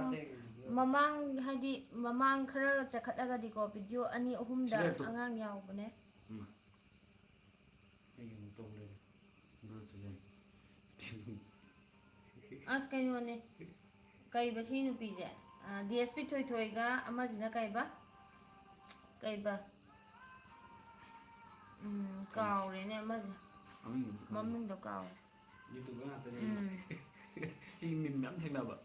ꯃꯃꯥꯡ ꯍꯥꯏꯗꯤ ꯃꯃꯥꯡ ꯈꯔ ꯆꯈꯠꯂꯒꯗꯤꯀꯣ, ꯚꯤꯗꯤꯑꯣ ꯑꯅꯤ ꯑꯍꯨꯝꯗ ꯁꯤꯂꯦꯠꯇꯨ꯫ ꯑꯉꯥꯡ ꯌꯥꯎꯕꯅꯦ꯫ ꯎꯝ꯫ ꯑꯩꯒꯤ ꯑꯃꯨꯛ ꯇꯧ ꯂꯩꯔꯦ꯫ ꯕ꯭ꯂꯨꯇꯨꯠ ꯂꯩ꯫ ꯑꯁ, ꯀꯩꯅꯣꯅꯦ꯫ ꯀꯩꯕ ꯁꯤ ꯅꯨꯄꯤꯁꯦ? ꯑ, DSP ꯊꯣꯏꯊꯣꯏꯒ ꯑꯃꯁꯤꯅ ꯀꯩꯕ? ꯀꯩꯕ? ꯎꯝ, ꯀꯥꯎꯔꯦꯅꯦ ꯑꯃꯁꯦ꯫ ꯃꯃꯤꯡꯗꯣ ꯈꯪꯗꯦ꯫ ꯃꯃꯤꯡꯗꯣ ꯀꯥꯎꯔꯦ꯫ YouTuber ꯉꯥꯛꯇꯅꯦ꯫ ꯎꯝ꯫ ꯁꯤ meme ꯃꯌꯥꯝ ꯊꯦꯡꯅꯕ꯫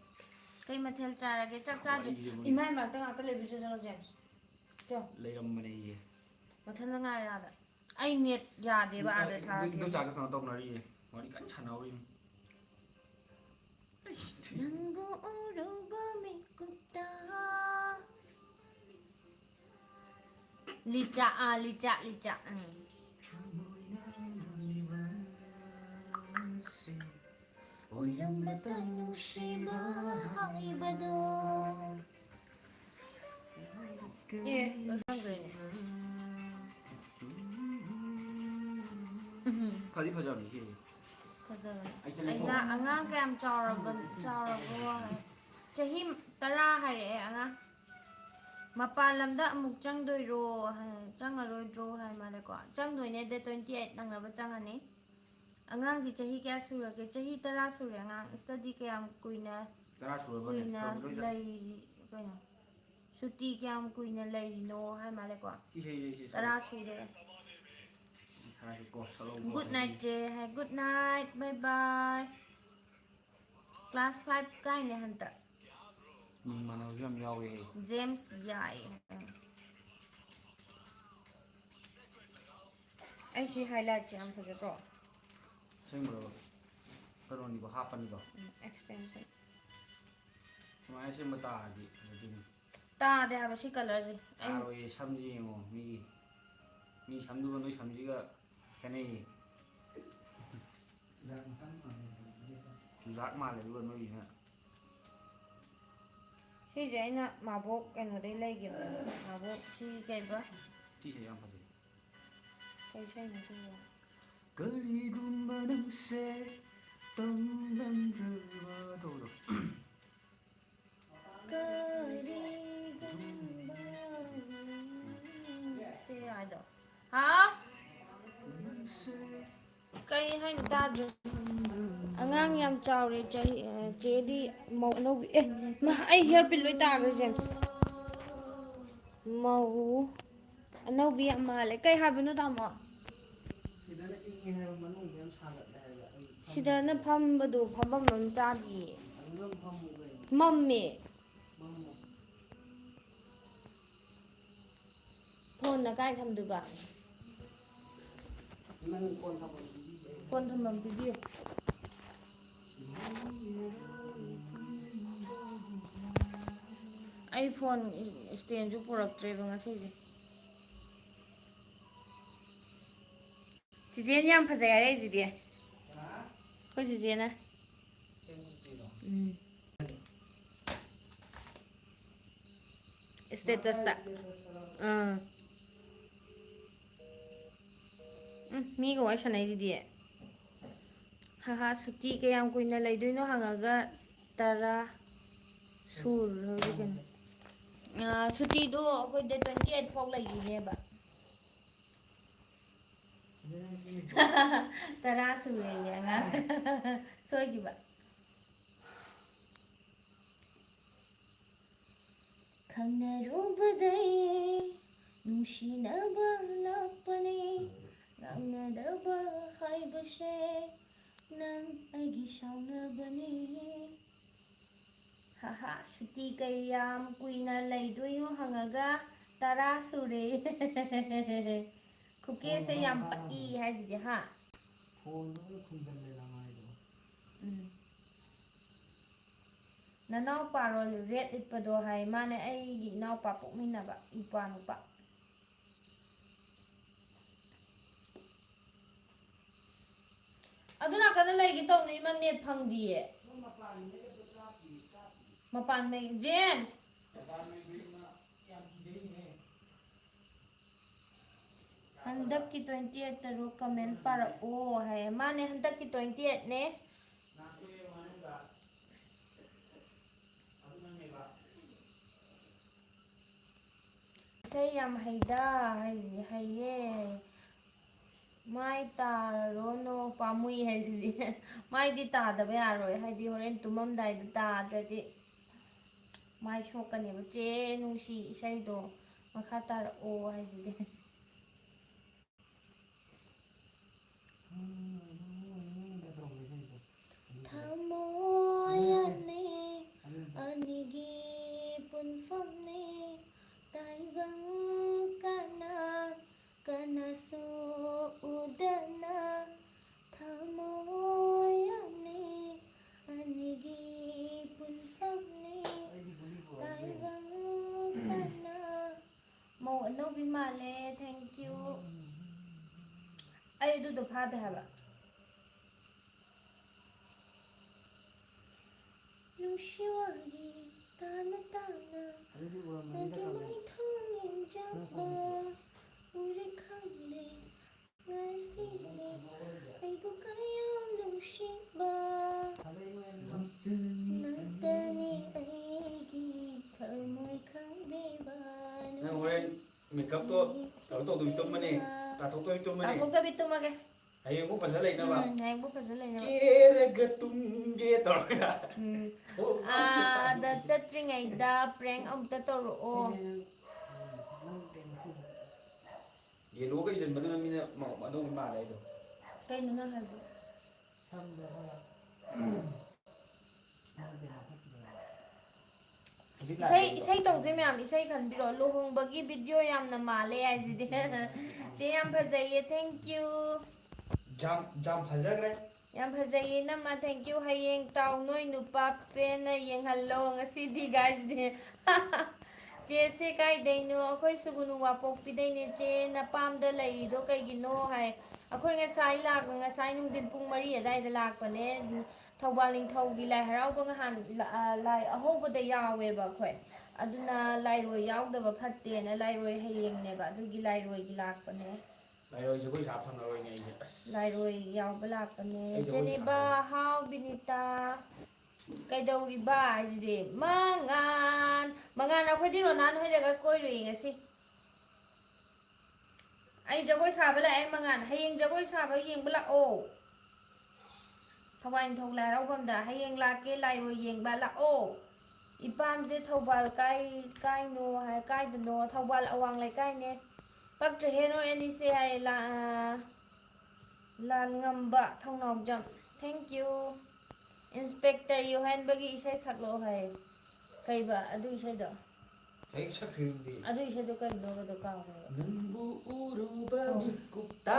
ꯀꯩ ꯃꯊꯦꯜ ꯆꯥꯔꯒꯦ? ꯆꯥꯛ ꯆꯥꯗ꯭ꯔꯤ꯫ ꯋꯥꯔꯤꯁꯦ ꯃꯣꯏ꯫ ꯏꯃꯥꯏ ꯃꯔꯛꯇ ꯉꯥꯛꯇ ꯂꯩꯕꯤꯁꯦ, ꯆꯠꯂꯣ, ꯖꯦꯝꯁ꯫ ꯆꯣ꯫ ꯂꯩꯔꯝꯕꯅꯦ ꯑꯩꯁꯦ꯫ ꯃꯊꯟꯇ ꯉꯥꯏꯔꯦ ꯑꯥꯗ꯫ ꯑꯩ net ꯌꯥꯗꯦꯕ, ꯑꯥꯗ ꯏ-, ꯊꯥꯔꯛꯀꯦ꯫ ꯏꯗꯣꯝꯆꯥꯒ ꯀꯩꯅꯣ ꯇꯧꯅꯔꯤꯌꯦ꯫ ꯋꯥꯔꯤ ꯀꯟꯅ ꯁꯥꯟꯅꯍꯧꯔꯤꯅꯤ꯫ ꯅꯪꯕꯨ ꯎꯔꯨꯕ ꯃꯤꯀꯨꯞꯇ꯫ ꯂꯤꯆꯥ, ꯑꯥ, ꯂꯤꯆꯥ, ꯂꯤꯆꯥ, ꯎꯝ꯫ ꯑꯣꯏꯔꯝꯕꯇ ꯅꯨꯡꯁꯤꯕ ꯍꯥꯏꯕꯗꯣ꯫ ꯑꯦ, ꯂꯣꯏꯁꯟꯈ꯭ꯔꯦꯅꯦ꯫ ꯎꯝ꯫ ꯐꯗꯤ ꯐꯖꯕꯅꯤ ꯁꯤꯁꯦ꯫ ꯐꯖꯕꯅꯤ꯫ ꯑꯩ ꯆꯠꯂꯦꯀꯣ꯫ ꯑꯩꯅ ꯑꯉꯥꯡ ꯀꯌꯥꯝ ꯆꯥꯎꯔꯕ-, ꯆꯥꯎꯔꯕꯣ ꯍꯥꯏ꯫ ꯆꯍꯤ ꯇꯔꯥ ꯍꯥꯏꯔꯛꯑꯦ ꯑꯉꯥꯡ꯫ "ꯃꯄꯥꯟ ꯂꯝꯗ ꯑꯃꯨꯛ ꯆꯪꯗꯣꯏꯔꯣ?" ꯍꯥꯏ, "ꯆꯪꯉꯔꯣꯏꯗ꯭ꯔꯣ?" ꯍꯥꯏ ꯃꯥꯜꯂꯦꯀꯣ꯫ ꯆꯪꯗꯣꯏꯅꯦ, date twenty eight ꯅꯪꯅꯕ ꯆꯪꯉꯅꯤ꯫ ꯑꯉꯥꯡꯗꯤ ꯆꯍꯤ ꯀꯌꯥ ꯁꯨꯔꯒꯦ? ꯆꯍꯤ ꯇꯔꯥ ꯁꯨꯔꯦ ꯑꯉꯥꯡ꯫ Study ꯀꯌꯥꯝ ꯀꯨꯏꯅ, ꯇꯔꯥ ꯁꯨꯔꯕꯅꯦ? ꯀꯨꯏꯅ ꯁꯨꯔꯝꯈꯤꯔꯣꯏꯗ꯫ ꯂꯩꯔꯤ-, ꯀꯩꯅꯣ? ꯁꯨꯇꯤ ꯀꯌꯥꯝ ꯀꯨꯏꯅ ꯂꯩꯔꯤꯅꯣ ꯍꯥꯏ ꯃꯥꯜꯂꯦꯀꯣ꯫ ꯁꯤ, ꯁꯤ, ꯁꯤ, ꯁꯤ, ꯁꯤ꯫ ꯇꯔꯥ ꯁꯨꯔꯦ꯫ ꯊꯥꯔꯒꯦꯀꯣ, ꯁꯠ ꯂꯧꯕ Good night, ꯍꯧꯔꯒꯦ꯫ ꯆꯦ ꯍꯥꯏ꯫ Good night, bye bye꯫ Class five ꯀꯥꯏꯅꯦ ꯍꯟꯇꯛ꯫ ꯃꯤꯡ ꯃꯥꯟꯅꯕꯁꯨ ꯌꯥꯝ ꯌꯥꯎꯋꯦ꯫ ꯖꯦꯝꯁ ꯌꯥꯏ꯫ ꯑꯩ ꯁꯤ highlightꯁꯦ ꯌꯥꯝ ꯐꯖꯗ꯭ꯔꯣ? ꯑꯁꯦꯡꯕ꯭ꯔꯣ? ꯀꯩꯅꯣꯅꯤꯀꯣ, ꯍꯥꯞꯄꯅꯤꯀꯣ꯫ ꯎꯝ, extension꯫ ꯁꯨꯃꯥꯏꯅ ꯁꯦꯝꯕ ꯇꯥꯔꯗꯤ ꯐꯖꯗꯣꯏꯅꯤ꯫ ꯇꯥꯗꯦ ꯍꯥꯏꯕ ꯁꯤ colourꯁꯦ꯫ ꯑꯩ ꯇꯥꯔꯣꯏꯌꯦ, ꯁꯝꯁꯦ ꯌꯦꯡꯉꯣ, ꯃꯤꯒꯤ꯫ ꯃꯤ ꯁꯝꯗꯨꯒ ꯅꯣꯏ ꯁꯝꯁꯤꯒ ꯈꯦꯠꯅꯩꯌꯦ꯫ ꯆꯨꯖꯥꯛ ꯃꯥꯜꯂꯦ ꯑꯗꯨꯒ ꯅꯣꯏꯒꯤꯁꯤꯅ꯫ ꯁꯤꯁꯦ ꯑꯩꯅ ꯃꯥꯕꯣꯛ ꯀꯩꯅꯣꯗꯩ ꯂꯩꯈꯤꯕꯅꯦ꯫ ꯃꯥꯕꯣꯛ ꯁꯤ ꯀꯩꯕ? ꯁꯤꯁꯦ ꯌꯥꯝ ꯐꯖꯩ꯫ ꯀꯩ ꯏꯁꯩꯅꯣ ꯁꯤꯕꯣ? ꯀꯔꯤꯒꯨꯝꯕ ꯅꯪꯁꯦ ꯇꯧꯂꯝꯗ꯭ꯔꯕ ꯇꯧꯕꯗꯣ꯫ ꯀꯔꯤꯒꯨꯝꯕ ꯅꯪꯁꯦ ꯍꯥꯏꯗꯣ꯫ ꯍꯥ? ꯅꯪꯁꯦ ꯀꯩ ꯍꯥꯏꯅꯣ ꯇꯥꯗ꯭ꯔꯦ꯫ ꯑꯉꯥꯡ ꯌꯥꯝ ꯆꯥꯎꯔꯦ ꯆꯍꯤ, ꯑ, ꯆꯦꯗꯤ ꯃꯧ ꯑꯅꯧꯕꯤ꯫ ꯑꯦ, ꯃꯥ, ꯑꯩ hair pin ꯂꯣꯏ ꯇꯥꯈ꯭ꯔꯦ, ꯖꯦꯝꯁ꯫ ꯃꯧ ꯑꯅꯧꯕꯤ ꯌꯥꯝ ꯃꯥꯜꯂꯦ꯫ ꯀꯩ ꯍꯥꯏꯕꯅꯣ, ꯇꯥꯃꯣ? ꯁꯤꯗꯅ ꯏꯪꯉꯦ ꯍꯥꯏꯕ, ꯃꯅꯨꯡꯗ ꯌꯥꯝ ꯁꯥꯒꯠꯂꯦ ꯍꯥꯏꯕ꯫ ꯑꯩ ꯁꯤꯗꯅ ꯐꯝꯕꯗꯣ ꯐꯝꯐꯝ ꯑꯃ ꯆꯥꯗꯤꯌꯦ꯫ ꯑꯗꯨꯝ ꯐꯝꯃꯨ ꯀꯩꯅꯣ꯫ ꯃꯝꯃꯦ꯫ ꯐꯝꯃꯨ꯫ ꯐꯣꯟꯅ ꯀꯥꯏ ꯊꯝꯗꯣꯏꯕ? ꯅꯪ ꯐꯣꯟ ꯊꯝꯐꯝ ꯄꯤꯕꯤꯁꯦ꯫ ꯐꯣꯟ ꯊꯝꯐꯝ ꯄꯤꯕꯤꯌꯨ꯫ ꯑꯩ ꯐꯣꯟ standꯁꯨ ꯄꯨꯔꯛꯇ꯭ꯔꯦꯕ ꯉꯁꯤꯁꯦ꯫ ꯆꯤꯆꯦꯅ ꯌꯥꯝ ꯐꯖꯩ ꯍꯥꯏꯔꯛꯏꯁꯤꯗꯤ꯫ ꯑꯩꯈꯣꯏ ꯆꯤꯆꯦꯅ꯫ ꯎꯝ꯫ Statusꯇ꯫ ꯑꯥ꯫ ꯎꯝ, ꯃꯤꯒ ꯋꯥꯔꯤ ꯁꯥꯟꯅꯩꯁꯤꯗꯤ꯫ ꯍꯥꯍꯥ, ꯁꯨꯇꯤ ꯀꯌꯥꯝ ꯀꯨꯏꯅ ꯂꯩꯗꯣꯏꯅꯣ ꯍꯪꯉꯒ ꯇꯔꯥ ꯁꯨꯔ ꯀꯩꯅꯣ꯫ ꯑꯥ, ꯁꯨꯇꯤꯗꯣ ꯑꯩꯈꯣꯏ date twenty eight ꯐꯥꯎ ꯂꯩꯈꯤꯅꯦꯕ꯫ ꯇꯔꯥ ꯁꯨꯔꯦꯌꯦ ꯑꯉꯥꯡ꯫ ꯁꯣꯏꯈꯤꯕ꯫ ꯈꯪꯅꯔꯨꯕꯗꯩ ꯅꯨꯡꯁꯤꯅꯕ ꯂꯥꯛꯄꯅꯤ, ꯉꯥꯡꯅꯗꯕ ꯍꯥꯏꯕꯁꯦ ꯅꯪ ꯑꯩꯒꯤ ꯁꯥꯎꯅꯕꯅꯤ꯫ ꯍꯥꯍꯥ, ꯁꯨꯇꯤ ꯀꯌꯥꯝ ꯀꯨꯏꯅ ꯂꯩꯗꯣꯏꯅꯣ ꯍꯪꯉꯒ ꯇꯔꯥ ꯁꯨꯔꯦ꯫ ꯈꯨꯀꯦꯁꯦ ꯌꯥꯝ ꯄꯛꯏ ꯍꯥꯏꯁꯤꯗꯤ, ꯍꯥ? ꯐꯣꯟꯗꯣ ꯂꯣꯏ ꯈꯨꯝꯖꯤꯜꯂꯦ ꯅꯃꯥꯏꯗꯣ꯫ ꯎꯝ꯫ ꯅꯅꯥꯎꯄꯥꯔꯣ ꯔꯦꯠ ꯂꯤꯠꯄꯗꯣ ꯍꯥꯏ꯫ ꯃꯥꯅꯦ, ꯑꯩꯒꯤ ꯏꯅꯥꯎꯄꯥ ꯄꯣꯛꯃꯤꯟꯅꯕ ꯏꯄ꯭ꯋꯥ ꯅꯨꯄꯥ꯫ ꯑꯗꯨ ꯅꯥꯀꯟꯗ ꯂꯩꯒꯦ ꯇꯧꯅꯤ, ꯏꯃꯥ, ꯅꯦꯠ ꯐꯪꯗꯤꯌꯦ꯫ ꯃꯄꯥꯟ ꯃꯩ, ꯖꯦꯝꯁ! ꯍꯟꯗꯛꯀꯤ twenty eight ꯇꯔꯨꯛ comment ꯄꯥꯔꯛꯑꯣ ꯍꯥꯏꯌꯦ꯫ ꯃꯥꯅꯦ, ꯍꯟꯗꯛꯀꯤ twenty eight ꯅꯦ꯫ ꯏꯁꯩ ꯌꯥꯝ ꯍꯩꯗ ꯍꯥꯏꯁꯤꯗꯤ, ꯍꯩꯌꯦ꯫ ꯃꯥꯏ ꯇꯥꯔꯣꯅꯣ ꯄꯥꯝꯃꯨꯏ ꯍꯥꯏꯁꯤꯗꯤ꯫ ꯃꯥꯏꯗꯤ ꯇꯥꯗꯕ ꯌꯥꯔꯣꯏ, ꯍꯥꯏꯗꯤ ꯍꯣꯔꯦꯟ ꯇꯨꯝꯃꯝꯗꯥꯏꯗ ꯇꯥꯗ꯭ꯔꯗꯤ ꯃꯥꯏ ꯁꯣꯛꯀꯅꯦꯕ꯫ ꯆꯦ ꯅꯨꯡꯁꯤ, ꯏꯁꯩꯗꯣ ꯃꯈꯥ ꯇꯥꯔꯛꯑꯣ ꯍꯥꯏꯁꯤꯗꯤ꯫ ꯊꯃꯣꯏ ꯑꯅꯤ, ꯑꯅꯤꯒꯤ ꯄꯨꯟꯐꯝꯅꯤ, ꯇꯥꯏꯕꯪ ꯀꯅꯥ ꯀꯅꯥꯁꯨ ꯎꯗꯅ꯫ ꯊꯃꯣꯏ ꯑꯅꯤ, ꯑꯅꯤꯒꯤ ꯄꯨꯟꯐꯝꯅꯤ, ꯇꯥꯏꯕꯪ ꯀꯅꯥ꯫ ꯃꯧ ꯑꯅꯧꯕꯤ ꯃꯥꯜꯂꯦ, thank you꯫ ꯑꯩ ꯑꯗꯨꯗꯣ ꯐꯥꯗꯦ ꯍꯥꯏꯕ꯫ ꯅꯨꯡꯁꯤ ꯋꯥꯔꯤ ꯇꯥꯅ ꯇꯥꯅ ꯑꯗꯨꯗꯤ ꯎꯔꯝꯃꯅꯤꯗ ꯅꯪꯒꯤ ꯀꯃꯦꯟ꯫ ꯃꯃꯤꯠ ꯊꯣꯡ ꯌꯦꯡꯖꯕ ꯎꯔꯦ ꯈꯪꯗꯦ ꯉꯁꯤꯗꯤ ꯑꯩꯕꯨ ꯀꯌꯥꯝ ꯅꯨꯡꯁꯤꯕ꯫ ꯅꯪꯇꯅꯤ ꯑꯩꯒꯤ ꯊꯃꯣꯏ ꯈꯪꯕꯤꯕ꯫ ꯅꯪ ꯍꯣꯔꯦꯟ ꯃꯦꯀꯞꯇꯣ ꯀꯩꯅꯣ ꯇꯧꯗꯕꯤ ꯇꯨꯝꯃꯅꯤ, ꯇꯥꯊꯣꯛꯇꯕꯤ ꯇꯨꯝꯃꯅꯤ꯫ ꯇꯥꯊꯣꯛꯇꯕꯤ ꯇꯨꯝꯃꯒꯦ꯫ ꯍꯌꯦꯡꯕꯨ ꯐꯖ ꯂꯩꯅꯕ꯫ ꯎꯝ, ꯍꯌꯦꯡꯕꯨ ꯐꯖ ꯂꯩꯅꯕ꯫ ꯀꯦꯔꯒ ꯇꯨꯝꯒꯦ ꯇꯧꯔꯒ꯫ ꯎꯝ꯫ ꯑꯣ, ꯑꯥꯗ ꯆꯠꯇ꯭ꯔꯤꯉꯩꯗ prank ꯑꯃꯨꯛꯇ ꯇꯧꯔꯛꯑꯣ꯫ ꯁꯤꯅꯦ ꯅꯪ, ꯎꯝ, ꯅꯪ ꯀꯩꯅꯣ ꯁꯤꯕ꯫ Yellow ꯒ ꯏꯁꯤꯟꯕꯗꯨꯅ ꯃꯤꯅ ꯃ-, ꯑꯅꯧꯕ ꯃꯥꯜꯂꯦ ꯍꯥꯏꯗꯣ꯫ ꯀꯩꯅꯣ ꯅꯪ ꯍꯥꯏꯕꯗꯣ? ꯁꯝꯗꯣ ꯈꯔ ꯃꯥꯒꯤ ꯃꯊꯛꯇꯨꯗ꯫ ꯏꯁꯩ, ꯏꯁꯩ ꯇꯧꯁꯦ ꯃꯌꯥꯝ, ꯏꯁꯩ ꯈꯟꯕꯤꯔꯣ꯫ ꯂꯨꯍꯣꯡꯕꯒꯤ ꯚꯤꯗꯤꯑꯣ ꯌꯥꯝꯅ ꯃꯥꯜꯂꯦ ꯍꯥꯏꯁꯤꯗꯤ꯫ ꯆꯦ ꯌꯥꯝ ꯐꯖꯩꯌꯦ, thank you꯫ ꯖꯥꯝ, ꯖꯥꯝ ꯐꯖꯈ꯭ꯔꯦ꯫ ꯌꯥꯝ ꯐꯖꯩꯌꯦ ꯏꯅꯝꯃ, thank you꯫ ꯍꯌꯦꯡ ꯇꯥꯎ ꯅꯣꯏ ꯅꯨꯄꯥ ꯄꯦꯟꯅ ꯌꯦꯡꯍꯜꯂꯣ ꯉꯁꯤꯗꯤ ꯒꯥꯏꯁꯗꯤ꯫ ꯆꯦꯁꯦ ꯀꯥꯏꯗꯩꯅꯣ? ꯑꯩꯈꯣꯏ ꯁꯨꯒꯨꯅꯨ ꯋꯥꯄꯣꯛꯄꯤꯗꯩꯅꯦ꯫ ꯆꯦ ꯅꯄꯥꯝꯗ ꯂꯩꯔꯤꯗꯣ ꯀꯩꯒꯤꯅꯣ ꯍꯥꯏ꯫ ꯑꯩꯈꯣꯏ ꯉꯁꯥꯏ ꯂꯥꯛ-, ꯉꯁꯥꯏ ꯅꯨꯡꯊꯤꯟ ꯄꯨꯡ ꯃꯔꯤ ꯑꯗꯥꯏꯗ ꯂꯥꯛꯄꯅꯦ꯫ ꯊꯧꯕꯥꯜ ꯅꯤꯡꯊꯧꯒꯤ ꯂꯥꯏ ꯍꯔꯥꯎꯕ ꯉꯍꯥꯟ ꯂ-, ꯑ, ꯂꯥꯏ ꯑꯍꯧꯕꯗ ꯌꯥꯎꯋꯦꯕ ꯑꯩꯈꯣꯏ꯫ ꯑꯗꯨꯅ ꯂꯥꯏꯔꯣꯏ ꯌꯥꯎꯗꯕ ꯐꯠꯇꯦꯅ ꯂꯥꯏꯔꯣꯏ ꯍꯌꯦꯡꯅꯦꯕ, ꯑꯗꯨꯒꯤ ꯂꯥꯏꯔꯣꯏꯒꯤ ꯂꯥꯛꯄꯅꯦ꯫ ꯂꯥꯏꯔꯣꯏ ꯖꯒꯣꯏ ꯁꯥ ꯐꯪꯉꯔꯣꯏꯅꯦ ꯑꯩꯁꯦ꯫ ꯑꯁ꯫ ꯂꯥꯏꯔꯣꯏ ꯌꯥꯎꯕ ꯂꯥꯛꯄꯅꯦ꯫ ꯑꯩ ꯖꯒꯣꯏ ꯖꯦꯅꯤꯕ, ꯁꯥ ꯐꯪꯉꯔꯣꯏ꯫ ꯍꯥꯎ ꯕꯤꯅꯤꯇꯥ꯫ ꯀꯩꯗꯧꯔꯤꯕ ꯍꯥꯏꯁꯤꯗꯤ? ꯃꯉꯥꯟ, ꯃꯉꯥꯟ ꯑꯩꯈꯣꯏꯗꯤ ꯔꯣꯅꯥꯟ ꯍꯣꯏꯗꯒ ꯀꯣꯏꯔꯨꯏ ꯉꯁꯤ꯫ ꯑꯩ ꯖꯒꯣꯏ ꯁꯥꯕ ꯂꯥꯛꯑꯦ ꯃꯉꯥꯟ꯫ ꯍꯌꯦꯡ ꯖꯒꯣꯏ ꯁꯥꯕ ꯌꯦꯡꯕ ꯂꯥꯛꯑꯣ꯫ ꯊꯧꯕꯥꯜ ꯅꯤꯡꯊꯧ ꯂꯥꯏ ꯍꯔꯥꯎꯐꯝꯗ ꯍꯌꯦꯡ ꯂꯥꯛꯀꯦ, ꯂꯥꯏꯔꯣꯏ ꯌꯦꯡꯕ ꯂꯥꯛꯑꯣ꯫ ꯏꯄꯥꯝꯁꯦ ꯊꯧꯕꯥꯜ ꯀꯥꯏ, ꯀꯥꯏꯅꯣ ꯍꯥꯏ, ꯀꯥꯏꯗꯅꯣ? ꯊꯧꯕꯥꯜ ꯑꯋꯥꯡ ꯂꯩꯀꯥꯏꯅꯦ꯫ ꯄꯛꯇ꯭ꯔꯦꯍꯦ ꯅꯣꯏ ꯑꯅꯤꯁꯦ ꯍꯥꯏ, ꯂꯥ-, ꯑ, ꯂꯥꯟꯉꯝꯕ ꯊꯧꯅꯥꯎꯖꯝ꯫ Thank you꯫ ꯏꯟꯁꯄꯦꯛꯇꯔ ꯌꯣꯍꯦꯟꯕꯒꯤ ꯏꯁꯩ ꯁꯛꯂꯛꯑꯣ ꯍꯥꯏ꯫ ꯀꯩꯕ ꯑꯗꯨ ꯏꯁꯩꯗꯣ? ꯑꯩ ꯁꯛꯈ꯭ꯔꯤꯗꯨꯗꯤ꯫ ꯑꯗꯨ ꯏꯁꯩꯗꯣ ꯀꯩꯅꯣꯕꯗꯣ ꯀꯥꯎꯈ꯭ꯔꯦ꯫ ꯅꯪꯕꯨ ꯎꯔꯨꯕ ꯑꯣ꯫ ꯃꯤꯀꯨꯞꯇ꯫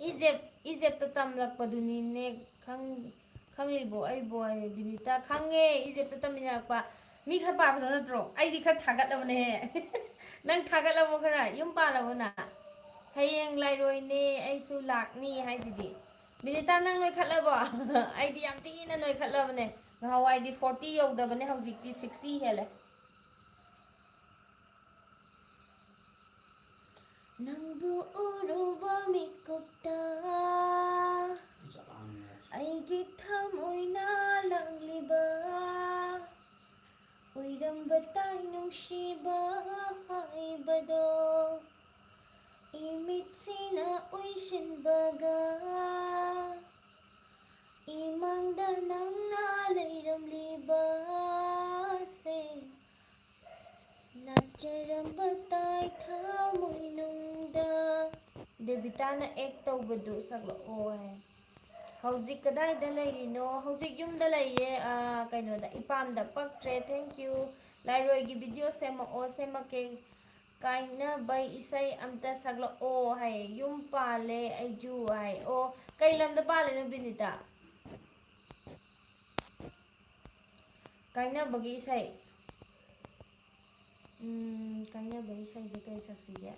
ꯏꯖꯦꯞ, ꯏꯖꯦꯞꯇ ꯇꯝꯂꯛꯄꯗꯨꯅꯤꯅꯦ꯫ ꯈꯪ-, ꯈꯪꯂꯤꯕꯣ ꯑꯩꯕꯣ? ꯍꯥꯏꯌꯦ ꯕꯤꯅꯤꯇꯥ꯫ ꯈꯪꯉꯦ, ꯏꯖꯦꯞꯇ ꯇꯝꯃꯤꯟꯅꯔꯛꯄ꯫ ꯃꯤ ꯈꯔ ꯄꯥꯕꯗꯣ ꯅꯠꯇ꯭ꯔꯣ? ꯑꯩꯗꯤ ꯈꯔ ꯊꯥꯒꯠꯂꯕꯅꯦꯍꯦ꯫ ꯅꯪ ꯊꯥꯒꯠꯂꯕꯣ ꯈꯔ? ꯌꯨꯝ ꯄꯥꯜꯂꯕꯣ ꯅꯪ? ꯍꯌꯦꯡ ꯂꯥꯏꯔꯣꯏꯅꯦ, ꯑꯩꯁꯨ ꯂꯥꯛꯅꯤ ꯍꯥꯏꯁꯤꯗꯤ꯫ ꯕꯤꯅꯤꯇꯥ, ꯅꯪ ꯅꯣꯏꯈꯠꯂꯕꯣ? ꯑꯩꯗꯤ ꯌꯥꯝ ꯊꯤꯅ ꯅꯣꯏꯈꯠꯂꯕꯅꯦ꯫ ꯉꯍꯥꯟꯋꯥꯏꯗꯤ forty ꯌꯧꯗꯕꯅꯦ, ꯍꯧꯖꯤꯛꯇꯤ sixty ꯍꯦꯜꯂꯦ꯫ ꯅꯪꯕꯨ ꯎꯔꯨꯕ ꯃꯤꯀꯨꯞꯇ ꯑꯩꯒꯤ ꯊꯃꯣꯏꯅ ꯂꯥꯡꯂꯤꯕ ꯑꯣꯏꯔꯝꯕ ꯇꯥꯏ ꯅꯨꯡꯁꯤꯕ ꯍꯥꯏꯕꯗꯣ ꯏꯃꯤꯠꯁꯤꯅ ꯎꯏꯁꯤꯟꯕꯒ ꯏꯃꯥꯡꯗ ꯅꯪꯅ ꯂꯩꯔꯝꯂꯤꯕꯁꯦ ꯅꯠꯆꯔꯝꯕ ꯇꯥꯏ ꯊꯃꯣꯏꯅꯨꯡꯗ꯫ ꯗꯦꯕꯤꯇꯥꯅ act ꯇꯧꯕꯗꯨ ꯁꯛꯂꯛꯑꯣ ꯍꯥꯏ꯫ ꯍꯧꯖꯤꯛ ꯀꯗꯥꯏꯗ ꯂꯩꯔꯤꯅꯣ? ꯍꯧꯖꯤꯛ ꯌꯨꯝꯗ ꯂꯩꯌꯦ, ꯑ, ꯀꯩꯅꯣꯗ, ꯏꯄꯥꯝꯗ꯫ ꯄꯛꯇ꯭ꯔꯦ, thank you꯫ ꯂꯥꯏꯔꯣꯏꯒꯤ ꯚꯤꯗꯤꯑꯣ ꯁꯦꯝꯃꯛꯑꯣ, ꯁꯦꯝꯃꯛꯀꯦ꯫ ꯀꯥꯏꯅꯕꯩ ꯏꯁꯩ ꯑꯝꯇ ꯁꯛꯂꯛꯑꯣ ꯍꯥꯏꯌꯦ꯫ ꯌꯨꯝ ꯄꯥꯜꯂꯦ ꯑꯩꯁꯨ ꯍꯥꯏ꯫ ꯑꯣ, ꯀꯩ ꯂꯝꯗ ꯄꯥꯜꯂꯤꯅꯣ ꯕꯤꯅꯤꯇꯥ? ꯀꯥꯏꯅꯕꯒꯤ ꯏꯁꯩ꯫ ꯎꯝ, ꯀꯥꯏꯅꯕꯒꯤ ꯏꯁꯩꯁꯦ ꯀꯩ ꯁꯛꯁꯤꯒꯦ?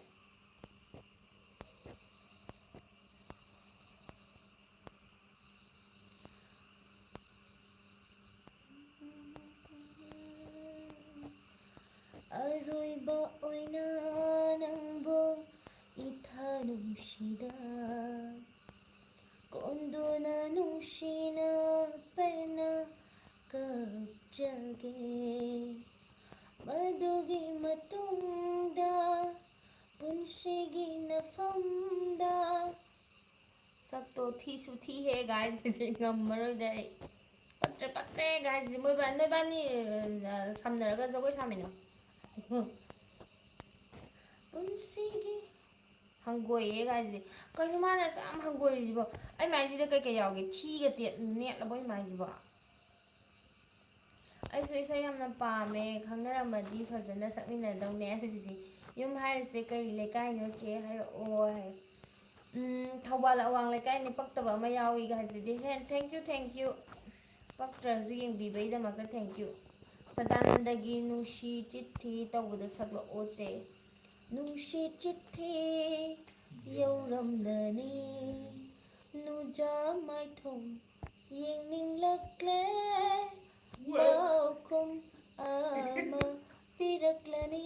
ꯑꯔꯣꯏꯕ ꯑꯣꯏꯅ ꯅꯪꯕꯨ ꯏꯊꯥ ꯅꯨꯡꯁꯤꯗ ꯀꯣꯟꯗꯨꯅ ꯅꯨꯡꯁꯤꯅ ꯄꯦꯟꯅ ꯀꯞꯆꯒꯦ꯫ ꯃꯗꯨꯒꯤ ꯃꯇꯨꯡꯗ ꯄꯨꯟꯁꯤꯒꯤ ꯅꯐꯝꯗ꯫ ꯁꯛꯇꯣ ꯊꯤꯁꯨ ꯊꯤꯍꯦ ꯒꯥꯏꯁꯤꯗꯤ, ꯉꯝꯃꯔꯣꯏꯗ ꯑꯩ꯫ ꯄꯛꯇ꯭ꯔꯦ, ꯄꯛꯇ꯭ꯔꯦ ꯒꯥꯏꯁꯤꯗꯤ꯫ ꯃꯣꯏꯕꯥ-, ꯅꯣꯏꯕꯥꯅꯤ, ꯑ, ꯁꯝꯅꯔꯒ ꯖꯒꯣꯏ ꯁꯥꯃꯤꯟꯅꯧ꯫ ꯄꯨꯟꯁꯤꯒꯤ ꯍꯪꯒꯣꯏꯌꯦ ꯒꯥꯏꯁꯤꯗꯤ꯫ ꯀꯩꯅꯣ ꯃꯥꯅ ꯑꯁꯨꯛ ꯌꯥꯝ ꯍꯪꯒꯣꯏꯔꯤꯁꯤꯕꯣ? ꯑꯩ ꯃꯥꯏꯁꯤꯗ ꯀꯩꯀꯩ ꯌꯥꯎꯒꯦ? ꯊꯤꯒ ꯇꯦꯠ-, ꯅꯦꯠꯂꯕꯣ ꯑꯩ ꯃꯥꯏꯁꯤꯕꯣ? ꯑꯩꯁꯨ ꯏꯁꯩ ꯌꯥꯝꯅ ꯄꯥꯝꯃꯦ, ꯈꯪꯅꯔꯝꯃꯗꯤ ꯐꯖꯅ ꯁꯛꯃꯤꯟꯅꯗꯧꯅꯦ꯫ ꯑꯩꯁꯤꯗꯤ ꯌꯨꯝ ꯍꯥꯏꯔꯤꯁꯦ ꯀꯩ ꯂꯩꯀꯥꯏꯅꯣ ꯆꯦ ꯍꯥꯏꯔꯛꯑꯣ ꯍꯥꯏ꯫ ꯎꯝ, ꯊꯧꯕꯥꯜ ꯑꯋꯥꯡ ꯂꯩꯀꯥꯏꯅꯤ, ꯄꯛꯇꯕ ꯑꯃ ꯌꯥꯎꯏꯒ ꯍꯥꯏꯁꯤꯗꯤ꯫ ꯍꯦ, thank you, thank you꯫ ꯄꯛꯇ꯭ꯔꯁꯨ ꯌꯦꯡꯕꯤꯕꯩꯗꯃꯛꯇ thank you꯫ ꯁꯗꯥꯅꯟꯗꯒꯤ ꯅꯨꯡꯁꯤ ꯆꯤꯊꯤ ꯇꯧꯕꯗꯣ ꯁꯛꯂꯛꯑꯣ ꯆꯦ꯫ ꯅꯨꯡꯁꯤ ꯆꯤꯊꯤ ꯌꯧꯔꯝꯂꯅꯤ ꯅꯨꯡꯖꯥ ꯃꯥꯏꯊꯣꯡ ꯌꯦꯡꯅꯤꯡꯂꯛꯂꯦ꯫ ꯄꯥꯎꯈꯨꯝ ꯑꯃ ꯄꯤꯔꯛꯂꯅꯤ꯫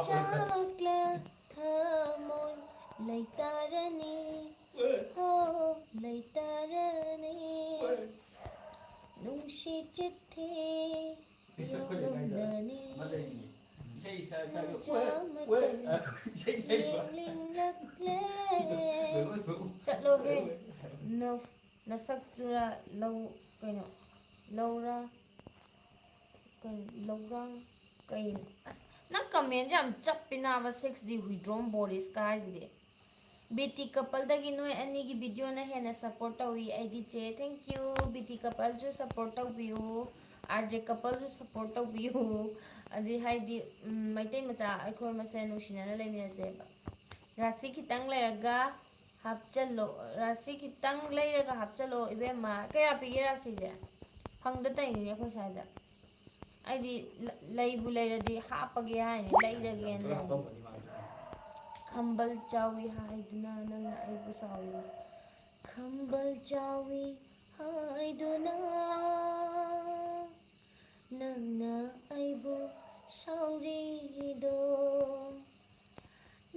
ꯆꯥꯛꯂ ꯊꯃꯣꯏ ꯂꯩꯇꯥꯔꯅꯤ꯫ ꯍꯣ, ꯂꯩꯇꯥꯔꯅꯤ꯫ ꯅꯨꯡꯁꯤ ꯆꯤꯊꯤ ꯌꯧꯔꯝꯂꯅꯤ꯫ ꯅꯨꯡꯖꯥ ꯃꯇꯝ ꯌꯦꯡꯅꯤꯡꯂꯛꯂꯦ꯫ ꯆꯠꯂꯣꯍꯦ꯫ ꯅ-, ꯅꯁꯛꯇꯨꯔ ꯂꯧ-, ꯀꯩꯅꯣ? ꯂꯧꯔ-, ꯀꯩꯅꯣ? ꯂꯧꯔꯥꯡ-, ꯀꯩꯅꯣ? ꯑꯁ, ꯅꯪ comment ꯌꯥꯝ ꯆꯞꯄꯤ ꯅꯥꯕ꯫ Six D withdrawn Boris ꯀꯥꯏꯁꯤꯗꯤ꯫ ꯕꯤ ꯇꯤ coupleꯗꯒꯤ ꯅꯣꯏ ꯑꯅꯤꯒꯤ videoꯅ ꯍꯦꯟꯅ support ꯇꯧꯏ ꯑꯩꯗꯤ ꯆꯦ꯫ Thank you꯫ ꯕꯤ ꯇꯤ coupleꯁꯨ support ꯇꯧꯕꯤꯌꯨ꯫ ꯑꯥꯔ ꯖꯦ ꯀꯄꯜꯁꯨ ꯁꯞꯄꯣꯔꯠ ꯇꯧꯕꯤꯌꯨ꯫ ꯑꯗꯨꯗꯤ ꯍꯥꯏꯗꯤ, ꯎꯝ, ꯃꯩꯇꯩ ꯃꯆꯥ ꯑꯩꯈꯣꯏ ꯃꯁꯦꯟ ꯅꯨꯡꯁꯤꯅꯅ ꯂꯩꯃꯤꯟꯅꯁꯦꯕ꯫ ꯔꯥꯁꯤ ꯈꯤꯇꯪ ꯂꯩꯔꯒ ꯍꯥꯞꯆꯜꯂꯣ꯫ ꯔꯥꯁꯤ ꯈꯤꯇꯪ ꯂꯩꯔꯒ ꯍꯥꯞꯆꯜꯂꯣ ꯏꯕꯦꯝꯃ꯫ ꯀꯌꯥ ꯄꯤꯒꯦ ꯔꯥꯁꯤꯁꯦ? ꯐꯪꯗ ꯇꯧꯔꯤꯅꯤꯅꯦ ꯑꯩꯈꯣꯏ ꯁ꯭ꯋꯥꯏꯗ꯫ ꯑꯩꯗꯤ ꯂ-, ꯂꯩꯕꯨ ꯂꯩꯔꯗꯤ ꯍꯥꯞꯄꯒꯦ ꯍꯥꯏꯅꯤ, ꯂꯩꯔꯒꯦꯅ ꯂꯩꯅꯤ꯫ ꯈꯝꯕꯜ ꯆꯥꯎꯏ ꯍꯥꯏꯗꯨꯅ ꯅꯪꯅ ꯑꯩꯕꯨ ꯁꯥꯎꯔꯤ꯫ ꯈꯝꯕꯜ ꯆꯥꯎꯏ ꯍꯥꯏꯗꯨꯅ ꯅꯪꯅ ꯑꯩꯕꯨ ꯁꯥꯎꯔꯤꯗꯣ,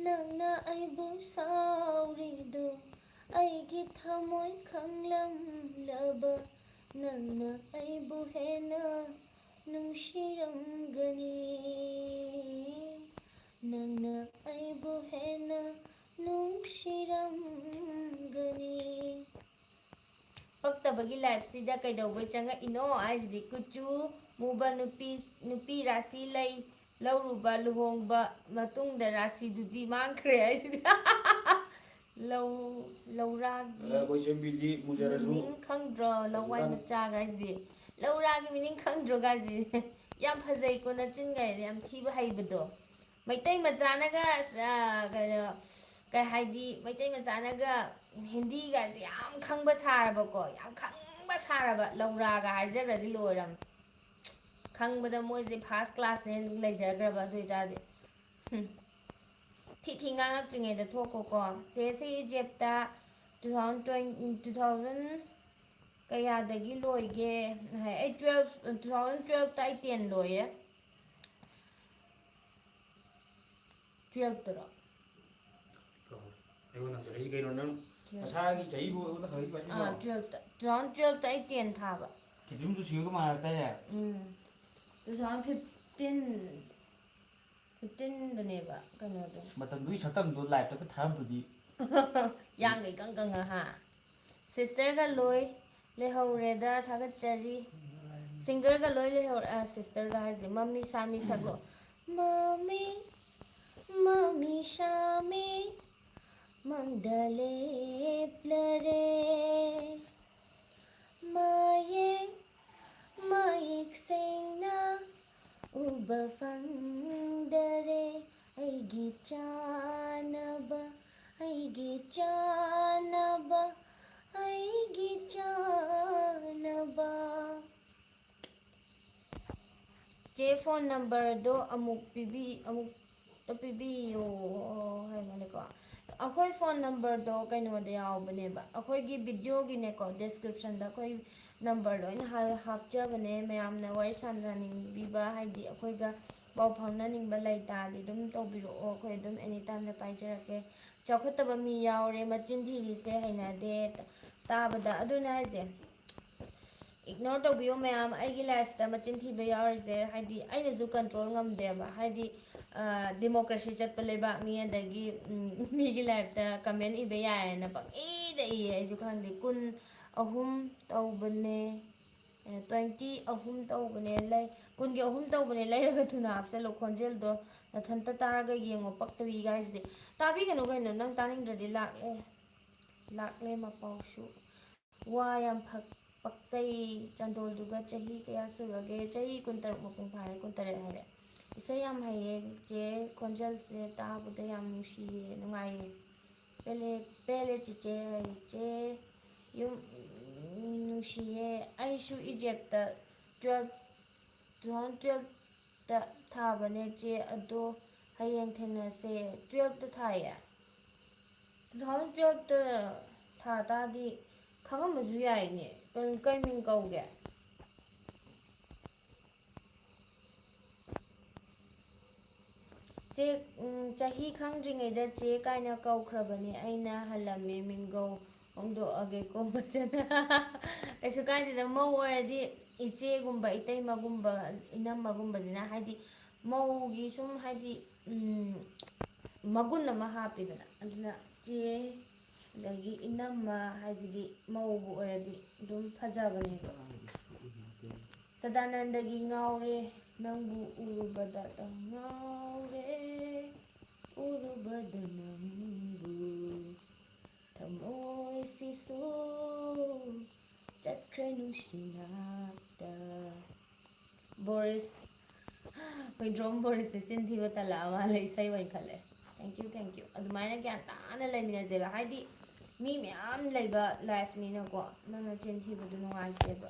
ꯅꯪꯅ ꯑꯩꯕꯨ ꯁꯥꯎꯔꯤꯗꯣ, ꯑꯩꯒꯤ ꯊꯃꯣꯏ ꯈꯪꯂꯝꯂꯕ ꯅꯪꯅ ꯑꯩꯕꯨ ꯍꯦꯟꯅ ꯅꯨꯡꯁꯤꯔꯝꯒꯅꯤ, ꯅꯪꯅ ꯑꯩꯕꯨ ꯍꯦꯟꯅ ꯅꯨꯡꯁꯤꯔꯝꯒꯅꯤ꯫ ꯄꯛꯇꯕꯒꯤ ꯂꯥꯏꯐꯁꯤꯗ ꯀꯩꯗꯧꯕꯩ ꯆꯪꯉꯛꯏꯅꯣ ꯍꯥꯏꯁꯤꯗꯤ, ꯀꯨꯆꯨ ꯃꯨꯕ ꯅꯨꯄꯤ, ꯅꯨꯄꯤ ꯔꯥꯁꯤ ꯂꯩ, ꯂꯧꯔꯨꯕ ꯂꯨꯍꯣꯡꯕ ꯃꯇꯨꯡꯗ ꯔꯥꯁꯤꯗꯨꯗꯤ ꯃꯥꯡꯈ꯭ꯔꯦ ꯍꯥꯏꯁꯤꯗꯤ꯫ ꯂꯧ, ꯂꯧꯔꯥꯒꯤ ꯑꯗ ꯑꯩꯈꯣꯏ ꯁꯦꯝꯕꯤꯗꯤ ꯃꯨꯖꯔꯁꯨ ꯃꯤꯅꯤꯡ ꯈꯪꯗ꯭ꯔꯣ? ꯂꯧꯋꯥꯏ ꯍꯧꯖꯤꯛꯀꯥꯟ ꯃꯆꯥ ꯒꯥꯏꯁꯤꯗꯤ꯫ ꯂꯧꯔꯥꯒꯤ ꯃꯤꯅꯤꯡ ꯈꯪꯗ꯭ꯔꯣ ꯒꯥꯏꯁꯤ? ꯌꯥꯝ ꯐꯖꯩꯀꯣ ꯅꯆꯤꯟꯒꯥꯏꯗꯤ, ꯌꯥꯝ ꯊꯤꯕ ꯍꯩꯕꯗꯣ꯫ ꯃꯩꯇꯩ ꯃꯆꯥꯅꯒ, ꯑꯁ, ꯑ, ꯀꯩꯅꯣ, ꯀꯩ ꯍꯥꯏꯗꯤ, ꯃꯩꯇꯩ ꯃꯆꯥꯅꯒ ꯍꯤꯟꯗꯤꯒꯁꯦ ꯌꯥꯝ ꯈꯪꯕ ꯁꯥꯔꯕꯀꯣ, ꯌꯥꯝ ꯈꯪꯕ ꯁꯥꯔꯕ, ꯂꯧꯔꯥꯒ ꯍꯥꯏꯖꯈ꯭ꯔꯗꯤ ꯂꯣꯏꯔꯝ꯫ ꯈꯪꯕꯗ ꯃꯣꯏꯁꯦ ꯐꯥꯔꯁ ꯀ꯭ꯂꯥꯁꯅꯦ ꯂꯩꯖꯈ꯭ꯔꯕ꯫ ꯑꯗꯨ ꯑꯣꯏꯇꯥꯔꯗꯤ, ꯍꯨꯝ꯫ ꯊꯤ ꯊꯤ ꯉꯥꯡꯉꯛꯇ꯭ꯔꯤꯉꯩꯗ ꯊꯣꯛꯈꯣꯀꯣ꯫ ꯆꯦꯁꯦ Egypt two thousand twenty, two thousand ꯀꯌꯥꯗꯒꯤ ꯂꯣꯏꯒꯦ? ꯍꯥꯏ, ꯑꯩ twelve, two thousand twelveꯇ ꯑꯩ ten ꯂꯣꯏꯌꯦ꯫ Twelveꯇꯔꯣ? ꯑꯩꯉꯣꯟꯗ ꯍꯪꯖꯜꯂꯛꯏꯁꯤ ꯀꯩꯅꯣ? ꯅꯪ ꯅꯁꯥꯒꯤ ꯆꯍꯤꯕꯨ ꯑꯩꯉꯣꯟꯗ ꯍꯪꯉꯛꯏꯁꯤ ꯀꯩꯒꯤꯅꯣ? ꯑꯥ, twelveꯇ, two thousand twelveꯇ ꯑꯩ ten ꯊꯥꯕ꯫ ꯈꯤꯇꯪꯁꯨ ꯁꯤꯡꯒ ꯃꯥꯟꯅꯔꯛꯇꯥꯏꯅꯦ꯫ ꯎꯝ꯫ Two thousand fifteen, fifteenꯗꯅꯦꯕ ꯀꯩꯅꯣꯗꯣ꯫ ꯑꯁ, ꯃꯇꯝꯗꯨꯒꯤ ꯁꯛꯇꯝꯗꯣ liveꯇꯒ ꯊꯥꯔꯝꯕꯗꯤ꯫ ꯌꯥꯡꯒ ꯏꯀꯪ ꯀꯪꯉ, ꯍꯥ? Sisterꯒ ꯂꯣꯏ ꯂꯩꯍꯧꯔꯦꯗ, ꯊꯥꯒꯠꯆꯔꯤ꯫ Singerꯒ ꯂꯣꯏ ꯂꯩꯍꯧꯔꯦ꯫ ꯑ, sisterꯒ ꯍꯥꯏꯁꯦ, ꯃꯃꯤ ꯁꯥꯃꯤ ꯁꯛꯂꯣ꯫ ꯃꯃꯤ, ꯃꯃꯤ ꯁꯥꯃꯤ, ꯃꯪꯗ ꯂꯦꯞꯂꯔꯦ꯫ ꯃꯌꯦꯛ, ꯃꯌꯦꯛ ꯐꯪꯗꯔꯦ ꯑꯩꯒꯤ ꯆꯥꯅꯕ, ꯑꯩꯒꯤ ꯆꯥꯅꯕ, ꯑꯩꯒꯤ ꯆꯥꯅꯕ꯫ ꯆꯦ, ꯐꯣꯟ ꯅꯝꯕꯔꯗꯣ ꯑꯃꯨꯛ ꯄꯤꯕꯤ-, ꯑꯃꯨꯛꯇ ꯄꯤꯕꯤꯌꯣ ꯍꯥꯏꯕꯅꯦꯀꯣ꯫ ꯑꯩꯈꯣꯏ ꯐꯣꯟ ꯅꯝꯕꯔꯗꯣ ꯀꯩꯅꯣꯗ ꯌꯥꯎꯕꯅꯦꯕ, ꯑꯩꯈꯣꯏꯒꯤ ꯚꯤꯗꯤꯑꯣꯒꯤꯅꯦꯀꯣ, ꯗꯤꯁꯀ꯭ꯔꯤꯞꯁꯟꯗ ꯑꯩꯈꯣꯏ ꯅꯝꯕꯔ ꯂꯣꯏꯅ ꯍꯥ-, ꯍꯥꯞꯆꯕꯅꯦ꯫ ꯃꯌꯥꯝꯅ ꯋꯥꯔꯤ ꯁꯥꯟꯅꯅꯤꯡꯕꯤꯕ, ꯍꯥꯏꯗꯤ ꯑꯩꯈꯣꯏꯒ ꯄꯥꯎ ꯐꯥꯎꯅꯅꯤꯡꯕ ꯂꯩ ꯇꯥꯔꯗꯤ ꯑꯗꯨꯝ ꯇꯧꯕꯤꯔꯛꯑꯣ, ꯑꯩꯈꯣꯏ ꯑꯗꯨꯝ ꯑꯦꯅꯤ ꯇꯥꯏꯝꯗ ꯄꯥꯏꯖꯔꯛꯀꯦ꯫ ꯆꯥꯎꯈꯠꯇꯕ ꯃꯤ ꯌꯥꯎꯔꯦ, ꯃꯆꯤꯟ ꯊꯤꯔꯤꯁꯦ ꯍꯩꯅꯗꯦ ꯇꯥꯕꯗ꯫ ꯑꯗꯨꯅꯦ ꯍꯥꯏꯁꯦ, ꯏꯒꯅꯣꯔ ꯇꯧꯕꯤꯌꯣ ꯃꯌꯥꯝ꯫ ꯑꯩꯒꯤ ꯂꯥꯏꯐꯇ ꯃꯆꯤꯟ ꯊꯤꯕ ꯌꯥꯎꯔꯤꯁꯦ, ꯍꯥꯏꯗꯤ ꯑꯩꯅꯁꯨ ꯀꯟꯇ꯭ꯔꯣꯜ ꯉꯝꯗꯦꯕ꯫ ꯍꯥꯏꯗꯤ, ꯑ, ꯗꯦꯃꯣꯀ꯭ꯔꯦꯁꯤ ꯆꯠꯄ ꯂꯩꯕꯥꯛꯅꯤ, ꯑꯗꯒꯤ, ꯎꯝ, ꯃꯤꯒꯤ ꯂꯥꯏꯐꯇ ꯀꯃꯦꯟ ꯏꯕ ꯌꯥꯏꯌꯦꯅ ꯄꯪꯏꯗ ꯏꯌꯦ꯫ ꯑꯩꯁꯨ ꯈꯪꯗꯦ꯫ ꯀꯨꯟ ꯑꯍꯨꯝ ꯇꯧꯕꯅꯦ, ꯑ, ꯇ꯭ꯋꯦꯟꯇꯤ ꯑꯍꯨꯝ ꯇꯧꯕꯅꯦ, ꯂꯩ-, ꯀꯨꯟꯒꯤ ꯑꯍꯨꯝ ꯇꯧꯕꯅꯦ, ꯂꯩꯔꯒ ꯊꯨꯅ ꯍꯥꯞꯆꯜꯂꯣ꯫ ꯈꯣꯟꯖꯦꯜꯗꯣ ꯅꯊꯟꯇ ꯇꯥꯔꯒ ꯌꯦꯡꯉꯣ, ꯄꯛꯇꯕꯤꯒꯥꯏꯁꯤꯗꯤ꯫ ꯇꯥꯕꯤꯒꯅꯨ ꯀꯩꯅꯣ, ꯅꯪ ꯇꯥꯅꯤꯡꯗ꯭ꯔꯗꯤ ꯂꯥꯛꯑꯦ, ꯂꯥꯛꯂꯦ ꯃꯄꯥꯎꯁꯨ꯫ ꯋꯥ ꯌꯥꯝ ꯐꯛ-, ꯄꯛꯆꯩ꯫ ꯆꯥꯟꯗꯣꯜꯗꯨꯒ ꯆꯍꯤ ꯀꯌꯥ ꯁꯨꯔꯒꯦ? ꯆꯍꯤ ꯀꯨꯟꯇꯔꯨꯛ ꯃꯄꯨꯡ ꯐꯥꯔꯦ, ꯀꯨꯟꯇꯔꯦꯠ ꯍꯥꯏꯔꯦ꯫ ꯏꯁꯩ ꯌꯥꯝ ꯍꯩꯌꯦ ꯏꯆꯦ, ꯈꯣꯟꯖꯦꯜꯁꯦ ꯇꯥꯕꯗ ꯌꯥꯝ ꯅꯨꯡꯁꯤꯌꯦ, ꯅꯨꯡꯉꯥꯏꯌꯦ꯫ ꯄꯦꯜꯂꯦ, ꯄꯦꯜꯂꯦ ꯆꯤꯆꯦ, ꯏꯆꯦ ꯌꯨꯝ ꯅꯨꯡꯁꯤꯌꯦ꯫ ꯑꯩꯁꯨ ꯏꯖꯦꯞꯇ ꯇꯨꯌꯦꯜꯞ, ꯇꯨ ꯊꯥꯎꯖꯟ ꯇꯨꯌꯦꯜꯞꯇ ꯊꯥꯕꯅꯦ ꯆꯦ, ꯑꯗꯣ ꯍꯌꯦꯡ ꯊꯦꯡꯅꯁꯦ꯫ ꯇꯨꯌꯦꯜꯞꯇ ꯊꯥꯏꯌꯦ? ꯇꯨ ꯊꯥꯎꯖꯟ ꯇꯨꯌꯦꯜꯞꯇ ꯊꯥ ꯇꯥꯔꯗꯤ ꯈꯪꯉꯝꯕꯁꯨ ꯌꯥꯏꯅꯦ꯫ ꯀꯩ, ꯀꯩ ꯃꯤꯡ ꯀꯧꯒꯦ? ꯆꯦ, ꯎꯝ, ꯆꯍꯤ ꯈꯪꯗ꯭ꯔꯤꯉꯩꯗ ꯆꯦ ꯀꯥꯏꯅ ꯀꯧꯈ꯭ꯔꯕꯅꯦ, ꯑꯩꯅ ꯍꯜꯂꯝꯃꯦ꯫ ꯃꯤꯡꯒꯧ ꯍꯣꯡꯗꯣꯛꯑꯒꯦꯀꯣ, ꯃꯆꯟ꯫ ꯀꯩꯁꯨ ꯀꯥꯏꯗꯦꯗ, ꯃꯧ ꯑꯣꯏꯔꯗꯤ ꯏꯆꯦꯒꯨꯝꯕ, ꯏꯇꯩꯃꯒꯨꯝꯕ, ꯏꯅꯝꯃꯒꯨꯝꯕꯁꯤꯅ, ꯍꯥꯏꯗꯤ, ꯃꯧꯒꯤ ꯁꯨꯝ, ꯍꯥꯏꯗꯤ, ꯎꯝ, ꯃꯒꯨꯟ ꯑꯃ ꯍꯥꯞꯄꯤꯗꯅ꯫ ꯑꯗꯨꯅ ꯆꯦ, ꯑꯗꯒꯤ ꯏꯅꯝꯃ ꯍꯥꯏꯁꯤꯗꯤ ꯃꯧꯕꯨ ꯑꯣꯏꯔꯗꯤ ꯑꯗꯨꯝ ꯐꯖꯕꯅꯦꯕ꯫ ꯁꯗꯥꯅꯟꯗꯒꯤ ꯉꯥꯎꯔꯦ ꯅꯪꯕꯨ ꯎꯔꯨꯕꯗ ꯉꯥꯎꯔꯦ, ꯎꯔꯨꯕꯗ ꯅꯪꯕꯨ, ꯊꯃꯣꯏꯁꯤꯁꯨ ꯆꯠꯈ꯭ꯔꯦ ꯅꯨꯡꯁꯤ ꯅꯥꯛꯇ꯫ ꯕꯣꯔꯤꯁ, ꯑꯩꯈꯣꯏ ꯗ꯭ꯔꯣꯝ ꯕꯣꯔꯤꯁꯁꯦ ꯆꯤꯟ ꯊꯤꯕ ꯇꯜꯂꯛꯑ ꯃꯥꯜꯂꯦ, ꯏꯁꯩ ꯑꯣꯏꯅ ꯈꯜꯂꯦ꯫ Thank you, thank you. ꯑꯗꯨꯃꯥꯏꯅ ꯒ꯭ꯌꯥꯟ ꯇꯥꯅ ꯂꯩꯃꯤꯟꯅꯁꯦꯕ, ꯍꯥꯏꯗꯤ ꯃꯤ ꯃꯌꯥꯝ ꯂꯩꯕ ꯂꯥꯏꯐꯅꯤꯅꯀꯣ, ꯅꯪꯅ ꯆꯤꯟ ꯊꯤꯕꯗꯨ ꯅꯨꯡꯉꯥꯏꯇꯦꯕ꯫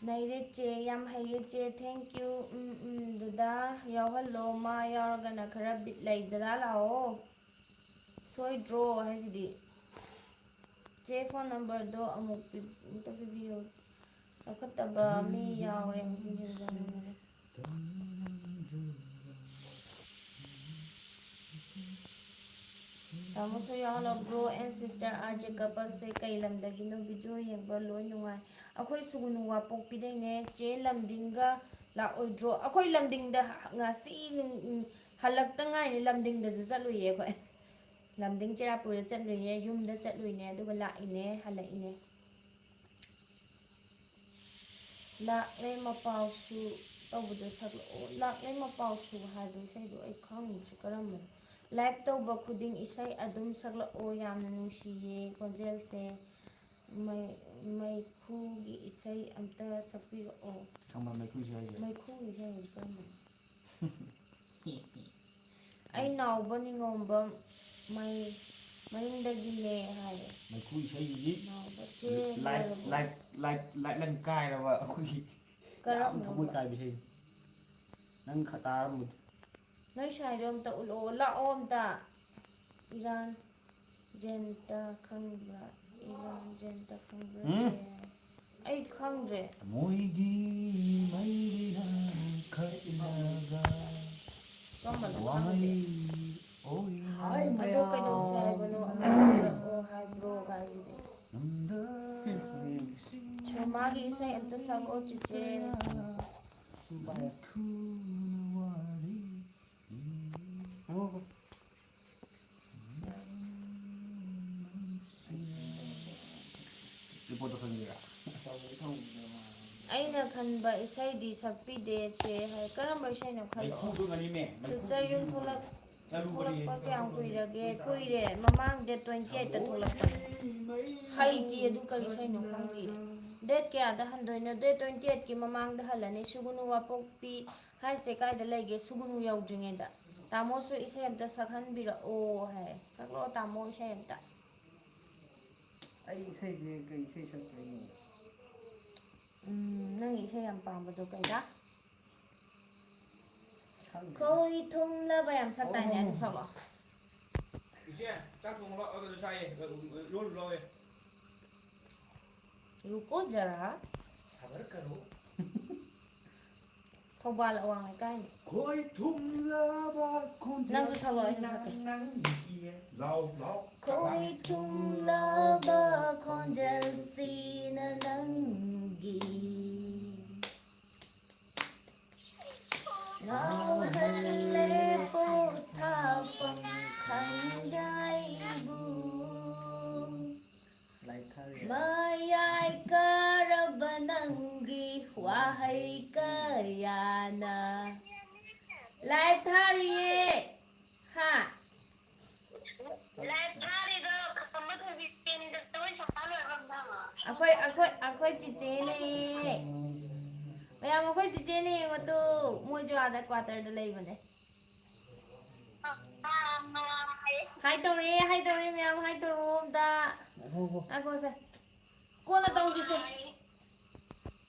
ꯅꯩꯔꯦ ꯆꯦ, ꯌꯥꯝ ꯍꯩꯌꯦ ꯆꯦ, thank you꯫ ꯎꯝ, ꯎꯝ, ꯗꯗꯥ ꯌꯥꯎꯍꯜꯂꯣ, ꯃꯥ ꯌꯥꯎꯔꯒꯅ ꯈꯔ ꯕꯤꯠ ꯂꯩ꯫ ꯗꯗꯥ ꯂꯥꯛꯑꯣ, ꯁꯣꯏꯗ꯭ꯔꯣ ꯍꯥꯏꯁꯤꯗꯤ꯫ ꯆꯦ, ꯐꯣꯟ ꯅꯝꯕꯔꯗꯣ ꯑꯃꯨꯛ ꯄꯤ-, ꯑꯃꯨꯛꯇ ꯄꯤꯕꯤꯌꯣ꯫ ꯆꯥꯎꯈꯠꯇꯕ ꯃꯤ ꯌꯥꯎꯋꯦ ꯍꯧꯖꯤꯛ ꯍꯧꯖꯤꯛ꯫ ꯇꯥꯃꯣꯁꯨ ꯌꯥꯎꯍꯜꯂꯣ꯫ Bro and sister R J coupleꯁꯦ ꯀꯩ ꯂꯝꯗꯒꯤꯅꯣ? Video ꯌꯦꯡꯕ ꯂꯣꯏ ꯅꯨꯡꯉꯥꯏ꯫ ꯑꯩꯈꯣꯏ ꯁꯨꯒꯨꯅꯨ ꯋꯥꯄꯣꯛꯄꯤꯗꯩꯅꯦ꯫ ꯆꯦ ꯂꯝꯗꯤꯡꯒ ꯂꯥꯛꯑꯣꯏꯗ꯭ꯔꯣ? ꯑꯩꯈꯣꯏ ꯂꯝꯗꯤꯡꯗ ꯉꯁꯤ ꯅꯨꯡ-, ꯍꯜꯂꯛꯇ ꯉꯥꯏꯔꯤ꯫ ꯂꯝꯗꯤꯡꯗꯁꯨ ꯆꯠꯂꯨꯏꯌꯦ ꯑꯩꯈꯣꯏ꯫ ꯂꯝꯗꯤꯡ ꯆꯦꯔꯥꯄꯨꯔꯗ ꯆꯠꯂꯨꯏꯅꯦ, ꯌꯨꯝꯗ ꯆꯠꯂꯨꯏꯅꯦ, ꯑꯗꯨꯒ ꯂꯥꯛꯏꯅꯦ, ꯍꯜꯂꯛꯏꯅꯦ꯫ ꯂꯥꯛꯂꯦ ꯃꯄꯥꯎꯁꯨ ꯇꯧꯕꯗꯣ ꯁꯛꯂꯛꯑꯣ꯫ ꯂꯥꯛꯂꯦ ꯃꯄꯥꯎꯁꯨ ꯍꯥꯏꯕ ꯏꯁꯩꯗꯣ ꯑꯩ ꯈꯪꯗ꯭ꯔꯦ ꯀꯔꯝꯕꯅꯣ꯫ Live ꯇꯧꯕ ꯈꯨꯗꯤꯡ ꯏꯁꯩ ꯑꯗꯨꯝ ꯁꯛꯂꯛꯑꯣ, ꯌꯥꯝꯅ ꯅꯨꯡꯁꯤꯌꯦ ꯈꯣꯟꯖꯦꯜꯁꯦ꯫ ꯃꯩ-, ꯃꯩꯈꯨꯒꯤ ꯏꯁꯩ ꯑꯝꯇ ꯁꯛꯄꯤꯔꯛꯑꯣ꯫ ꯈꯪꯕ꯭ꯔꯥ ꯃꯩꯈꯨ ꯏꯁꯩ ꯍꯥꯏꯁꯦ? ꯃꯩꯈꯨꯒꯤ ꯏꯁꯩ ꯍꯥꯏꯁꯦ ꯀꯔꯝꯕꯅꯣ? ꯑꯩ ꯅꯥꯎꯕ ꯅꯤꯉꯣꯝꯕꯝ ꯃꯩ-, ꯃꯅꯤꯡꯗꯒꯤꯅꯦ ꯍꯥꯏꯌꯦ꯫ ꯃꯩꯈꯨ ꯏꯁꯩꯁꯤꯗꯤ ꯅꯥꯎꯕ ꯆꯦ ꯂꯥꯏꯞ, ꯂꯣꯏꯔꯕꯣ? ꯂꯥꯏꯞ, ꯂꯥꯏꯞ, ꯂꯥꯏꯞ ꯂꯥꯏꯟ ꯀꯥꯏꯔꯕ ꯑꯩꯈꯣꯏꯒꯤ ꯌꯥꯝ ꯀꯔꯝꯕꯅꯣ? ꯊꯃꯣꯏ ꯀꯥꯏꯕ ꯏꯁꯩ꯫ ꯅꯪ ꯈ-, ꯇꯥꯔꯝꯃꯣꯏꯗ꯫ ꯅꯣꯏ ꯁ꯭ꯋꯥꯏꯗꯣ ꯑꯝꯇ ꯎꯠꯂꯛꯑꯣ, ꯂꯥꯛꯑꯣ ꯑꯝꯇ꯫ ꯏꯔꯥꯟ ꯖꯦꯟꯇ ꯈꯪꯕ꯭ꯔꯥ? ꯏꯔꯥꯟ ꯖꯦꯟꯇ ꯈꯪꯕ꯭ꯔꯥ, ꯎꯝ꯫ ꯆꯦ? ꯑꯩ ꯈꯪꯗ꯭ꯔꯦ꯫ ꯃꯣꯏꯒꯤ ꯃꯩꯔꯥ ꯈꯠꯂꯒ ꯀꯔꯝꯕꯅꯣ? ꯈꯪꯗꯦ꯫ ꯋꯥꯃꯩ ꯑꯣꯏꯅ ꯍꯥꯏ ꯑꯗꯣ ꯀꯩꯗꯧꯁꯦ ꯍꯥꯏꯕꯅꯣ? ꯑꯃ ꯁꯛꯂꯛꯑꯣ ꯍꯥꯏꯕ꯭ꯔꯣ ꯀꯥꯏꯁꯤꯗꯤ꯫ ꯅꯝꯗ ꯁꯣꯃꯥꯒꯤ ꯏꯁꯩ ꯑꯝꯇ ꯁꯛꯂꯛꯑꯣ, ꯆꯤꯆꯦ꯫ ꯃꯩꯈꯨꯅ ꯋꯥꯔꯤ ꯏꯕ꯫ ꯑꯩꯅ ꯈꯟꯕ ꯏꯁꯩꯗꯤ ꯁꯛꯄꯤꯗꯦ, ꯆꯦ ꯍꯥꯏ꯫ ꯀꯔꯝꯕ ꯏꯁꯩꯅꯣ ꯈꯜꯂꯣ? ꯃꯩꯈꯨꯗꯨ ꯉꯅꯤꯃꯦ, ꯃꯩꯈꯨ꯫ Sister ꯌꯨꯝ ꯊꯣꯛꯂꯛ-, ꯊꯣꯛꯂꯛꯄ ꯀꯌꯥꯝ ꯀꯨꯏꯔꯒꯦ? ꯀꯨꯏꯔꯦ, ꯃꯃꯥꯡ date twenty eight ꯇ ꯊꯣꯛꯂꯛꯄꯅꯦ꯫ ꯍꯩꯇꯦ ꯑꯗꯨ ꯀꯔꯤ ꯏꯁꯩꯅꯣ ꯈꯪꯗꯦ꯫ Date ꯀꯌꯥꯗ ꯍꯟꯗꯣꯏꯅꯣ? Date twenty eight ꯀꯤ ꯃꯃꯥꯡꯗ ꯍꯜꯂꯅꯤ꯫ ꯁꯨꯒꯨꯅꯨ ꯋꯥꯄꯣꯛꯄꯤ ꯍꯥꯏꯁꯦ ꯀꯥꯏꯗ ꯂꯩꯒꯦ? ꯁꯨꯒꯨꯅꯨ ꯌꯧꯗ꯭ꯔꯤꯉꯩꯗ꯫ ꯇꯥꯃꯣꯁꯨ ꯏꯁꯩ ꯑꯝꯇ ꯁꯛꯍꯟꯕꯤꯔꯛꯑꯣ ꯍꯥꯏ꯫ ꯁꯛꯂꯛꯑꯣ ꯇꯥꯃꯣ, ꯏꯁꯩ ꯑꯝꯇ꯫ ꯑꯩ ꯏꯁꯩꯁꯦ ꯀꯩ ꯏꯁꯩ ꯁꯛꯇꯣꯏꯅꯣ? ꯎꯝ, ꯅꯪꯒꯤ ꯏꯁꯩ ꯌꯥꯝ ꯄꯥꯝꯕꯗꯣ ꯀꯩꯗ? ꯈꯪꯗꯦ꯫ ꯈꯣꯏ ꯊꯨꯝꯂꯕ ꯌꯥꯝ ꯁꯛꯇꯥꯏꯅꯦ, ꯑꯣ꯫ ꯑꯗꯨ ꯁꯛꯂꯛꯑꯣ꯫ ꯏꯆꯦ, ꯆꯥꯛ ꯊꯣꯡꯕ ꯂꯥꯛꯑꯣ, ꯑꯗꯨ ꯆꯥꯏꯌꯦ, ꯂꯣꯜꯂꯨ ꯂꯥꯎꯋꯦ꯫ ꯔꯨꯀꯣ ꯖꯔꯥ꯫ ꯁꯕꯔ ꯀꯔꯣ꯫ ꯊꯧꯕꯥꯜ ꯑꯋꯥꯡ ꯂꯩꯀꯥꯏꯅꯤ꯫ ꯈꯣꯏ ꯊꯨꯝꯂꯕ ꯈꯣꯟꯖꯦꯜ ꯅꯪꯁꯨ ꯁꯛꯂꯛꯑꯣ, ꯑꯩꯁꯨ ꯁꯛꯀꯦ꯫ ꯅꯪꯒꯤ꯫ ꯂꯥꯎ, ꯂꯥꯎ꯫ ꯈꯣꯏ ꯊꯨꯝꯂꯕ ꯈꯣꯟꯖꯦꯜꯁꯤꯅ ꯅꯪꯒꯤ ꯉꯥꯎꯍꯜꯂꯦ ꯄꯣꯊꯥꯐꯝ ꯈꯪꯗ ꯑꯩꯕꯨ꯫ ꯂꯥꯏꯊꯥꯔꯦ꯫ ꯃꯌꯥꯏ ꯀꯥꯔꯕ ꯅꯪꯒꯤ ꯋꯥꯍꯩ ꯀꯌꯥꯅ꯫ ꯂꯥꯏꯊꯥꯔꯤꯌꯦ꯫ ꯍꯥ? ꯂꯥꯏꯚ ꯊꯥꯔꯤꯗꯣ ꯈꯝꯕ ꯊꯣꯏꯕꯤ ꯆꯦꯟꯗ ꯖꯒꯣꯏ ꯁꯥ ꯂꯣꯏꯔꯒ ꯑꯝꯇ ꯍꯪꯉꯣ꯫ ꯑꯩꯈꯣꯏ, ꯑꯩꯈꯣꯏ, ꯑꯩꯈꯣꯏ ꯆꯤꯆꯦꯅꯦ꯫ ꯃꯌꯥꯝ, ꯑꯩꯈꯣꯏ ꯆꯤꯆꯦꯅꯦ ꯌꯦꯡꯉꯣ ꯇꯨ꯫ ꯃꯣꯏꯁꯨ ꯑꯥꯗ quarter ꯗ ꯂꯩꯕꯅꯦ꯫ ꯍꯥꯏ꯫ ꯍꯥꯏ ꯇꯧꯔꯦ, ꯍꯥꯏ ꯇꯧꯔꯦ ꯃꯌꯥꯝ, ꯍꯥꯏ ꯇꯧꯔꯣ ꯑꯝꯇ꯫ ꯉꯥꯏꯈꯣ, ꯉꯥꯏꯈꯣ꯫ ꯉꯥꯏꯈꯣꯁꯦ꯫ ꯀꯣꯟꯅ ꯇꯧꯁꯤꯁꯦ꯫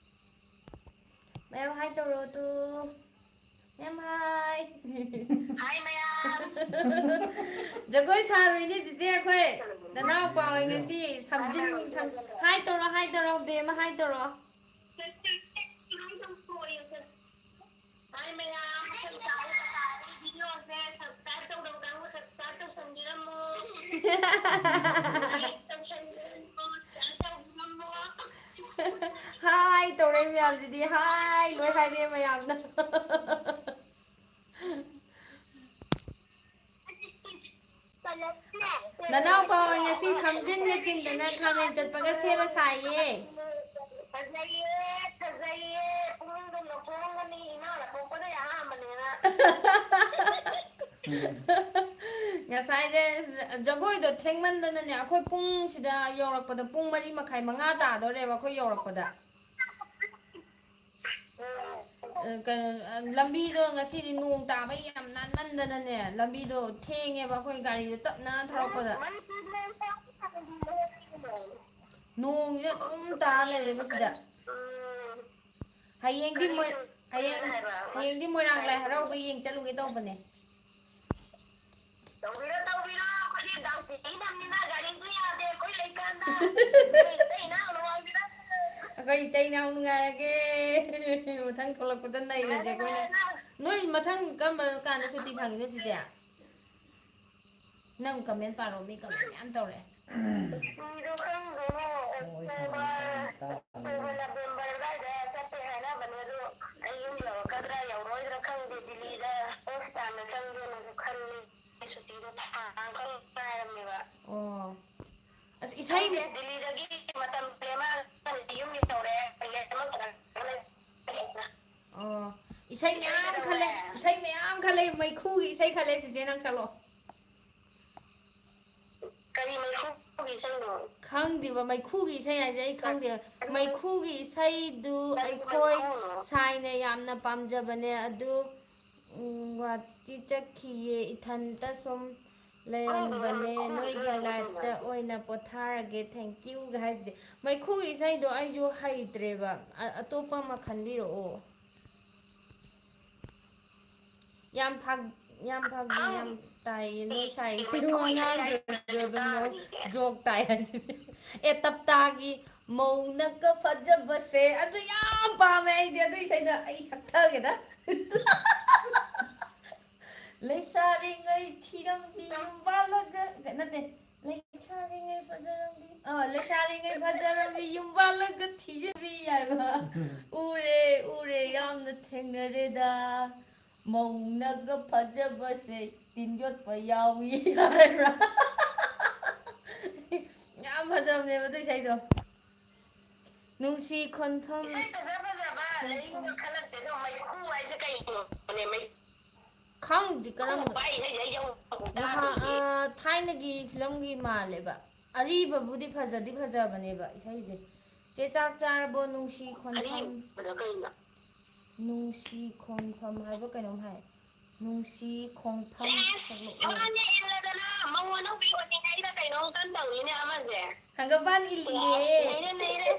ꯃꯌꯥꯝ ꯍꯥꯏ ꯇꯧꯔꯣ ꯇꯨ꯫ ꯃꯌꯥꯝ ꯍꯥꯏ꯫ ꯍꯥꯏ ꯃꯌꯥꯝ꯫ ꯖꯒꯣꯏ ꯁꯥꯔꯨꯏꯅꯦ ꯆꯤꯆꯦ ꯑꯩꯈꯣꯏ꯫ ꯅꯅꯥꯎꯄꯥ ꯍꯣꯏ ꯉꯁꯤ ꯁꯝꯖꯤꯟ-, ꯁꯝ-, ꯍꯥꯏ ꯇꯧꯔꯣ, ꯍꯥꯏ ꯇꯧꯔꯣ, ꯕꯦꯝꯃ ꯍꯥꯏ ꯇꯧꯔꯣ꯫ ꯍꯥꯏ ꯃꯌꯥꯝ, ꯃꯊꯪ ꯇꯥꯕ ꯀꯀꯥꯒꯤ video ꯁꯦ subscribe ꯇꯧꯗꯕ ꯀꯥꯡꯕꯨ subscribe ꯇꯧꯁꯟꯕꯤꯔꯝꯃꯣ꯫ Like ꯇꯧꯁꯟꯕꯤꯔꯝꯃꯣ, share ꯇꯧꯕꯤꯔꯝꯃꯣ꯫ ꯍꯥꯏ ꯇꯧꯔꯛꯏ ꯃꯌꯥꯝꯁꯤꯗꯤ ꯍꯥꯏ ꯂꯣꯏ ꯍꯥꯏꯔꯛꯑꯦ ꯃꯌꯥꯝꯅ꯫ ꯅꯅꯥꯎꯄꯥ ꯍꯣꯏ ꯉꯁꯤ ꯁꯝꯖꯤꯟꯒ ꯆꯤꯡꯗꯅ ꯈꯥꯃꯦꯟ ꯆꯠꯄꯒ ꯁꯦꯠꯂ ꯁꯥꯏꯌꯦ꯫ ꯐꯖꯩꯌꯦ, ꯐꯖꯩꯌꯦ꯫ ꯄꯨꯛꯅꯤꯡꯗ ꯅꯣꯛꯊꯣꯛꯑꯝꯒꯅꯤ, ꯏꯃꯥꯅ ꯄꯣꯛꯄꯗꯩ ꯑꯍꯥꯟꯕꯅꯦꯅ꯫ ꯉꯁꯥꯏꯗ ꯖꯒꯣꯏꯗꯣ ꯊꯦꯡꯃꯟꯗꯅꯅꯦ, ꯑꯩꯈꯣꯏ ꯄꯨꯡꯁꯤꯗ ꯌꯧꯔꯛꯄꯗ ꯄꯨꯡ ꯃꯔꯤ ꯃꯈꯥꯏ, ꯃꯉꯥ ꯇꯥꯗꯣꯔꯦꯕ ꯑꯩꯈꯣꯏ ꯌꯧꯔꯛꯄꯗ꯫ ꯑ, ꯀꯩꯅꯣ, ꯑ, ꯂꯝꯕꯤꯗꯣ ꯉꯁꯤꯗꯤ ꯅꯣꯡ ꯇꯥꯕꯩ ꯌꯥꯝ ꯅꯥꯟꯃꯟꯗꯅꯅꯦ, ꯂꯝꯕꯤꯗꯣ ꯊꯦꯡꯉꯦꯕ ꯑꯩꯈꯣꯏ ꯒꯥꯔꯤꯗꯣ ꯇꯞꯅ ꯊꯧꯔꯛꯄꯗ꯫ ꯅꯣꯡꯁꯦ ꯑꯗꯨꯝ ꯇꯥ ꯂꯩꯔꯦꯕ ꯁꯤꯗ꯫ ꯍꯌꯦꯡꯗꯤ ꯃꯣꯏ-, ꯍꯌꯦꯡ, ꯍꯌꯦꯡꯗꯤ ꯃꯣꯏꯔꯥꯡ ꯂꯥꯏ ꯍꯔꯥꯎꯕ ꯌꯦꯡ ꯆꯠꯂꯨꯒꯦ ꯇꯧꯕꯅꯦ꯫ ꯇꯧꯕꯤꯔꯣ, ꯇꯧꯕꯤꯔꯣ, ꯑꯩꯈꯣꯏꯗꯤ ꯗꯥꯎ ꯆꯦꯛꯁꯤꯟꯅꯕꯅꯤꯅ ꯒꯥꯔꯤꯁꯨ ꯌꯥꯗꯦ ꯑꯩꯈꯣꯏ ꯂꯩꯀꯥꯟꯗ꯫ ꯑꯩꯈꯣꯏ ꯏꯇꯩ ꯏꯅꯥꯎ ꯅꯨꯡꯉꯥꯏꯕꯤꯔꯣ꯫ ꯑꯩꯈꯣꯏ ꯏꯇꯩ ꯏꯅꯥꯎ ꯅꯨꯡꯉꯥꯏꯔꯒꯦ꯫ ꯃꯊꯪ ꯊꯣꯛꯂꯛꯄꯗ ꯅꯩꯔꯁꯦ ꯑꯩꯈꯣꯏꯅ꯫ ꯅꯣꯏ ꯃꯊꯪ ꯀꯔꯝꯕ ꯀꯥꯟꯗ ꯁꯨꯇꯤ ꯐꯪꯉꯤꯅꯣ ꯆꯤꯆꯦ? ꯅꯪ ꯀꯃꯦꯟ ꯄꯥꯔꯣ, ꯃꯤ ꯀꯃꯦꯟ ꯃꯌꯥꯝ ꯇꯧꯔꯛꯑꯦ꯫ ꯁꯨꯇꯤꯗꯣ ꯈꯪꯗꯦꯅꯦ, ꯑꯣ, ꯑꯩ ꯁꯥꯟꯅꯕ ꯑꯣꯛꯇꯣꯕꯔ, ꯇꯥꯡ ꯇꯔꯥ꯫ ꯑꯣꯛꯇꯣꯕꯔ, ꯅꯕꯦꯝꯕꯔ ꯑꯗꯨꯋꯥꯏꯗ ꯆꯠꯇꯦ ꯍꯥꯏꯅꯕꯅꯦ, ꯑꯗꯣ ꯑꯩ ꯌꯨꯝ ꯌꯧꯔꯛꯀꯗ꯭ꯔꯥ ꯌꯧꯔꯣꯏꯗ꯭ꯔꯥ ꯈꯪꯗꯦ, ꯗꯤꯜꯂꯤꯗ ꯍꯣꯁꯄꯤꯇꯥꯜꯗ ꯆꯪꯒꯦꯅꯁꯨ ꯈꯜꯂꯤ꯫ ꯁꯨꯇꯤꯗꯣ ꯊꯥ ꯑꯃꯈꯛ ꯉꯥꯏꯔꯝꯅꯦꯕ꯫ ꯑꯣ꯫ ꯑꯁ, ꯏꯁꯩ ꯈꯪꯗꯦ, ꯗꯤꯜꯂꯤꯗꯒꯤ ꯃꯇꯝ ꯂꯦꯝꯃꯛꯑꯒ ꯌꯨꯝ ꯌꯧꯔꯦ, ꯂꯦꯝꯃꯛꯇꯅ ꯂꯩ꯫ ꯑꯣ꯫ ꯏꯁꯩ ꯏꯁꯩ ꯃꯌꯥꯝ ꯈꯜꯂꯦ, ꯀꯩꯗꯧꯔꯦ? ꯏꯁꯩ ꯃꯌꯥꯝ ꯈꯜꯂꯦ, ꯃꯩꯈꯨꯒꯤ ꯏꯁꯩ ꯈꯜꯂꯦ, ꯆꯤꯆꯦ ꯅꯪ ꯁꯛꯂꯛꯑꯣ꯫ ꯀꯔꯤ ꯃꯩꯈꯨꯒꯤ ꯏꯁꯩꯅꯣ? ꯈꯪꯗꯦꯕ, ꯃꯩꯈꯨꯒꯤ ꯏꯁꯩ ꯍꯥꯏꯁꯦ ꯑꯩ ꯈꯪꯗꯦꯕ꯫ ꯀꯔꯤ ꯃꯩꯈꯨꯒꯤ ꯏꯁꯩꯗꯨ ꯀꯔꯤ ꯑꯩꯈꯣꯏ ꯃꯩꯈꯨꯅꯣ? ꯁꯥꯏꯅ ꯌꯥꯝꯅ ꯄꯥꯝꯖꯕꯅꯦ, ꯑꯗꯨ, ꯎꯝ, ꯒꯨꯍꯥꯇꯤ ꯆꯠꯈꯤꯌꯦ, ꯏꯊꯟꯇ ꯁꯨꯝ ꯈꯪꯗꯦꯕ ꯂꯩꯔꯝꯕꯅꯦ, ꯃꯩꯈꯨꯒꯤ ꯅꯣꯏꯒꯤ ꯏꯁꯩ ꯍꯥꯏꯁꯦ ꯂꯥꯏꯞꯇ ꯀꯩꯅꯣ? ꯑꯣꯏꯅ ꯄꯣꯊꯥꯔꯒꯦ, thank you ꯒ ꯍꯥꯏꯁꯤꯗꯤ꯫ ꯃꯩꯈꯨꯒꯤ ꯏꯁꯩꯗꯣ ꯑꯩꯁꯨ ꯍꯩꯇ꯭ꯔꯦꯕ, ꯑ-, ꯑꯇꯣꯞꯄ ꯑꯃ ꯈꯟꯕꯤꯔꯛꯑꯣ꯫ ꯌꯥꯝ ꯐꯥ-, ꯌꯥꯝ ꯐꯥꯒꯤ ꯌꯥꯝ ꯇꯥꯏꯌꯦ ꯅꯣꯏ ꯁꯥꯏꯁꯦ, ꯋꯥ ꯉꯥꯡꯗ꯭ꯔꯁꯨ ꯑꯗꯨꯝ ꯅꯣꯛ-, ꯖꯣꯛ ꯇꯥꯏ ꯍꯥꯏꯁꯤꯗꯤ꯫ ꯑꯦ, ꯇꯞꯇꯥꯒꯤ "ꯃꯧꯅꯒ ꯐꯖꯕꯁꯦ" ꯑꯗꯨ ꯌꯥꯝ ꯄꯥꯝꯃꯦ ꯑꯩꯗꯤ, ꯑꯗꯨ ꯏꯁꯩꯗꯣ ꯑꯩ ꯁꯛꯊꯒꯦꯗ꯫ "ꯂꯩꯁꯥꯔꯤꯉꯩ ꯊꯤꯔꯝꯕꯤ ꯌꯨꯝ ꯄꯥꯜꯂꯒ", ꯅꯠꯇꯦ, "ꯂꯩꯁꯥꯔꯤꯉꯩ ꯐꯖꯔꯝꯕꯤ", ꯑ, "ꯂꯩꯁꯥꯔꯤꯉꯩ ꯐꯖꯔꯝꯕꯤ ꯌꯨꯝ ꯄꯥꯜꯂꯒ ꯊꯤꯖꯤꯟꯕꯤ" ꯍꯥꯏꯕ꯫ "ꯎꯔꯦ, ꯎꯔꯦ, ꯌꯥꯝꯅ ꯊꯦꯡꯅꯔꯦꯗ꯫ ꯃꯧꯅꯒ ꯐꯖꯕꯁꯦ ꯇꯤꯟ ꯌꯣꯠꯄ ꯌꯥꯎꯏ" ꯍꯥꯏꯕ꯭ꯔꯥ? ꯌꯥꯝ ꯐꯖꯕꯅꯦꯕ ꯑꯗꯨ ꯏꯁꯩꯗꯣ꯫ ꯅꯨꯡꯁꯤ ꯈꯣꯟꯐꯝ꯫ ꯏꯁꯩ ꯐꯖ ꯐꯖꯕ ꯂꯩꯔꯤꯕ ꯈꯜꯂꯛꯇꯦ, ꯑꯗꯣ ꯃꯩꯈꯨ ꯍꯥꯏꯁꯦ ꯀꯩꯅꯣꯅꯦ? ꯃꯩ- ꯈꯪꯗꯦ ꯀꯔꯝꯕ꯫ ꯄꯥꯏꯔꯤꯉꯩꯁꯦ ꯑꯩ ꯌꯧꯔꯛꯄ ꯅꯍꯥ-, ꯇꯥꯗ꯭ꯔꯤꯌꯦ꯫ ꯑ, ꯊꯥꯏꯅꯒꯤ ꯐꯤꯂꯝꯒꯤ ꯃꯥꯜꯂꯦꯕ꯫ ꯑꯔꯤꯕꯕꯨꯗꯤ ꯐꯖꯗꯤ ꯐꯖꯕꯅꯦꯕ ꯏꯁꯩꯁꯦ꯫ "ꯆꯦ ꯆꯥꯛ ꯆꯥꯔꯕꯣ ꯅꯨꯡꯁꯤ ꯈꯣꯟꯐꯝ"? ꯑꯔꯤꯕꯗ ꯀꯩꯅꯣ? "ꯅꯨꯡꯁꯤ ꯈꯣꯡꯐꯝ" ꯍꯥꯏꯕ ꯀꯩꯅꯣꯝ ꯍꯥꯏ꯫ "ꯅꯨꯡꯁꯤ ꯈꯣꯡꯐꯝ ꯁꯦꯁ! ꯁꯛꯂꯛꯑꯣ"꯫ ꯑꯃꯅꯦ ꯏꯜꯂꯗꯅ ꯃꯉꯣꯟꯗ ꯍꯨꯏ ꯑꯣꯟꯅꯤꯡꯉꯩꯗ ꯀꯩꯅꯣꯝ ꯀꯟ ꯇꯧꯔꯤꯅꯦ ꯑꯃꯁꯦ꯫ ꯍꯪꯒꯄꯥꯟ ꯏꯜꯂꯤꯅꯦ꯫ ꯅꯩꯔꯦ, ꯅꯩꯔꯦ꯫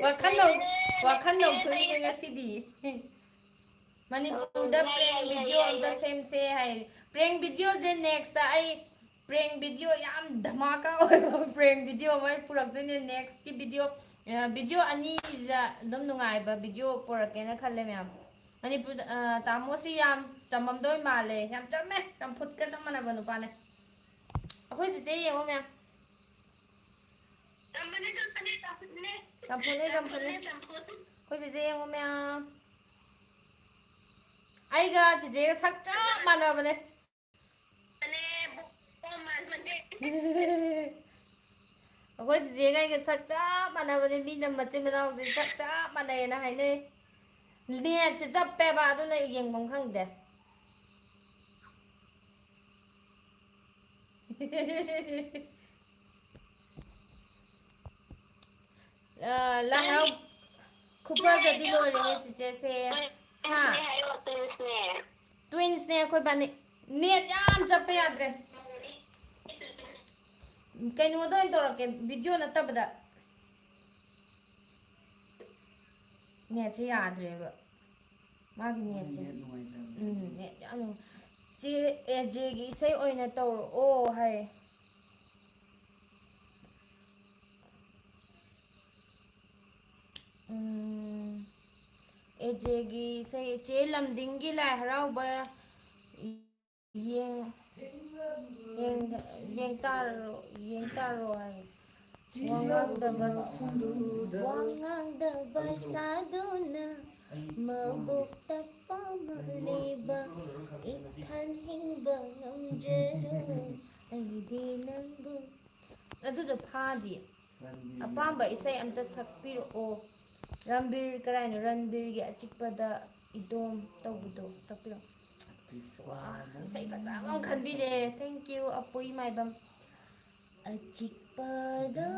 ꯋꯥꯈꯜ ꯅꯧ-, ꯅꯩꯔꯦ, ꯋꯥꯈꯜ ꯅꯩꯔꯦ, ꯅꯧꯊꯣꯛꯏꯅꯦ ꯅꯩꯔꯦ꯫ ꯉꯁꯤꯗꯤ꯫ ꯃꯅꯤꯄꯨꯔꯗ ꯎꯝ, ꯌꯥꯏ, ꯌꯥꯏ, prank ꯌꯥꯏ, video ꯌꯥꯏ, ꯑꯝꯇ ꯌꯥꯏ꯫ ꯁꯦꯝꯁꯦ ꯍꯥꯏ꯫ Prank videoꯁꯦ next ꯑꯩ prank video ꯌꯥꯝ ꯙꯃꯥꯀꯥ ꯑꯣꯏꯕ prank video ꯑꯃ ꯑꯩ ꯄꯨꯔꯛꯇꯣꯏꯅꯦ next ꯀꯤ video꯫ ꯑ, video ꯑꯅꯤꯁꯤꯗ ꯑꯗꯨꯝ ꯅꯨꯡꯉꯥꯏꯕ video ꯄꯨꯔꯛꯀꯦꯅ ꯈꯜꯂꯦ ꯃꯌꯥꯝ꯫ ꯃꯅꯤꯄꯨꯔꯗ, ꯑ, ꯇꯥꯃꯣꯁꯤ ꯌꯥꯝ ꯆꯝꯃꯝꯗꯣꯏ ꯃꯥꯜꯂꯦ꯫ ꯌꯥꯝ ꯆꯝꯃꯦ꯫ ꯆꯝꯐꯨꯠꯀ ꯆꯞ ꯃꯥꯟꯅꯕ ꯅꯨꯄꯥꯅꯦ꯫ ꯑꯩꯈꯣꯏ ꯆꯤꯆꯦ ꯌꯦꯡꯉꯣ ꯃꯌꯥꯝ꯫ ꯆꯝꯐꯨꯠꯅꯦ, ꯆꯝꯐꯨꯠꯅꯦ꯫ ꯑꯩꯈꯣꯏ ꯆꯤꯆꯦ ꯌꯦꯡꯉꯣ ꯃꯌꯥꯝ꯫ ꯑꯩꯒ ꯆꯤꯆꯦꯒ ꯁꯛ ꯆꯞ ꯃꯥꯟꯅꯕꯅꯦ꯫ ꯑꯩꯈꯣꯏ ꯆꯤꯆꯦꯒ ꯑꯩꯒ ꯁꯛ ꯆꯞ ꯃꯥꯟꯅꯕꯅꯦ꯫ ꯃꯤꯅ ꯃꯆꯤꯟ ꯃꯅꯥꯎꯁꯦ ꯁꯛ ꯆꯞ ꯃꯥꯟꯅꯩꯌꯦꯅ ꯍꯥꯏꯅꯩ꯫ Netꯁꯦ ꯆꯞꯄꯦꯕ, ꯑꯗꯨꯅ ꯌꯦꯡꯐꯝ ꯈꯪꯗꯦ꯫ ꯑ, ꯂꯥꯏ ꯍꯔꯥꯎ ꯈꯨꯐꯖꯗꯤ ꯂꯣꯏꯔꯦꯍꯦ ꯆꯤꯆꯦꯁꯦ꯫ ꯍꯥ? Twinsꯅꯦ ꯑꯩꯈꯣꯏ ꯕꯥꯅꯤ꯫ Net ꯌꯥꯝ ꯆꯞꯄ ꯌꯥꯗ꯭ꯔꯦ꯫ ꯀꯩꯅꯣꯗ ꯑꯣꯏꯅ ꯇꯧꯔꯛꯀꯦ, video ꯅꯠꯇꯕꯗ꯫ Netꯁꯦ ꯌꯥꯗ꯭ꯔꯦꯕ꯫ ꯃꯥꯒꯤ netꯁꯦ꯫ Net ꯅꯨꯡꯉꯥꯏꯇꯕꯅꯦ꯫ ꯎꯝ, net ꯌꯥꯝ ꯅꯨꯡꯉꯥꯏ-, ꯆꯦ ꯑꯦ ꯖꯦꯒꯤ ꯏꯁꯩ ꯑꯣꯏꯅ ꯇꯧꯔꯛꯑꯣ ꯍꯥꯏ꯫ ꯎꯝ, ꯑꯦ ꯖꯦꯒꯤ ꯏꯁꯩ, ꯆꯦ ꯂꯝꯗꯤꯡꯒꯤ ꯂꯥꯏ ꯍꯔꯥꯎꯕ ꯌꯦꯡ-, ꯌꯦꯡ-, ꯌꯦꯡꯇꯥꯔꯣ, ꯌꯦꯡꯇꯥꯔꯣ ꯍꯥꯏ꯫ ꯋꯥ ꯉꯥꯡꯗꯕ, ꯋꯥ ꯉꯥꯡꯗꯕ ꯁꯥꯗꯨꯅ ꯃꯕꯨꯛꯇ ꯄꯥꯝꯃꯜꯂꯤꯕ ꯏꯊꯟ ꯍꯤꯡꯕ ꯉꯝꯖꯔꯣꯏ ꯑꯩꯗꯤ ꯅꯪꯕꯨ꯫ ꯑꯗꯨꯗꯣ ꯐꯥꯗꯤꯌꯦ꯫ ꯔꯟꯕꯤꯔꯒꯤ ꯑꯄꯥꯝꯕ ꯏꯁꯩ ꯑꯝꯇ ꯁꯛꯄꯤꯔꯛꯑꯣ꯫ ꯔꯟꯕꯤꯔ ꯀꯔꯥꯏꯅꯣ? ꯔꯟꯕꯤꯔꯒꯤ ꯑꯆꯤꯛꯄꯗ ꯏꯗꯣꯝ ꯇꯧꯕꯗꯣ ꯁꯛꯄꯤꯔꯛꯑꯣ꯫ ꯑꯁ, ꯋꯥ, ꯏꯁꯩ ꯐꯖꯕ ꯑꯃ ꯈꯟꯕꯤꯔꯦ꯫ Thank you, ꯑꯄꯨꯏ ꯃꯥꯏꯕꯝ꯫ ꯑꯆꯤꯛꯄꯗ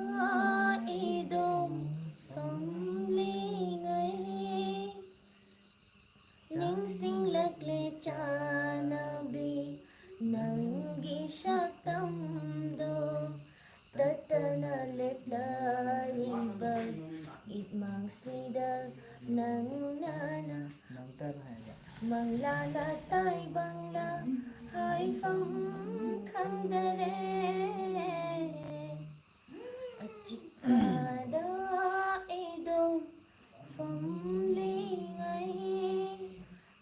ꯏꯗꯣꯝ ꯐꯝꯂꯤꯉꯩ, ꯅꯤꯡꯁꯤꯡꯂꯛꯂꯦ ꯆꯥꯅꯕꯤ ꯅꯪꯒꯤ ꯁꯛꯇꯝꯗꯣ꯫ ꯇꯠꯇꯅ ꯂꯦꯞꯂꯛꯂꯤꯕ ꯏꯠꯃꯥꯡꯁꯤꯗ ꯅꯪꯅ ꯅꯪꯇꯅ ꯍꯥꯏꯕ꯫ ꯃꯪꯂꯥꯅ ꯇꯥꯏꯕꯪꯂꯥ ꯍꯥꯏꯐꯝ ꯈꯪꯗꯔꯦ꯫ ꯑꯆꯤꯛꯄꯗ ꯏꯗꯣꯝ ꯐꯝꯂꯤꯉꯩ,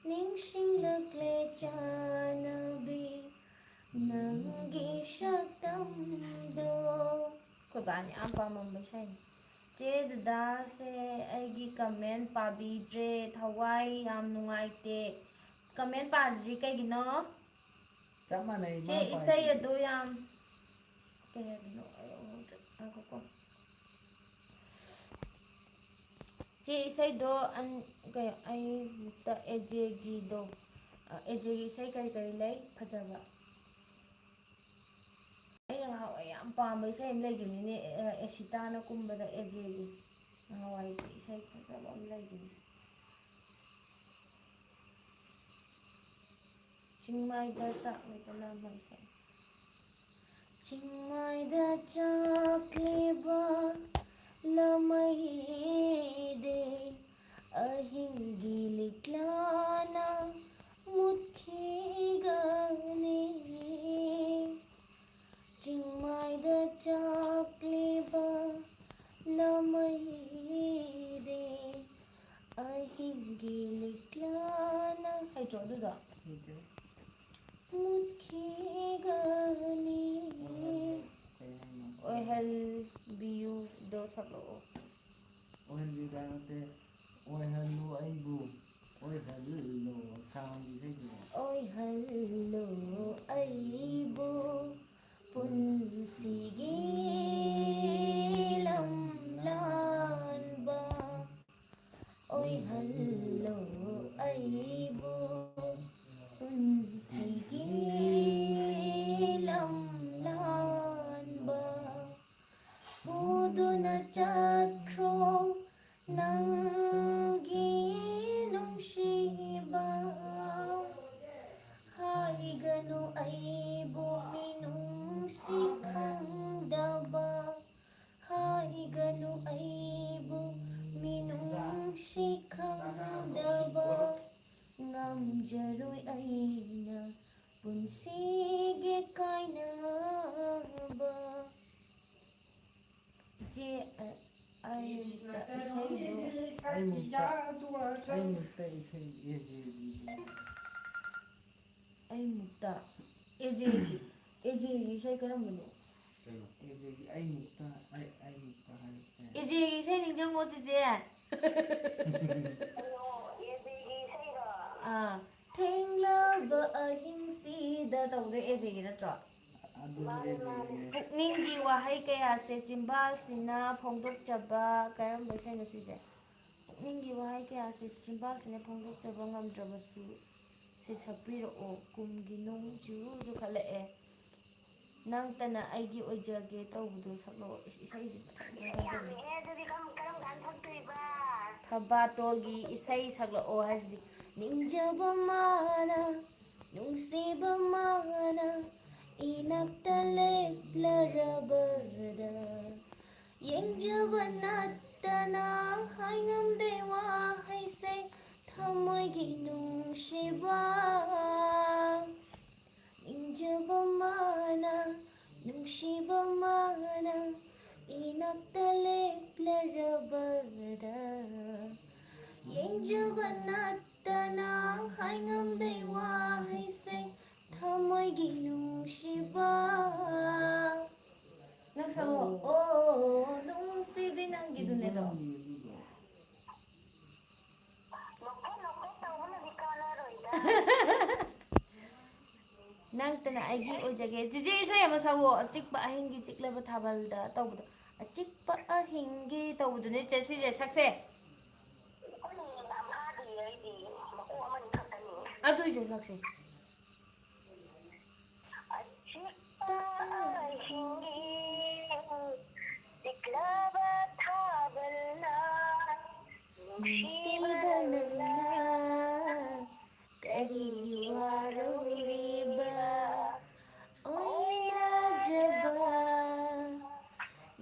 ꯅꯤꯡꯁꯤꯡꯂꯛꯂꯦ ꯆꯥꯅꯕꯤ ꯅꯪꯒꯤ ꯁꯛꯇꯝꯗꯣ꯫ ꯑꯩꯈꯣꯏ ꯕꯥꯅ ꯌꯥꯝ ꯄꯥꯝꯃꯝꯕ ꯏꯁꯩꯅꯤ꯫ ꯆꯦ ꯗꯗꯥꯁꯦ ꯑꯩꯒꯤ comment ꯄꯥꯕꯤꯗ꯭ꯔꯦ, ꯊꯋꯥꯏ ꯌꯥꯝ ꯅꯨꯡꯉꯥꯏꯇꯦ꯫ Comment ꯄꯥꯗ꯭ꯔꯤ ꯀꯩꯒꯤꯅꯣ? ꯆꯞ ꯃꯥꯟꯅꯩ, ꯆꯦ, ꯃꯥ ꯏꯁꯩ ꯄꯥꯏꯁꯦ꯫ ꯑꯗꯣ ꯌꯥꯝ, ꯀꯩ ꯍꯥꯏꯕꯅꯣ? ꯑꯩ ꯑꯃꯨꯛ ꯉꯥꯏꯈꯣꯀꯣ꯫ ꯆꯦ, ꯏꯁꯩꯗꯣ ꯑꯟ-, ꯀꯩ, ꯑꯩ ꯑꯃꯨꯛꯇ ꯑꯦꯖꯦꯒꯤꯗꯣ, ꯑ, ꯑꯦꯖꯦꯒꯤ ꯏꯁꯩ ꯀꯔꯤ ꯀꯔꯤ ꯂꯩ ꯐꯖꯕ? ꯑꯩꯅ ꯉꯍꯥꯟꯋꯥꯏ ꯌꯥꯝ ꯄꯥꯝꯕ ꯏꯁꯩ ꯑꯃ ꯂꯩꯈꯤꯕꯅꯤꯅꯦ, ꯑꯦ, ꯑꯦꯁꯤꯇꯥꯅ ꯀꯨꯝꯕꯗ ꯑꯦꯖꯦꯒꯤ꯫ ꯉꯍꯥꯟꯋꯥꯏꯒꯤ ꯏꯁꯩ ꯐꯖꯕ ꯑꯃ ꯂꯩꯈꯤꯕꯅꯤ꯫ ꯆꯤꯡꯃꯥꯏꯗ ꯆꯥꯛꯂꯤꯕ ꯂꯃꯩꯁꯦ꯫ ꯆꯤꯡꯃꯥꯏꯗ ꯆꯥꯛꯂꯤꯕ ꯂꯃꯩꯗꯤ ꯑꯍꯤꯡꯒꯤ ꯂꯤꯛꯂꯥꯅ ꯃꯨꯠꯈꯤꯒꯅꯤ꯫ ꯆꯤꯡꯃꯥꯏꯗ ꯆꯥꯛꯂꯤꯕ ꯂꯃꯩꯗꯤ ꯑꯍꯤꯡꯒꯤ ꯂꯤꯛꯂꯥꯅ, ꯍꯩꯇ꯭ꯔꯣ ꯑꯗꯨꯗꯣ? ꯍꯩꯇꯦ꯫ ꯃꯨꯠꯈꯤꯒꯅꯤ꯫ ꯀꯩ ꯍꯥꯏꯅꯣ? ꯑꯣꯏꯍꯜꯕꯤꯌꯨꯗꯣ ꯁꯛꯂꯛꯑꯣ꯫ ꯑꯣꯏꯍꯟꯕꯤꯌꯨꯗ ꯅꯠꯇꯦ, ꯑꯣꯏꯍꯜꯂꯨ ꯑꯩꯕꯨ, ꯑꯣꯏꯍꯜꯂꯨ ꯁꯥꯡꯕ ꯏꯁꯩꯗꯨꯅꯦ꯫ ꯑꯣꯏꯍꯜꯂꯨ ꯑꯩꯕꯨ ꯄꯨꯟꯁꯤꯒꯤ ꯂꯝꯂꯥꯟꯕ, ꯑꯣꯏꯍꯜꯂꯨ ꯑꯩꯕꯨ ꯄꯨꯟꯁꯤꯒꯤ ꯂꯝꯂꯥꯟꯕ ꯄꯨꯗꯨꯅ ꯆꯠꯈ꯭ꯔꯣ ꯅꯪꯒꯤ ꯅꯨꯡꯁꯤꯕ꯫ ꯍꯥꯏꯒꯅꯨ ꯑꯩꯕꯨ ꯃꯤꯅꯨꯡꯁꯤ ꯈꯪꯗꯕ꯫ ꯍꯥꯏꯒꯅꯨ ꯑꯩꯕꯨ ꯃꯤꯅꯨꯡꯁꯤ ꯈꯪꯗꯕ꯫ ꯉꯝꯖꯔꯣꯏ ꯑꯩꯅ ꯄꯨꯟꯁꯤꯒꯤ ꯀꯥꯏꯅꯕ꯫ ꯏꯆꯦ, ꯑ, ꯑꯩ ꯏꯁꯩꯗꯨ ꯑꯩ ꯃꯨꯛꯇ, ꯑꯩ ꯃꯨꯛꯇ ꯏꯁꯩ ꯑꯦ ꯖꯦꯒꯤꯗꯤ꯫ ꯑꯩ ꯃꯨꯛꯇ꯫ ꯑꯦ ꯖꯦꯒꯤ, ꯑꯦ ꯖꯦꯒꯤ ꯏꯁꯩ ꯀꯔꯝꯕꯅꯣ? ꯑꯦ ꯖꯦꯒꯤ ꯑꯩ ꯃꯨꯛꯇ, ꯑꯩ, ꯑꯩ ꯃꯨꯛꯇ ꯍꯥꯏꯔꯛꯇꯦ꯫ ꯑꯦ ꯖꯦꯒꯤ ꯏꯁꯩ ꯅꯤꯡꯁꯤꯡꯉꯣ, ꯆꯤꯆꯦ꯫ ꯀꯩꯅꯣ, ꯑꯦ ꯖꯦꯒꯤ ꯏꯁꯩꯔꯣ? ꯑꯥ, "ꯊꯦꯡꯂꯕ ꯑꯍꯤꯡꯁꯤꯗ" ꯇꯧꯕꯗꯣ ꯑꯦ ꯖꯦꯒꯤ ꯅꯠꯇ꯭ꯔꯣ? ꯑꯗꯨ ꯑꯦ ꯖꯦꯒꯤꯅꯦ꯫ ꯄꯨꯛꯅꯤꯡꯒꯤ ꯋꯥꯍꯩ ꯀꯌꯥꯁꯦ ꯆꯤꯝꯕꯥꯜꯁꯤꯅ ꯐꯣꯡꯗꯣꯛꯆꯕ ꯀꯔꯝꯕ ꯏꯁꯩꯅꯣ ꯁꯤꯁꯦ? ꯄꯨꯛꯅꯤꯡꯒꯤ ꯋꯥꯍꯩ ꯀꯌꯥꯁꯦ ꯆꯤꯝꯕꯥꯜꯁꯤꯅ ꯐꯣꯡꯗꯣꯛꯆꯕ ꯉꯝꯗ꯭ꯔꯕꯁꯨ, ꯁꯤ ꯁꯛꯄꯤꯔꯛꯑꯣ꯫ ꯀꯨꯝꯒꯤ ꯅꯣꯡ ꯖꯨꯔꯨ ꯆꯨꯈꯠꯂꯛꯑꯦ꯫ ꯅꯪꯇꯅ ꯑꯩꯒꯤ ꯑꯣꯏꯖꯒꯦ ꯇꯧꯕꯗꯣ ꯁꯛꯂꯛꯑꯣ꯫ ꯏꯁ-, ꯏꯁꯩꯁꯦ ꯃꯊꯪ ꯃꯊꯪ ꯈꯟꯖꯜꯂꯦ꯫ ꯌꯥꯝꯃꯤꯍꯦ, ꯑꯗꯨꯗꯤ ꯀꯔꯝ, ꯀꯔꯝ ꯀꯥꯟ ꯁꯛꯇꯣꯏꯕ? ꯊꯕꯥꯇꯣꯜꯒꯤ ꯏꯁꯩ ꯁꯛꯂꯛꯑꯣ ꯍꯥꯏꯁꯤꯗꯤ, ꯅꯤꯡꯖꯕ ꯃꯥꯅ, ꯅꯨꯡꯁꯤꯕ ꯃꯥꯅ, ꯏꯅꯥꯛꯇ ꯂꯦꯞꯂꯔꯕꯗ, ꯌꯦꯡꯖꯕ ꯅꯠꯇꯅ ꯍꯥꯏꯉꯝꯗꯦ ꯋꯥꯍꯩꯁꯦ, ꯊꯃꯣꯏꯒꯤ ꯅꯨꯡꯁꯤꯕ꯫ ꯅꯤꯡꯖꯕ ꯃꯥꯅ, ꯅꯨꯡꯁꯤꯕ ꯃꯥꯅ, ꯏꯅꯥꯛꯇ ꯂꯦꯞꯂꯔꯕꯗ, ꯌꯦꯡꯖꯕ ꯅꯠꯇꯅ ꯍꯥꯏꯉꯝꯗꯦ ꯋꯥꯍꯩꯁꯦ, ꯊꯃꯣꯏꯒꯤ ꯅꯨꯡꯁꯤꯕ꯫ ꯅꯪ ꯁꯛꯂꯛꯑꯣ꯫ ꯑꯣ, ꯅꯨꯡꯁꯤꯕꯤ ꯅꯪꯒꯤꯗꯨꯅꯦꯗꯣ꯫ ꯅꯣꯛꯐꯦꯠ ꯅꯣꯛꯐꯦꯠ ꯇꯧꯕꯅꯗꯤ ꯀꯥꯟꯅꯔꯣꯏꯗ꯫ ꯅꯪꯇꯅ ꯑꯩꯒꯤ ꯑꯣꯏꯖꯒꯦ꯫ ꯆꯤꯆꯦ, ꯏꯁꯩ ꯑꯃ ꯁꯛꯂꯛꯑꯣ꯫ "ꯑꯆꯤꯛꯄ ꯑꯍꯤꯡꯒꯤ ꯆꯤꯛꯂꯕ ꯊꯥꯕꯜꯗ" ꯇꯧꯕꯗꯣ꯫ "ꯑꯆꯤꯛꯄ ꯑꯍꯤꯡꯒꯤ" ꯇꯧꯕꯗꯨꯅꯦ ꯆꯦ, ꯁꯤꯁꯦ ꯁꯛꯁꯦ꯫ ꯑꯩꯈꯣꯏꯅ ꯌꯥꯝ ꯐꯥꯗ꯭ꯔꯤꯌꯦ ꯑꯩꯗꯤ꯫ ꯃꯀꯣꯛ ꯑꯃꯅꯤ ꯈꯛꯇꯅꯤ꯫ ꯑꯗꯨꯏꯁꯨ ꯁꯛꯁꯦ꯫ ꯑꯆꯤꯛꯄ ꯑꯍꯤꯡꯒꯤ ꯆꯤꯛꯂꯕ ꯊꯥꯕꯜꯅ ꯅꯨꯡꯁꯤꯕ ꯅꯪꯅ ꯀꯔꯤꯒꯤ ꯋꯥꯔꯧꯔꯤꯕ? ꯑꯣꯏꯅꯖꯕ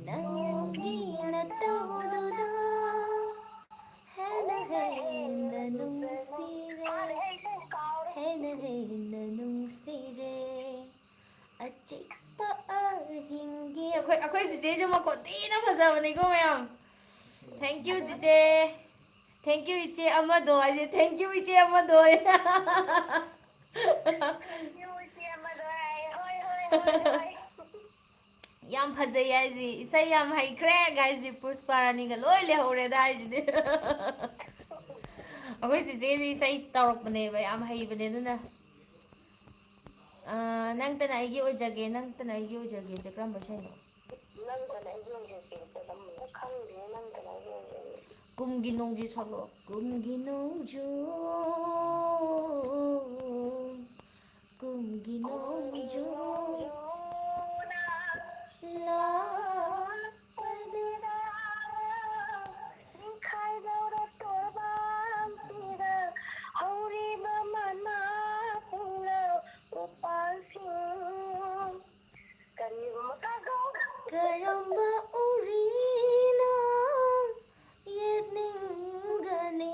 ꯅꯪꯒꯤ ꯅꯇꯧꯗꯨꯗ ꯍꯦꯟꯅ ꯍꯦꯟꯅ ꯅꯨꯡꯁꯤꯔꯦ, ꯍꯦꯟꯅ ꯍꯦꯟꯅ ꯅꯨꯡꯁꯤꯔꯦ꯫ ꯑꯆꯤꯛꯄ ꯑꯍꯤꯡꯒꯤ ꯑꯩꯈꯣꯏ, ꯑꯩꯈꯣꯏ ꯆꯤꯆꯦꯁꯨ ꯃꯈꯣꯟ ꯊꯤꯅ ꯐꯖꯕꯅꯤꯀꯣ ꯃꯌꯥꯝ꯫ Thank you ꯆꯤꯆꯦ꯫ Thank you ꯏꯆꯦ ꯑꯃꯗꯣ ꯍꯥꯏꯁꯦ꯫ Thank you ꯏꯆꯦ ꯑꯃꯗꯣ ꯍꯥꯏ꯫ Thank you ꯏꯆꯦ ꯑꯃꯗꯣ ꯍꯥꯏ꯫ ꯍꯣꯏ, ꯍꯣꯏ, ꯍꯣꯏ, ꯍꯣꯏ꯫ ꯌꯥꯝ ꯐꯖꯩ ꯍꯥꯏꯁꯤ, ꯏꯁꯩ ꯌꯥꯝ ꯍꯩꯈ꯭ꯔꯦ ꯍꯥꯏꯁꯤ, ꯄꯨꯁꯄꯥ ꯔꯥꯅꯤꯒ ꯂꯣꯏ ꯂꯩꯍꯧꯔꯦꯗ ꯍꯥꯏꯁꯤꯗꯤ꯫ ꯑꯩꯈꯣꯏ ꯆꯤꯆꯦꯗꯤ ꯏꯁꯩ ꯇꯧꯔꯛꯄꯅꯦꯕ, ꯌꯥꯝ ꯍꯩꯕꯅꯦ ꯑꯗꯨꯅ꯫ ꯑ, ꯅꯪꯇꯅ ꯑꯩꯒꯤ ꯑꯣꯏꯖꯒꯦ, ꯅꯪꯇꯅ ꯑꯩꯒꯤ ꯑꯣꯏꯖꯒꯦꯁꯦ ꯀꯔꯝꯕ ꯏꯁꯩꯅꯣ? ꯅꯪꯇꯅ ꯑꯩꯒꯤ ꯑꯣꯏꯖꯒꯦꯁꯦ ꯀꯔꯝꯕꯅꯣ? ꯈꯪꯗꯦ, ꯅꯪꯇꯅ ꯑꯩꯒꯤ ꯑꯣꯏꯖꯒꯦ꯫ ꯀꯨꯝꯒꯤ ꯅꯣꯡꯖꯨ ꯁꯛꯂꯛꯑꯣ꯫ ꯀꯨꯝꯒꯤ ꯅꯣꯡꯖꯨ, ꯀꯨꯝꯒꯤ ꯅꯣꯡꯖꯨ ꯂꯥꯛꯄꯗ ꯅꯤꯡꯈꯥꯏꯗꯧꯔꯦ ꯇꯣꯔꯕꯥꯟꯁꯤꯗ ꯍꯧꯔꯤꯕ ꯃꯅꯥꯁꯤꯡꯅ ꯎꯄꯥꯜꯁꯤꯡ꯫ ꯀꯔꯤꯒꯨꯝꯕ ꯀꯥꯏꯗꯧ-, ꯀꯔꯝꯕ ꯎꯔꯤꯅꯣ ꯌꯦꯠꯅꯤꯡꯒꯅꯤ?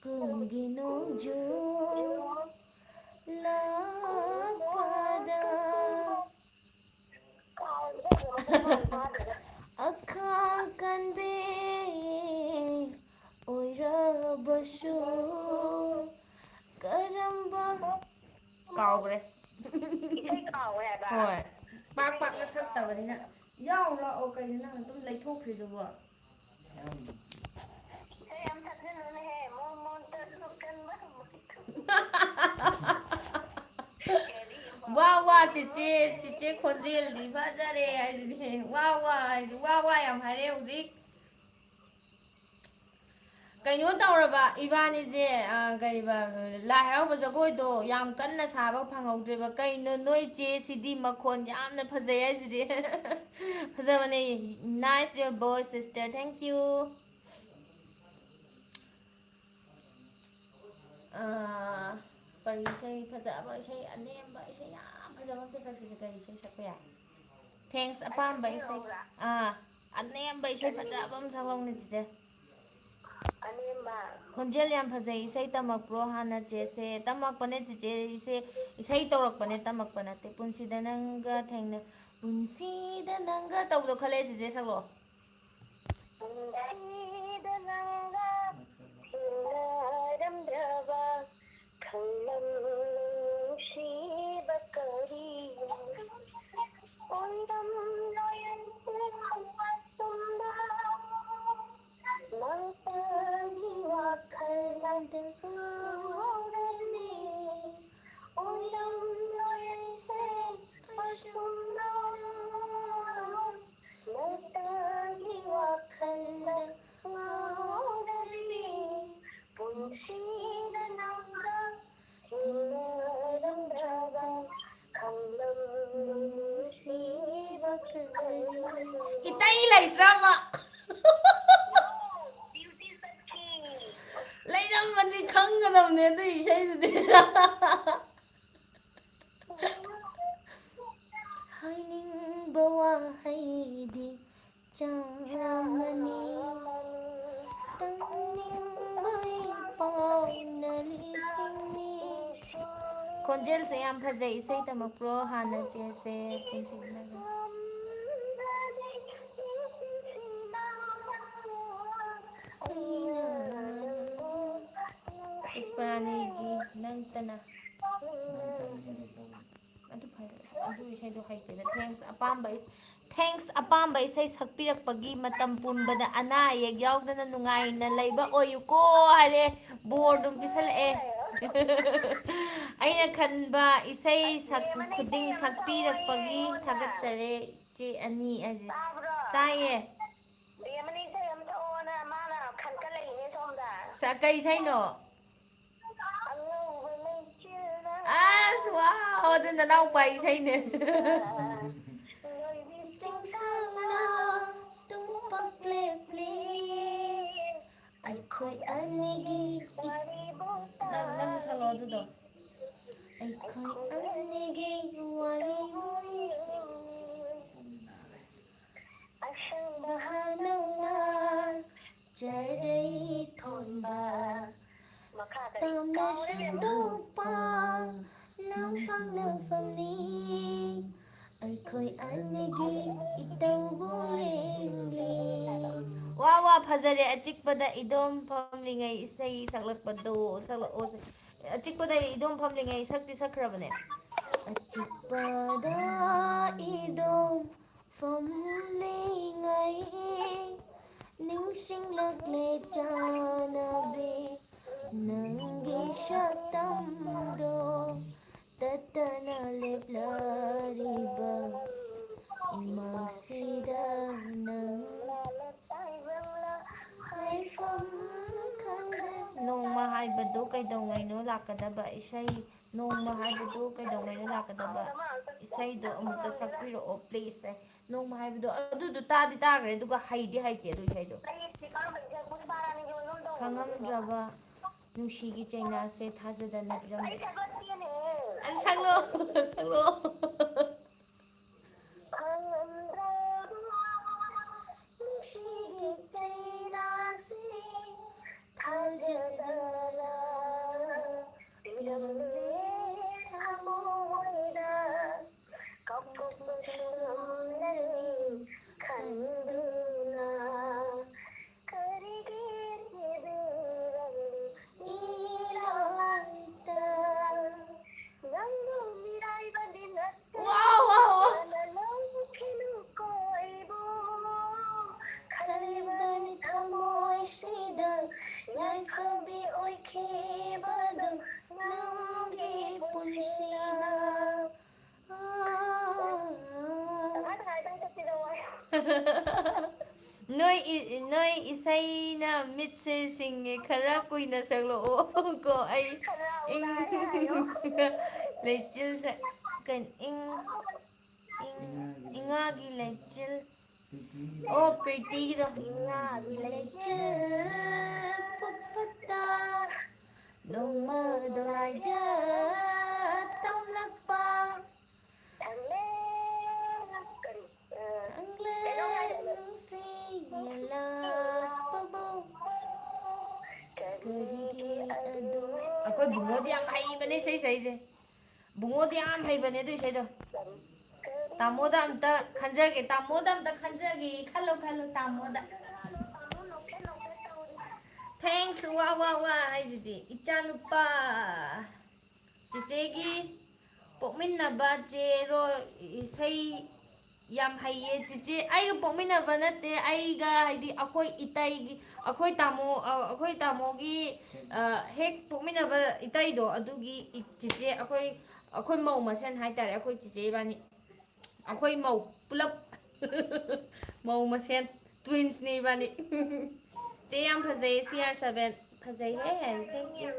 ꯀꯨꯝꯒꯤ ꯅꯣꯡꯖꯨ ꯂꯥꯛꯄꯗ꯫ ꯑꯈꯥꯡ ꯀꯟꯕꯤ ꯑꯣꯏꯔꯕꯁꯨ ꯀꯔꯝꯕ ꯀꯥꯎꯈ꯭ꯔꯦ꯫ ꯏꯁꯩ ꯀꯥꯎꯈ꯭ꯔꯦ ꯍꯥꯏꯕ? ꯍꯣꯏ꯫ ꯄꯥꯛ ꯄꯥꯛꯅ ꯁꯛꯇꯕꯅꯤꯅ꯫ ꯌꯥꯎ ꯂꯥꯛꯑꯣ, ꯀꯩꯅꯣ ꯅꯪ ꯑꯗꯨꯝ ꯂꯩꯊꯣꯛꯈ꯭ꯔꯤꯗꯨꯕꯣ? ꯏꯁꯩ ꯌꯥꯝ ꯁꯛꯆꯜꯂꯨꯅꯦꯍꯦ, ꯃꯣꯟ ꯃꯣꯟ ꯇꯧꯔ ꯁꯨꯝ ꯀꯟꯕ꯫ ꯋꯥ ꯋꯥ ꯆꯤꯆꯦ, ꯆꯤꯆꯦ ꯈꯣꯟꯖꯦꯜꯗꯤ ꯐꯖꯔꯦ ꯍꯥꯏꯁꯤꯅꯦ꯫ ꯋꯥ ꯋꯥ ꯍꯥꯏꯁꯤ, ꯋꯥ ꯋꯥ ꯌꯥꯝ ꯍꯥꯏꯔꯦ ꯍꯧꯖꯤꯛ꯫ ꯀꯩꯅꯣ ꯇꯧꯔꯕ ꯏꯕꯥꯅꯤꯁꯦ, ꯑ, ꯀꯔꯤꯕ, ꯂꯥꯏ ꯍꯔꯥꯎꯕ ꯖꯒꯣꯏꯗꯣ ꯌꯥꯝ ꯀꯟꯅ ꯁꯥꯕ ꯐꯪꯍꯧꯗ꯭ꯔꯦꯕ꯫ ꯀꯩꯅꯣ ꯅꯣꯏ ꯆꯦ ꯁꯤꯗꯤ ꯃꯈꯣꯟ ꯌꯥꯝꯅ ꯐꯖꯩ ꯍꯥꯏꯁꯤꯗꯤ꯫ ꯐꯖꯕꯅꯦ꯫ Nice your voice, sister. Thank you. ꯑ, ꯀꯔꯤ ꯏꯁꯩ ꯐꯖꯕ, ꯏꯁꯩ ꯑꯅꯦꯝꯕ, ꯏꯁꯩ ꯌꯥꯝ ꯐꯖꯕ ꯑꯝꯇ ꯁꯛꯁꯤꯁꯦ꯫ ꯀꯔꯤ ꯏꯁꯩ ꯁꯛꯄ ꯌꯥꯏ? Thanks ꯑꯄꯥꯝꯕ ꯏꯁꯩ꯫ ꯑꯥ, ꯑꯅꯦꯝꯕ ꯏꯁꯩ ꯐꯖꯕ ꯑꯃ ꯁꯛꯂꯛꯎꯅꯦ ꯆꯤꯆꯦ꯫ ꯑꯅꯦꯝꯕ꯫ ꯈꯣꯟꯖꯦꯜ ꯌꯥꯝ ꯐꯖꯩ, ꯏꯁꯩ ꯇꯝꯃꯛꯄ꯭ꯔꯣ ꯍꯥꯟꯅ ꯆꯦꯁꯦ? ꯇꯝꯃꯛꯄꯅꯦ ꯆꯤꯆꯦ, ꯏꯁꯩ, ꯏꯁꯩ ꯇꯧꯔꯛꯄꯅꯦ, ꯇꯝꯃꯛꯄ ꯅꯠꯇꯦ꯫ ꯄꯨꯟꯁꯤꯗ ꯅꯪꯒ ꯊꯦꯡꯅ, ꯄꯨꯟꯁꯤꯗ ꯅꯪꯒ ꯇꯧꯕꯗꯣ ꯈꯜꯂꯦ ꯆꯤꯆꯦ, ꯁꯛꯂꯛꯑꯣ꯫ ꯄꯨꯟꯁꯤꯗ ꯅꯪꯒ ꯊꯦꯡꯅꯔꯝꯗ꯭ꯔꯕ ꯈꯪꯂꯝ ꯅꯨꯡꯁꯤꯕ ꯀꯔꯤ ꯑꯣꯏꯔꯝꯂꯣꯏ ꯑꯁꯨꯝꯕ ꯃꯇꯝꯒꯤ ꯋꯥꯈꯜꯗ ꯉꯥꯎꯔꯝꯃꯤ꯫ ꯑꯣꯏꯔꯝꯂꯣꯏ ꯑꯩꯁꯦ ꯑꯁꯨꯝꯅ ꯃꯇꯝꯒꯤ ꯋꯥꯈꯜꯗ ꯉꯥꯎꯔꯝꯃꯤ꯫ ꯄꯨꯟꯁꯤꯗ ꯅꯪꯒ ꯊꯦꯡꯅꯔꯝꯗ꯭ꯔꯕ ꯈꯪꯂꯝ ꯅꯨꯡꯁꯤꯕ ꯀꯌꯥ꯫ ꯏꯇꯩ ꯂꯩꯇ꯭ꯔꯕ? ꯂꯩꯔꯝꯃꯗꯤ ꯈꯪꯒꯗꯕꯅꯦ ꯑꯗꯨꯏ ꯏꯁꯩꯗꯨꯗꯤ꯫ ꯍꯥꯏꯅꯤꯡꯕ ꯋꯥꯍꯩꯗꯤ ꯆꯥꯝꯃꯅꯤ, ꯇꯝꯅꯤꯡꯕ ꯄꯥꯎꯅ ꯂꯤꯁꯤꯡꯅꯤ꯫ ꯈꯣꯟꯖꯦꯜꯁꯦ ꯌꯥꯝ ꯐꯖꯩ꯫ ꯏꯁꯩ ꯇꯝꯃꯛꯄ꯭ꯔꯣ ꯍꯥꯟꯅ ꯆꯦꯁꯦ? ꯄꯨꯟꯁꯤꯗ ꯄꯨꯁꯄꯔꯥꯅꯤꯒꯤ ꯅꯪꯇꯅ꯫ ꯑꯗꯨ ꯐꯔꯦ, ꯑꯗꯨ ꯏꯁꯩꯗꯣ ꯍꯩꯇꯦꯗ꯫ Thanks ꯑꯄꯥꯝꯕ ꯏꯁ-, thanks ꯑꯄꯥꯝꯕ ꯏꯁꯩ ꯁꯛꯄꯤꯔꯛꯄꯒꯤ꯫ ꯃꯇꯝ ꯄꯨꯝꯕꯗ ꯑꯅꯥ ꯑꯌꯦꯛ ꯌꯥꯎꯗꯅ ꯅꯨꯡꯉꯥꯏꯅ ꯂꯩꯕ ꯑꯣꯏꯌꯨꯀꯣ ꯍꯥꯏꯔꯦ꯫ ꯕꯣꯔ ꯑꯗꯨꯝ ꯄꯤꯁꯜꯂꯛꯑꯦ꯫ ꯑꯩꯅ ꯈꯟꯕ ꯏꯁꯩ ꯁꯛ-, ꯈꯨꯗꯤꯡ ꯁꯛꯄꯤꯔꯛꯄꯒꯤ ꯊꯥꯒꯠꯆꯔꯤ꯫ ꯆꯦ ꯑꯅꯤ ꯍꯥꯏꯁꯦ꯫ ꯇꯥꯕ꯭ꯔꯣ? ꯇꯥꯏꯌꯦ꯫ ꯕꯦꯝꯃꯅ ꯏꯁꯩ ꯑꯃ ꯁꯛꯑꯣꯅ ꯃꯥꯅ ꯈꯟꯀꯠꯂꯛꯏꯅꯦ ꯁꯣꯝꯗ꯫ ꯀꯩ ꯏꯁꯩꯅꯣ? ꯑꯁ, ꯋꯥꯎ, ꯑꯗꯨ ꯅꯅꯥꯎꯄꯥ ꯏꯁꯩꯅꯦ꯫ ꯆꯤꯡꯁꯥꯡꯂꯥ ꯇꯨꯝꯄꯥꯛ ꯂꯦꯞꯂꯤ, ꯑꯩꯈꯣꯏ ꯑꯅꯤꯒꯤ ꯏ- ꯅꯪ, ꯅꯪꯁꯨ ꯁꯛꯂꯛꯑꯣ ꯑꯗꯨꯗꯣ꯫ ꯑꯩꯈꯣꯏ ꯑꯅꯤꯒꯤ ꯋꯥꯔꯤ ꯑꯁꯪꯕ ꯍꯅꯧꯅ ꯆꯔꯩ ꯊꯣꯟꯕ, ꯃꯈꯥꯗ ꯇꯝꯅ ꯀꯥꯎꯔꯦ꯫ ꯁꯟꯗꯣꯛꯄ ꯂꯝꯐꯥꯡ ꯂꯝꯐꯝꯅꯤ꯫ ꯑꯩꯈꯣꯏ ꯑꯅꯤꯒꯤ ꯏꯇꯧꯕꯨ ꯌꯦꯡꯂꯤ꯫ ꯋꯥ, ꯋꯥ, ꯐꯖꯔꯦ꯫ ꯑꯆꯤꯛꯄꯗ ꯏꯗꯣꯝ ꯐꯝꯂꯤꯉꯩ ꯏꯁꯩ ꯁꯛꯂꯛꯄꯗꯣ, ꯁꯛꯂꯛꯑꯣꯁꯦ꯫ ꯑꯆꯤꯛꯄꯗ ꯏꯗꯣꯝ ꯐꯝꯂꯤꯉꯩ ꯁꯛꯇꯤ ꯁꯛꯈ꯭ꯔꯕꯅꯦ꯫ ꯑꯆꯤꯛꯄꯗ ꯏꯗꯣꯝ ꯐꯝꯂꯤꯉꯩ ꯅꯤꯡꯁꯤꯡꯂꯛꯂꯦ ꯆꯥꯟꯅꯕꯤ ꯅꯪꯒꯤ ꯁꯛꯇꯝꯗꯣ꯫ ꯇꯠꯇꯅ ꯂꯦꯞꯂꯔꯤꯕ ꯏꯃꯥꯡꯁꯤꯗ ꯅꯪ ꯍꯥꯏꯐꯝ ꯈꯪꯗ-, ꯅꯣꯡꯃ ꯍꯥꯏꯕꯗꯨ ꯀꯩꯗꯧꯉꯩꯅꯣ ꯂꯥꯛꯀꯗꯕ ꯏꯁꯩ? ꯅꯣꯡꯃ ꯍꯥꯏꯕꯗꯨ ꯀꯩꯗꯧꯉꯩꯅꯣ ꯂꯥꯛꯀꯗꯕ ꯏꯁꯩꯗꯣ ꯑꯃꯨꯛꯇ ꯁꯛꯄꯤꯔꯛꯑꯣ, please꯫ ꯅꯣꯡꯃ ꯍꯥꯏꯕꯗꯣ ꯑꯗꯨꯗꯣ ꯇꯥꯗꯤ ꯇꯥꯈ꯭ꯔꯦ, ꯑꯗꯨꯒ ꯍꯩꯗꯤ ꯍꯩꯇꯦ ꯑꯗꯨ ꯏꯁꯩꯗꯣ꯫ ꯈꯪꯉꯝꯗ꯭ꯔꯕ ꯅꯨꯡꯁꯤꯒꯤ ꯆꯩꯅꯥꯁꯦ ꯊꯥꯖꯗꯅ ꯄꯤꯔꯝꯕ꯫ ꯑꯗꯨ ꯁꯛꯂꯣ, ꯁꯛꯂꯣ꯫ ꯅꯨꯡꯁꯤꯒꯤ ꯆꯩꯅꯥꯁꯦ ꯊꯥꯖꯗꯅ ꯄꯤꯔꯝꯂꯦ ꯊꯃꯣꯏꯗ꯫ ꯀꯞꯄꯁꯨ ꯅꯪꯅꯤ ꯈꯟꯗꯨꯅ꯫ ꯀꯔꯤꯒꯤ ꯊꯤꯗꯨꯔꯝꯂꯤ ꯏꯔꯥꯜꯇ? ꯅꯪꯕꯨ ꯃꯤꯔꯥꯏꯕꯗꯤ ꯅꯠꯇꯦ꯫ ꯋꯥꯎ, ꯋꯥꯎ, ꯋꯥꯎ꯫ ꯅꯪꯅ ꯂꯧꯈꯤꯅꯨꯀꯣ ꯑꯩꯕꯨ꯫ ꯈꯜꯂꯤꯕꯅꯤ ꯊꯃꯣꯏꯁꯤꯗ ꯌꯥꯏꯐꯕꯤ ꯑꯣꯏꯈꯤꯕꯗꯨ ꯅꯪꯒꯤ ꯄꯨꯟꯁꯤꯅ꯫ ꯑꯥ꯫ ꯇꯪꯈꯥꯏ ꯇꯪꯈꯥꯏ ꯆꯠꯄꯤꯔꯣ꯫ ꯅꯣꯏ ꯏ-, ꯅꯣꯏ ꯏꯁꯩꯅ ꯃꯤꯠꯁꯦ ꯁꯤꯡꯉꯦ, ꯈꯔ ꯀꯨꯏꯅ ꯁꯛꯂꯛꯑꯣ ꯀꯣ꯫ ꯑꯩ ꯏꯪ-, ꯂꯩꯆꯤꯜ ꯁꯛ-, ꯀꯩ-, ꯏꯪ-, ꯏꯪ-, ꯏꯉꯥꯒꯤ ꯂꯩꯆꯤꯜ꯫ ꯑꯣ, ꯄ꯭ꯔꯤꯇꯤꯒꯤꯗꯣ꯫ ꯏꯉꯥꯒꯤ ꯂꯩꯆꯤꯜ ꯄꯨꯛꯐꯠꯇ ꯅꯣꯡꯃꯗꯣ ꯂꯥꯏꯖ ꯇꯝꯂꯛꯄ꯫ ꯀꯔꯤ? ꯈꯪꯂꯦ ꯅꯨꯡꯁꯤ ꯌꯦꯜꯂꯛꯄꯕꯨ ꯀꯔꯤꯒꯤ ꯑꯗꯨ꯫ ꯑꯩꯈꯣꯏ ꯕꯨꯡꯉꯣꯗꯤ ꯌꯥꯝ ꯍꯩꯕꯅꯦ ꯏꯁꯩ ꯁꯛꯏꯁꯦ꯫ ꯕꯨꯡꯉꯣꯗꯤ ꯌꯥꯝ ꯍꯩꯕꯅꯦ ꯑꯗꯨ ꯏꯁꯩꯗꯣ꯫ ꯇꯥꯃꯣꯗ ꯑꯝꯇ ꯈꯟꯖꯒꯦ, ꯇꯥꯃꯣꯗ ꯑꯝꯇ ꯈꯟꯖꯒꯦ꯫ ꯈꯜꯂꯣ, ꯈꯜꯂꯣ, ꯇꯥꯃꯣꯗ꯫ Thanks, ꯋꯥ, ꯋꯥ, ꯋꯥ ꯍꯥꯏꯁꯤꯗꯤ꯫ ꯏꯆꯥꯅꯨꯄꯥ꯫ ꯆꯤꯆꯦꯒꯤ ꯄꯣꯛꯃꯤꯟꯅꯕ ꯆꯦꯔꯣ ꯏꯁꯩ ꯌꯥꯝ ꯍꯩꯌꯦ꯫ ꯆꯤꯆꯦ, ꯑꯩꯒ ꯄꯣꯛꯃꯤꯟꯅꯕ ꯅꯠꯇꯦ, ꯑꯩꯒ ꯍꯥꯏꯗꯤ ꯑꯩꯈꯣꯏ ꯏꯇꯩꯒꯤ, ꯑꯩꯈꯣꯏ ꯇꯥꯃꯣ, ꯑ, ꯑꯩꯈꯣꯏ ꯇꯥꯃꯣꯒꯤ, ꯑ, ꯍꯦꯛ ꯄꯣꯛꯃꯤꯟꯅꯕ ꯏꯇꯩꯗꯣ, ꯑꯗꯨꯒꯤ ꯏ-, ꯆꯤꯆꯦ, ꯑꯩꯈꯣꯏ, ꯑꯩꯈꯣꯏ ꯃꯧ ꯃꯁꯦꯟ ꯍꯥꯏꯇꯥꯔꯦ, ꯑꯩꯈꯣꯏ ꯆꯤꯆꯦ ꯏꯕꯥꯅꯤ꯫ ꯑꯩꯈꯣꯏ ꯃꯧ ꯄꯨꯂꯞ꯫ ꯃꯧ ꯃꯁꯦꯟ꯫ Twinsꯅꯦ ꯏꯕꯥꯅꯤ꯫ ꯆꯦ ꯌꯥꯝ ꯐꯖꯩ, C R seven꯫ ꯐꯖꯩꯍꯦ, thank you꯫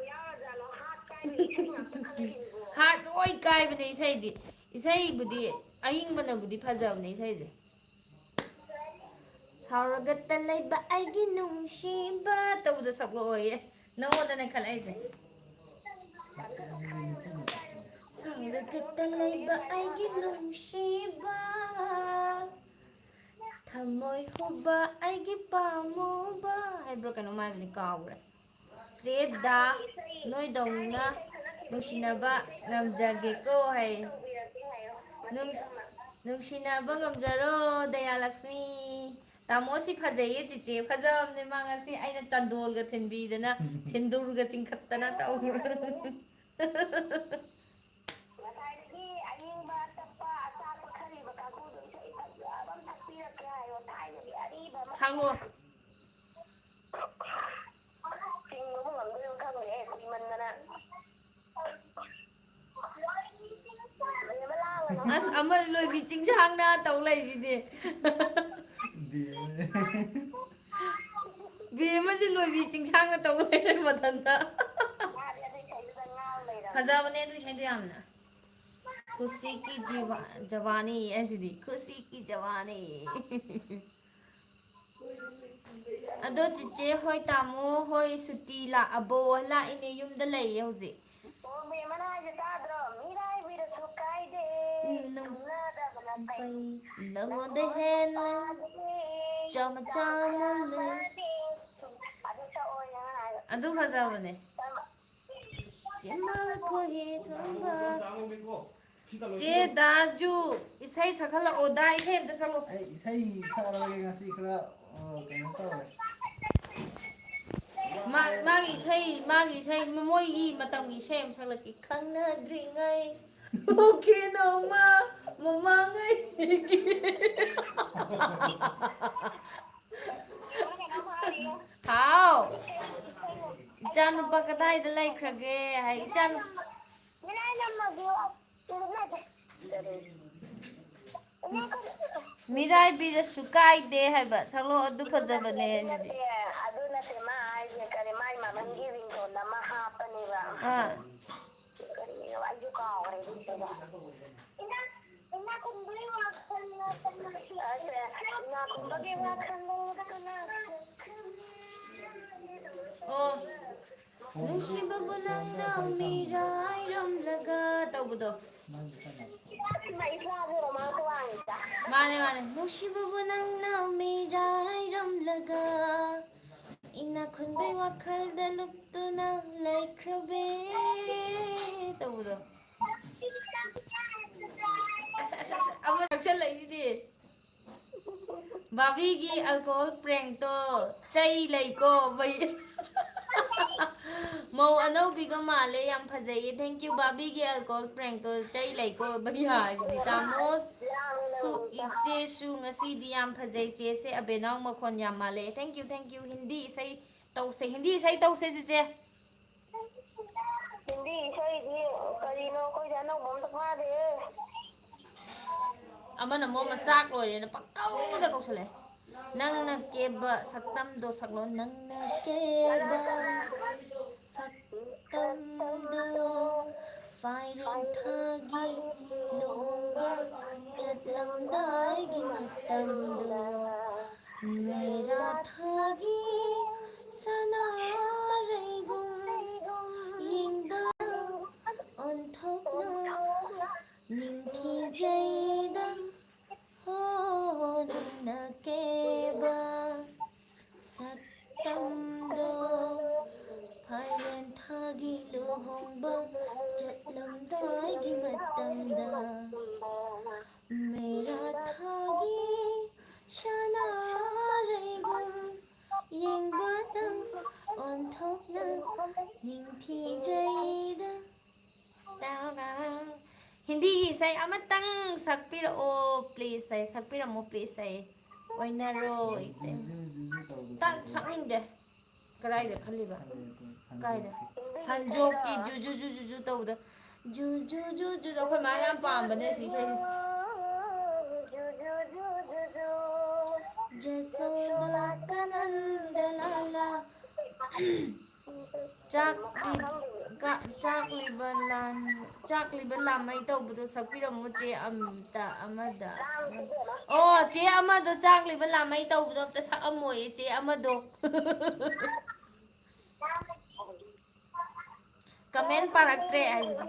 Heart ꯂꯣꯏ ꯀꯥꯏꯕꯅꯦ ꯏꯁꯩꯗꯤ꯫ ꯏꯁꯩꯕꯨꯗꯤ ꯑꯏꯪꯕꯅꯕꯨꯗꯤ ꯐꯖꯕꯅꯦ ꯏꯁꯩꯁꯦ꯫ ꯁꯥꯎꯔꯒꯇ ꯂꯩꯕ ꯑꯩꯒꯤ ꯅꯨꯡꯁꯤꯕ ꯇꯧꯕꯗꯣ ꯁꯛꯂꯛꯑꯣꯌꯦ꯫ ꯅꯉꯣꯟꯗꯅꯦ ꯈꯜꯂꯛꯏꯁꯦ꯫ ꯁꯥꯎꯔꯒꯇ ꯂꯩꯕ ꯑꯩꯒꯤ ꯅꯨꯡꯁꯤꯕ, ꯊꯃꯣꯏ ꯍꯨꯕ ꯑꯩꯒꯤ ꯄꯥꯝꯃꯨꯕ ꯍꯥꯏꯕ꯭ꯔꯥ ꯀꯩꯅꯣꯝ ꯍꯥꯏꯕꯅꯤ, ꯀꯥꯎꯈ꯭ꯔꯦ꯫ ꯆꯦꯗ ꯅꯣꯏꯗꯧꯅ ꯅꯨꯡꯁꯤꯅꯕ ꯉꯝꯖꯒꯦꯀꯣ ꯍꯥꯏ꯫ ꯅꯨꯡꯁ-, ꯅꯨꯡꯁꯤꯅꯕ ꯉꯝꯖꯔꯣ, ꯗꯌꯥꯂꯛꯁꯃꯤ꯫ ꯇꯥꯃꯣ ꯁꯤ ꯐꯖꯩꯌꯦ ꯆꯤꯆꯦ꯫ ꯐꯖꯕꯅꯦ ꯃꯥ ꯉꯁꯤ ꯑꯩꯅ ꯆꯟꯗꯣꯜꯒ ꯊꯤꯟꯕꯤꯗꯅ, ꯁꯤꯟꯗꯨꯔꯒ ꯆꯤꯡꯈꯠꯇꯅ ꯇꯧꯈ꯭ꯔꯦ꯫ ꯉꯁꯥꯏꯗꯒꯤ ꯑꯌꯤꯡꯕ ꯑꯆꯞꯄ ꯑꯆꯥ ꯄꯛꯊꯔꯤꯕ ꯀꯥꯡꯕꯨꯗꯣ ꯏꯁꯩ ꯐꯖꯕ ꯑꯃ ꯁꯛꯄꯤꯔꯛꯀꯦ ꯍꯥꯏꯌꯣ, ꯊꯥꯏꯅꯒꯤ ꯑꯔꯤꯕ ꯑꯃ꯫ ꯁꯛꯂꯣ꯫ ꯆꯤꯡꯕꯕꯨ ꯉꯝꯗꯣꯏꯅꯣ ꯈꯪꯗꯦꯍꯦ, ꯀꯨꯏꯃꯟꯗꯅ꯫ ꯕꯦꯝꯃ ꯂꯥꯡꯒꯅꯣ꯫ ꯑꯁ, ꯑꯃ ꯂꯣꯏꯕꯤ ꯆꯤꯡꯁꯥꯡꯅ ꯇꯧ ꯂꯩꯁꯤꯗꯤ꯫ ꯕꯦꯝꯃ ꯕꯦꯝꯃꯁꯦ ꯂꯣꯏꯕꯤ ꯆꯤꯡꯁꯥꯡꯅ ꯇꯧ ꯂꯩꯔꯦ ꯃꯊꯟꯇ꯫ ꯐꯖꯕꯅꯦ ꯑꯗꯨ ꯏꯁꯩꯗꯣ ꯌꯥꯝꯅ꯫ ꯈꯨꯁꯤ ꯀꯤ ꯖꯤꯋꯥ-, ꯖꯋꯥꯅꯤ ꯍꯥꯏꯁꯤꯗꯤ꯫ ꯈꯨꯁꯤ ꯀꯤ ꯖꯋꯥꯅꯤ꯫ ꯑꯗꯣ ꯆꯤꯆꯦ ꯍꯣꯏ, ꯇꯥꯃꯣ ꯍꯣꯏ ꯁꯨꯇꯤ ꯂꯥꯛꯑꯕꯣ? ꯂꯥꯛꯏꯅꯦ, ꯌꯨꯝꯗ ꯂꯩꯌꯦ ꯍꯧꯖꯤꯛ꯫ ꯑꯣ, ꯃꯦꯝ ꯑꯃꯅ ꯍꯥꯏꯁꯦ ꯇꯥꯗ꯭ꯔꯣ? ꯃꯤꯔꯥꯏꯕꯤꯔꯁꯨ ꯀꯥꯏꯗꯦ, ꯎꯝ, ꯅꯪ ꯈꯪꯅꯗꯕꯅ ꯐꯩ꯫ ꯐꯩ꯫ ꯅꯪꯉꯣꯟꯗ ꯍꯦꯟꯅ ꯆꯥꯝꯃ ꯆꯥꯝꯃ ꯂꯩ꯫ ꯑꯗꯨ ꯁꯛꯑꯣꯌꯦ ꯑꯉꯥꯡ ꯍꯥꯏꯕ꯫ ꯑꯗꯨ ꯐꯖꯕꯅꯦ꯫ ꯆꯤꯝꯕꯥꯜ ꯈꯣꯏꯍꯤ ꯊꯨꯝꯕ꯫ ꯆꯦ ꯗꯥꯖꯨ, ꯏꯁꯩ ꯁꯛꯍꯜꯂꯛꯑꯣ꯫ ꯗꯥ, ꯏꯁꯩ ꯑꯝꯇ ꯁꯛꯂꯛꯑꯣ꯫ ꯑꯩ ꯏꯁꯩ ꯁꯛꯑꯔꯣꯏꯒꯦ ꯉꯁꯤ, ꯈꯔ, ꯑ, ꯀꯩꯅꯣ ꯇꯧꯔꯦ꯫ ꯃꯥ-, ꯃꯥꯒꯤ ꯏꯁꯩ, ꯃꯥꯒꯤ ꯏꯁꯩ, ꯃꯣꯏꯒꯤ ꯃꯇꯝꯒꯤ ꯏꯁꯩ ꯑꯃ ꯁꯛꯂꯛꯀꯦ꯫ ꯈꯪꯅꯗ꯭ꯔꯤꯉꯩ ꯄꯨꯈꯤ ꯅꯣꯡꯃ ꯃꯃꯥꯡꯉꯩꯒꯤ꯫ ꯍꯥꯎ꯫ ꯏꯆꯥꯅꯨꯄꯥ ꯀꯗꯥꯏꯗ ꯂꯩꯈ꯭ꯔꯒꯦ? ꯍꯥꯏ, ꯏꯆꯥꯅꯨ- ꯃꯤꯔꯥꯏꯕꯤꯔꯁꯨ ꯀꯥꯏꯗꯦ ꯍꯥꯏꯕ꯫ ꯁꯛꯂꯣ, ꯑꯗꯨ ꯐꯖꯕꯅꯦ꯫ ꯑꯗꯨ ꯅꯠꯇꯦ, ꯑꯗꯨ ꯅꯠꯇꯦ ꯃꯥ ꯍꯥꯏꯁꯦ꯫ ꯀꯔꯤ, ꯃꯥꯏ ꯃꯃꯟꯒꯤ ringtone ꯑꯃ ꯍꯥꯞꯄꯅꯦꯕ꯫ ꯑꯥ꯫ ꯀꯔꯤꯅꯣ ꯑꯩꯁꯨ ꯀꯥꯎꯈ꯭ꯔꯦ ꯑꯗꯨꯏꯗꯨꯗ꯫ ꯏꯅꯥ-, ꯏꯅꯥ ꯈꯨꯟꯕꯒꯤ ꯋꯥꯈꯜ ꯅꯠꯇꯅ ꯁꯤ-, ꯑꯁꯦ, ꯏꯅꯥ ꯈꯨꯟꯕꯒꯤ ꯋꯥꯈꯜ ꯅꯠꯇꯅ꯫ ꯑꯣ꯫ ꯅꯨꯡꯁꯤꯕꯕꯨ ꯅꯪꯅ ꯃꯤꯔꯥꯏꯔꯝꯂꯒ ꯇꯧꯕꯗꯣ꯫ ꯃꯥꯅꯦ, ꯃꯥꯅꯦ꯫ ꯅꯨꯡꯁꯤꯕꯕꯨ ꯅꯪꯅ ꯃꯤꯔꯥꯏꯔꯝꯂꯒ ꯏꯅꯥꯛ ꯈꯨꯟꯕꯩ ꯋꯥꯈꯜꯗ ꯂꯨꯞꯇꯨꯅ ꯂꯩꯈ꯭ꯔꯕꯤ ꯇꯧꯕꯗꯣ꯫ ꯑꯁ, ꯑꯁ, ꯑꯁ, ꯑꯃ ꯅꯛꯁꯜꯂꯛꯏꯁꯤꯗꯤ꯫ ꯕꯥꯕꯤꯒꯤ alcohol prankꯇꯣ ꯆꯩ ꯂꯩꯀꯣ, ꯃꯩ꯫ ꯃꯧ ꯑꯅꯧꯕꯤꯒ ꯃꯥꯜꯂꯦ, ꯌꯥꯝ ꯐꯖꯩꯌꯦ꯫ Thank you, ꯕꯥꯕꯤꯒꯤ alcohol prankꯇꯣ ꯆꯩ ꯂꯩꯀꯣ, ꯃꯩ ꯍꯥꯏꯁꯤꯗꯤ꯫ ꯇꯥꯃꯣ ꯁꯨ, ꯏꯆꯦꯁꯨ ꯉꯁꯤꯗꯤ ꯌꯥꯝ ꯐꯖꯩ, ꯆꯦꯁꯦ ꯑꯕꯦꯅꯥꯎ ꯃꯈꯣꯟ ꯌꯥꯝ ꯃꯥꯜꯂꯦ꯫ Thank you, thank you꯫ Hindi ꯏꯁꯩ ꯇꯧꯁꯦ, ꯍꯤꯟꯗꯤ ꯏꯁꯩ ꯇꯧꯁꯦ, ꯆꯤꯆꯦ꯫ ꯍꯤꯟꯗꯤ ꯏꯁꯩꯗꯤ ꯀꯔꯤꯅꯣ, ꯑꯩꯈꯣꯏꯗꯤ ꯑꯅꯧꯕ ꯑꯝꯇ ꯐꯥꯗꯦ꯫ ꯑꯃꯅ ꯃꯔꯣꯟ ꯑꯃ ꯆꯥꯛ ꯂꯣꯏꯔꯦꯅ ꯄꯪꯀꯧꯗ ꯀꯧꯁꯜꯂꯛꯑꯦ꯫ ꯅꯪꯅ ꯀꯦꯕ ꯁꯛꯇꯝꯗꯣ ꯁꯛꯂꯣ, ꯅꯪꯅ ꯀꯦꯕ ꯁꯛꯇꯝꯗꯣ꯫ ꯐꯥꯏꯔꯦꯟ ꯊꯥꯒꯤ ꯂꯨꯍꯣꯡꯕ ꯆꯠꯂꯝꯗꯥꯏꯒꯤ ꯃꯇꯝꯗꯣ꯫ ꯃꯩꯔꯥ ꯊꯥꯒꯤ ꯁꯅꯥꯔꯩꯒꯨꯝ ꯌꯦꯡꯕ ꯑꯣꯟꯊꯣꯛꯅ ꯅꯤꯡꯊꯤꯖꯩꯗ꯫ ꯍꯣ, ꯅꯪꯅ ꯀꯦꯕ ꯁꯛꯇꯝꯗꯣ꯫ ꯐꯥꯏꯔꯦꯟ ꯊꯥꯒꯤ ꯂꯨꯍꯣꯡꯕ ꯆꯠꯂꯝꯗꯥꯏꯒꯤ ꯃꯇꯝꯗ꯫ ꯃꯩꯔꯥ ꯊꯥꯒꯤ ꯁꯅꯥꯔꯩꯒꯨꯝ ꯌꯦꯡꯕꯗ ꯑꯣꯟꯊꯣꯛꯅ ꯅꯤꯡꯊꯤꯖꯩꯗ꯫ ꯍꯤꯟꯗꯤꯒꯤ ꯏꯁꯩ ꯑꯃꯇꯪ ꯁꯛꯄꯤꯔꯛꯑꯣ please ꯑꯩ, ꯁꯛꯄꯤꯔꯝꯃꯣ please ꯑꯩ꯫ ꯑꯣꯏꯅꯔꯣ ꯏꯆꯦ꯫ ꯇ-, ꯁꯛꯅꯤꯡꯗꯦ꯫ ꯀꯗꯥꯏꯗ ꯈꯜꯂꯤꯕ? ꯀꯥꯏꯗ? ꯁꯟꯖꯣꯛꯀꯤ ꯖꯨ ꯖꯨ ꯖꯨ ꯖꯨ ꯖꯨ ꯇꯧꯕꯗꯣ꯫ ꯖꯨ ꯖꯨ ꯖꯨ ꯖꯨ ꯑꯩꯈꯣꯏ ꯃꯥ ꯌꯥꯝ ꯄꯥꯝꯕꯅꯦ ꯁꯤ ꯏꯁꯩꯁꯦ꯫ ꯖꯁꯣꯗꯥ ꯀꯥꯅꯟꯗ ꯂꯥꯂꯥ꯫ ꯆꯥꯛꯂꯤ-, ꯀ-, ꯆꯥꯛꯂꯤꯕ ꯂꯥꯟ-, ꯆꯥꯛꯂꯤꯕ ꯂꯥꯃꯩ ꯇꯧꯕꯗꯣ ꯁꯛꯄꯤꯔꯝꯃꯨ ꯆꯦ ꯑꯝꯇ ꯑꯃꯗ꯫ ꯑꯣ, ꯆꯦ ꯑꯃꯗꯣ ꯆꯥꯛꯂꯤꯕ ꯂꯥꯃꯩ ꯇꯧꯕꯗꯣ ꯑꯝꯇ ꯁꯛꯑꯝꯃꯣꯌꯦ ꯆꯦ ꯑꯃꯗꯣ꯫ Comment ꯄꯥꯔꯛꯇ꯭ꯔꯦ ꯍꯥꯏꯁꯤꯗꯤ꯫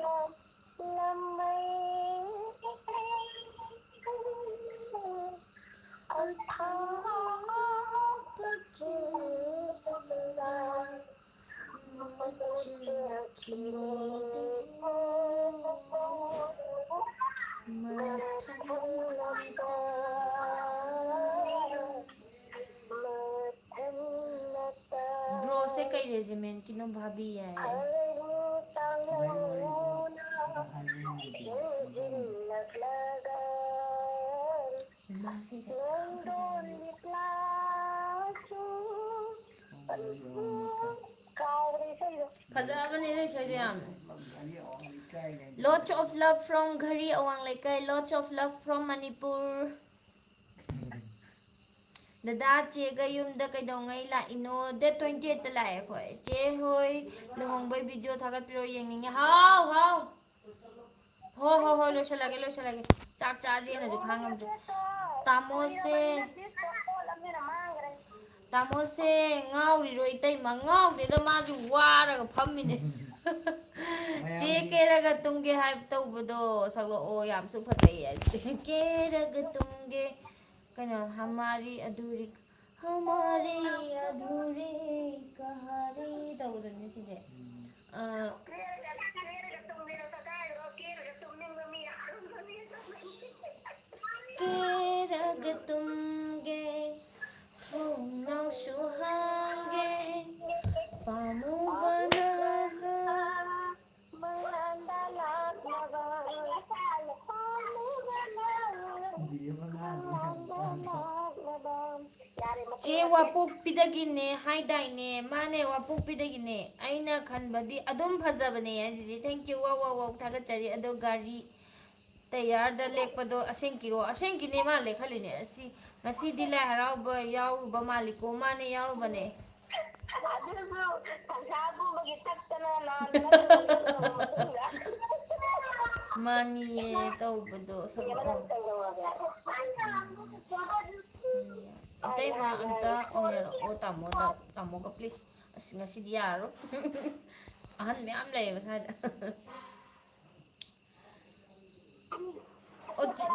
Bro ꯁꯦ ꯀꯩ regiment ꯀꯤꯅꯣ ꯚꯥꯕꯤ ꯌꯥꯏ? ꯏꯃꯥ, ꯁꯤꯁꯦ ꯌꯥꯝ ꯐꯖꯩꯌꯦ꯫ ꯐꯖꯕꯅꯦ ꯅꯣꯏ ꯏꯁꯩꯗꯣ ꯌꯥꯝ꯫ Lots of love from ꯘꯔꯤ ꯑꯋꯥꯡ ꯂꯩꯀꯥꯏ, lots of love from Manipur. ꯗꯗꯥ ꯆꯦꯒ ꯌꯨꯝꯗ ꯀꯩꯗꯧꯉꯩ ꯂꯥꯛꯏꯅꯣ? Date twenty eight ꯇ ꯂꯥꯛꯑꯦ ꯑꯩꯈꯣꯏ꯫ ꯆꯦ ꯍꯣꯏ ꯂꯨꯍꯣꯡꯕꯩ video ꯊꯥꯒꯠꯄꯤꯔꯣ, ꯌꯦꯡꯅꯤꯡꯉꯦ꯫ ꯍꯥꯎ, ꯍꯥꯎ꯫ ꯍꯣ, ꯍꯣ, ꯍꯣꯏ, ꯂꯣꯏꯁꯤꯜꯂꯒꯦ, ꯂꯣꯏꯁꯤꯜꯂꯒꯦ꯫ ꯆꯥꯛ ꯆꯥꯁꯦꯅꯁꯨ ꯈꯥꯡꯉꯝꯗ꯭ꯔꯦ꯫ ꯇꯥꯃꯣꯁꯦ, ꯇꯥꯃꯣꯁꯦ ꯉꯥꯎꯔꯤꯔꯣ ꯏꯇꯩꯃ? ꯉꯥꯎꯗꯦꯗ, ꯃꯥꯁꯨ ꯋꯥꯔꯒ ꯐꯝꯃꯤꯅꯦ꯫ ꯆꯦ ꯃꯌꯥꯝꯒꯤ ꯀꯦꯔꯒ ꯇꯨꯝꯒꯦ ꯍꯥꯏꯕ ꯇꯧꯕꯗꯣ ꯁꯛꯂꯛꯑꯣ, ꯌꯥꯝꯁꯨ ꯐꯖꯩꯌꯦ꯫ ꯀꯦꯔꯒ ꯇꯨꯝꯒꯦ꯫ ꯀꯩꯅꯣ, ꯍꯃꯥꯔꯤ ꯑꯙꯨꯔꯤ, ꯍꯃꯥꯔꯤ ꯑꯙꯨꯔꯤ ꯀꯍꯥꯅꯤ ꯇꯧꯕꯗꯨꯅꯦ ꯁꯤꯁꯦ꯫ ꯑ, ꯀꯦꯔꯒ ꯇꯨꯝꯒꯦ, ꯊꯣꯡꯅꯥꯎꯁꯨ ꯍꯥꯡꯒꯦ, ꯄꯥꯝꯃꯨꯕꯅ ꯆꯦ ꯋꯥꯄꯣꯛꯄꯤꯗꯒꯤꯅꯦ ꯍꯥꯏꯗꯥꯏꯅꯦ? ꯃꯥꯅꯦ, ꯋꯥꯄꯣꯛꯄꯤꯗꯒꯤꯅꯦ꯫ ꯑꯩꯅ ꯈꯟꯕꯗꯤ ꯑꯗꯨꯝ ꯐꯖꯕꯅꯦ ꯍꯥꯏꯁꯤꯗꯤ꯫ Thank you, ꯋꯥꯎ, ꯋꯥꯎ, ꯋꯥꯎ, ꯊꯥꯒꯠꯆꯔꯤ꯫ ꯑꯗꯣ ꯒꯥꯔꯤ ꯇꯌꯥꯔꯗ ꯂꯦꯛꯄꯗꯣ ꯑꯁꯦꯡꯀꯤꯔꯣ? ꯑꯁꯦꯡꯀꯤꯅꯦ ꯃꯥ ꯂꯦꯛꯍꯜꯂꯤꯅꯦ꯫ ꯑꯁꯤ ꯉꯁꯤꯗꯤ ꯂꯥꯏ ꯍꯔꯥꯎꯕ ꯌꯥꯎꯔꯨꯕ ꯃꯥꯜꯂꯤꯀꯣ? ꯃꯥꯅꯦ, ꯌꯥꯎꯔꯨꯕꯅꯦ꯫ ꯑꯗꯨꯁꯨ ꯁꯟꯁꯥꯒꯨꯝꯕꯒꯤ ꯇꯛꯇꯅ ꯅꯥꯟꯗꯅ ꯇꯧꯔꯒ ꯂꯨꯍꯣꯡꯕ ꯃꯇꯨꯡꯗ ꯃꯥꯅꯤꯌꯦ ꯇꯧꯕꯗꯣ ꯁꯛꯂꯛꯑꯣ꯫ ꯀꯩꯗꯧꯔꯒꯦ? ꯏꯇꯩꯃ ꯑꯝꯇ ꯑꯣꯏꯅꯔꯛꯑꯣ ꯇꯥꯃꯣꯗ, ꯇꯥꯃꯣꯒ please꯫ ꯑꯁ, ꯉꯁꯤꯗꯤ ꯌꯥꯔꯔꯣꯏ꯫ ꯑꯍꯟ ꯃꯌꯥꯝ ꯂꯩꯌꯦꯕ ꯁ꯭ꯋꯥꯏꯗ꯫ ꯑꯣ, ꯆꯤ-,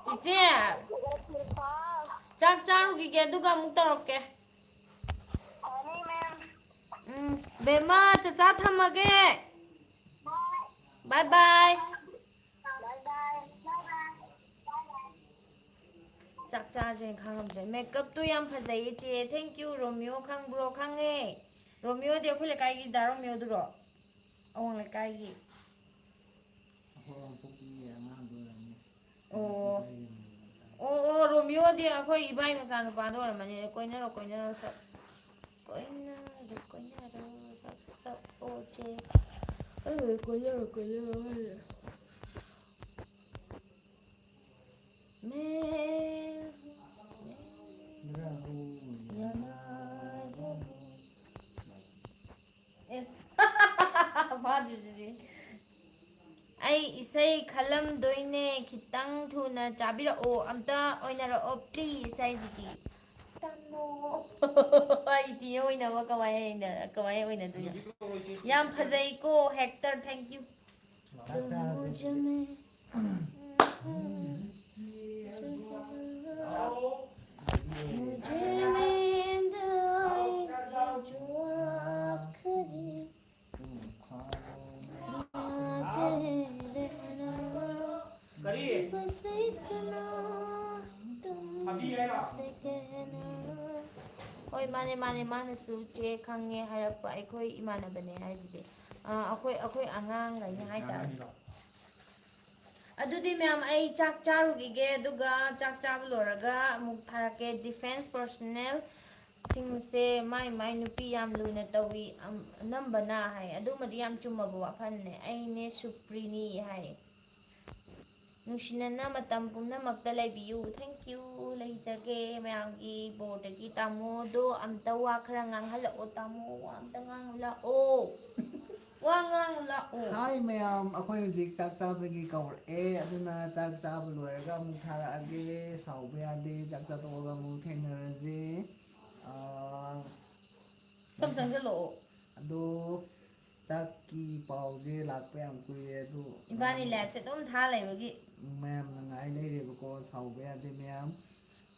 ꯆꯤꯆꯦ, ꯆꯥꯛ ꯆꯥꯔꯨꯈꯤꯒꯦ, ꯑꯗꯨꯒ ꯑꯃꯨꯛ ꯇꯧꯔꯛꯀꯦ꯫ ꯎꯝ, ꯕꯦꯝꯃ, ꯆꯆꯥ ꯊꯝꯃꯒꯦ꯫ Bye bye꯫ ꯆꯥꯛ ꯆꯥꯁꯦꯅ ꯈꯪꯉꯝꯗ꯭ꯔꯦ꯫ Makeupꯇꯨ ꯌꯥꯝ ꯐꯖꯩ ꯏꯆꯦ꯫ Thank you, ꯔꯣꯃꯤꯌꯣ ꯈꯪꯕ꯭ꯔꯣ? ꯈꯪꯉꯦ꯫ ꯔꯣꯃꯤꯌꯣꯗꯤ ꯑꯩꯈꯣꯏ ꯂꯩꯀꯥꯏꯒꯤ ꯗꯥ ꯔꯣꯃꯤꯌꯣꯗꯨꯔꯣ? ꯑꯋꯥꯡ ꯂꯩꯀꯥꯏꯒꯤ꯫ ꯑꯩꯈꯣꯏ ꯑꯋꯥꯡꯄꯣꯛꯀꯤ ꯑꯉꯥꯡꯗꯣ ꯑꯣꯏꯔꯝꯅꯤ꯫ ꯑꯣ꯫ ꯑꯣ, ꯑꯣ, ꯔꯣꯃꯤꯌꯣꯗꯤ ꯑꯩꯈꯣꯏ ꯏꯕꯥꯏ ꯃꯆꯥꯅꯨꯄꯥꯗꯣ ꯑꯣꯏꯔꯝꯃꯅꯤ꯫ ꯀꯣꯏꯅꯔꯣ, ꯀꯣꯏꯅꯔꯣ, ꯁꯛ-, ꯀꯣꯏꯅꯔꯣ, ꯀꯣꯏꯅꯔꯣ, ꯁꯛ-, ꯁꯛ-, ꯑꯣ, ꯆꯦ꯫ ꯑꯩ ꯀꯣꯏꯅꯔꯣ, ꯀꯣꯏꯅꯔꯣ ꯍꯥꯏꯔꯦ꯫ ꯃꯦ-, ꯑꯗꯨꯗꯤ ꯑꯩ ꯏꯁꯩ ꯈꯜꯂꯝꯗꯣꯏꯅꯦ, ꯈꯤꯇꯪ ꯊꯨꯅ ꯆꯥꯕꯤꯔꯛꯑꯣ, ꯑꯝꯇ ꯑꯣꯏꯅꯔꯛꯑꯣ please ꯍꯥꯏꯁꯤꯗꯤ꯫ ꯇꯥꯃꯣ꯫ ꯑꯩꯗꯤ ꯑꯣꯏꯅꯕ ꯀꯃꯥꯏꯅ ꯑꯣꯏꯅ-, ꯀꯃꯥꯏꯅ ꯑꯣꯏꯅꯗꯣꯏꯅꯣ? ꯌꯥꯝ ꯐꯖꯩꯀꯣ ꯍꯦꯛꯇꯔ, thank you꯫ ꯆꯥꯛ ꯆꯥꯔꯁꯦ ꯑꯗꯨꯗꯤ꯫ ꯍꯣꯏ, ꯃꯥꯅꯦ, ꯃꯥꯅꯦ, ꯃꯥꯅꯁꯨ ꯆꯦ ꯈꯪꯉꯦ ꯍꯥꯏꯔꯛꯄ ꯑꯩꯈꯣꯏ ꯏꯃꯥꯟꯅꯕꯅꯦ ꯍꯥꯏꯁꯤꯗꯤ꯫ ꯑꯥ, ꯑꯩꯈꯣꯏ, ꯑꯩꯈꯣꯏ ꯑꯉꯥꯡꯈꯩꯅ ꯍꯥꯏꯇꯥꯔꯦ꯫ ꯑꯗꯨꯗꯤ ꯃꯌꯥꯝ, ꯑꯩ ꯆꯥꯛ ꯆꯥꯔꯨꯈꯤꯒꯦ, ꯑꯗꯨꯒ ꯆꯥꯛ ꯆꯥꯕ ꯂꯣꯏꯔꯒ ꯑꯃꯨꯛ ꯊꯥꯔꯛꯀꯦ꯫ Defence personnel ꯁꯤꯡꯁꯦ ꯃꯥꯏ ꯃꯥꯏ ꯅꯨꯄꯤ ꯌꯥꯝ ꯂꯨꯅ ꯇꯧꯏ, ꯑꯝ-, ꯑꯅꯝꯕꯅ ꯍꯥꯏ꯫ ꯑꯗꯨꯃꯗꯤ ꯌꯥꯝ ꯆꯨꯝꯃꯕ ꯋꯥꯐꯝꯅꯦ꯫ ꯑꯩꯅꯦ ꯁꯨꯄ꯭ꯔꯤꯅꯤ ꯍꯥꯏ꯫ ꯅꯨꯡꯁꯤꯅꯅ ꯃꯇꯝ ꯄꯨꯝꯅꯃꯛꯇ ꯂꯩꯕꯤꯌꯨ꯫ Thank you꯫ ꯂꯩꯖꯒꯦ꯫ ꯃꯌꯥꯝꯒꯤ ꯕꯣꯔꯗꯒꯤ ꯇꯥꯃꯣꯗꯣ ꯑꯝꯇ ꯋꯥ ꯈꯔ ꯉꯥꯡꯍꯜꯂꯛꯑꯣ꯫ ꯇꯥꯃꯣ, ꯋꯥ ꯑꯝꯇ ꯉꯥꯡꯍꯜꯂꯛꯑꯣ꯫ ꯋꯥ ꯉꯥꯡꯍꯜꯂꯛꯑꯣ꯫ ꯍꯥꯏ ꯃꯌꯥꯝ, ꯑꯩꯈꯣꯏ ꯍꯧꯖꯤꯛ ꯆꯥꯛ ꯆꯥꯕꯒꯤ ꯀꯧꯔꯛꯑꯦ, ꯑꯗꯨꯅ ꯆꯥꯛ ꯆꯥꯕ ꯂꯣꯏꯔꯒ ꯑꯃꯨꯛ ꯊꯥꯔꯛꯑꯒꯦ꯫ ꯁꯥꯎꯕ ꯌꯥꯗꯦ, ꯆꯥꯛ ꯆꯥꯊꯣꯛꯑꯒ ꯑꯃꯨꯛ ꯊꯦꯡꯅꯔꯁꯦ꯫ ꯑꯥ, ꯁꯨꯝ ꯆꯪꯁꯤꯜꯂꯛꯑꯣ꯫ ꯑꯗꯣ ꯆꯥꯛꯀꯤ ꯄꯥꯎꯁꯦ ꯂꯥꯛꯄ ꯌꯥꯝ ꯀꯨꯏꯔꯦ, ꯑꯗꯨ ꯏꯕꯥꯅꯤ ꯃꯌꯥꯝ live ꯁꯦ ꯑꯗꯨꯝ ꯊꯥ ꯂꯩꯕꯒꯤ꯫ ꯃꯌꯥꯝꯅ ꯉꯥꯏ ꯂꯩꯔꯦꯕꯀꯣ, ꯁꯥꯎꯕ ꯌꯥꯗꯦ ꯃꯌꯥꯝ꯫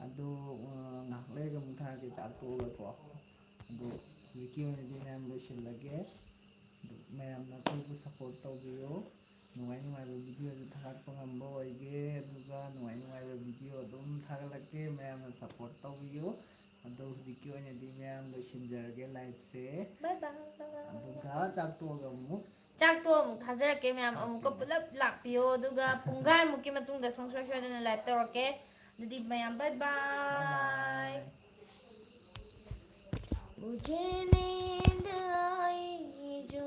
ꯑꯗꯣ, ꯑ, ꯉꯥꯏꯍꯥꯛ ꯂꯩꯔꯒ ꯑꯃꯨꯛ ꯊꯥꯔꯛꯀꯦ, ꯆꯥꯛ ꯇꯣꯛꯑꯒꯀꯣ꯫ ꯑꯗꯣ ꯍꯧꯖꯤꯛꯀꯤ ꯑꯣꯏꯅꯗꯤ ꯃꯌꯥꯝ ꯂꯣꯏꯁꯤꯜꯂꯒꯦ꯫ ꯑꯗꯨ ꯃꯌꯥꯝꯅ ꯑꯩꯈꯣꯏꯕꯨ support ꯇꯧꯕꯤꯌꯨ꯫ ꯅꯨꯡꯉꯥꯏ ꯅꯨꯡꯉꯥꯏꯕ video ꯁꯨ ꯊꯥꯒꯠꯄ ꯉꯝꯕ ꯑꯣꯏꯒꯦ, ꯑꯗꯨꯒ ꯅꯨꯡꯉꯥꯏ ꯅꯨꯡꯉꯥꯏꯕ video ꯑꯗꯨꯝ ꯊꯥꯒꯠꯂꯛꯀꯦ꯫ ꯃꯌꯥꯝꯅ support ꯇꯧꯕꯤꯌꯨ꯫ ꯑꯗꯣ ꯍꯧꯖꯤꯛꯀꯤ ꯑꯣꯏꯅꯗꯤ ꯃꯌꯥꯝ ꯂꯣꯏꯁꯤꯟꯖꯔꯒꯦ live ꯁꯦ꯫ Bye bye꯫ ꯑꯗꯨꯒ ꯆꯥꯛ ꯇꯣꯛꯑꯒ ꯑꯃꯨꯛ ꯆꯥꯛꯇꯣ ꯑꯃꯨꯛ ꯊꯥꯖꯔꯛꯀꯦ ꯃꯌꯥꯝ, ꯑꯃꯨꯛꯀ ꯊꯥꯔꯛꯀꯦ꯫ ꯄꯨꯂꯞ ꯂꯥꯛꯄꯤꯌꯣ, ꯑꯗꯨꯒ ꯄꯨꯡꯈꯥꯏꯃꯨꯛꯀꯤ ꯃꯇꯨꯡꯗ ꯁꯨꯡꯁꯣꯏ ꯁꯣꯏꯗꯅ live ꯇꯧꯔꯛꯀꯦ꯫ ꯑꯗꯨꯗꯤ ꯃꯌꯥꯝ bye bye꯫ Bye bye꯫ मुझे नींद आई जो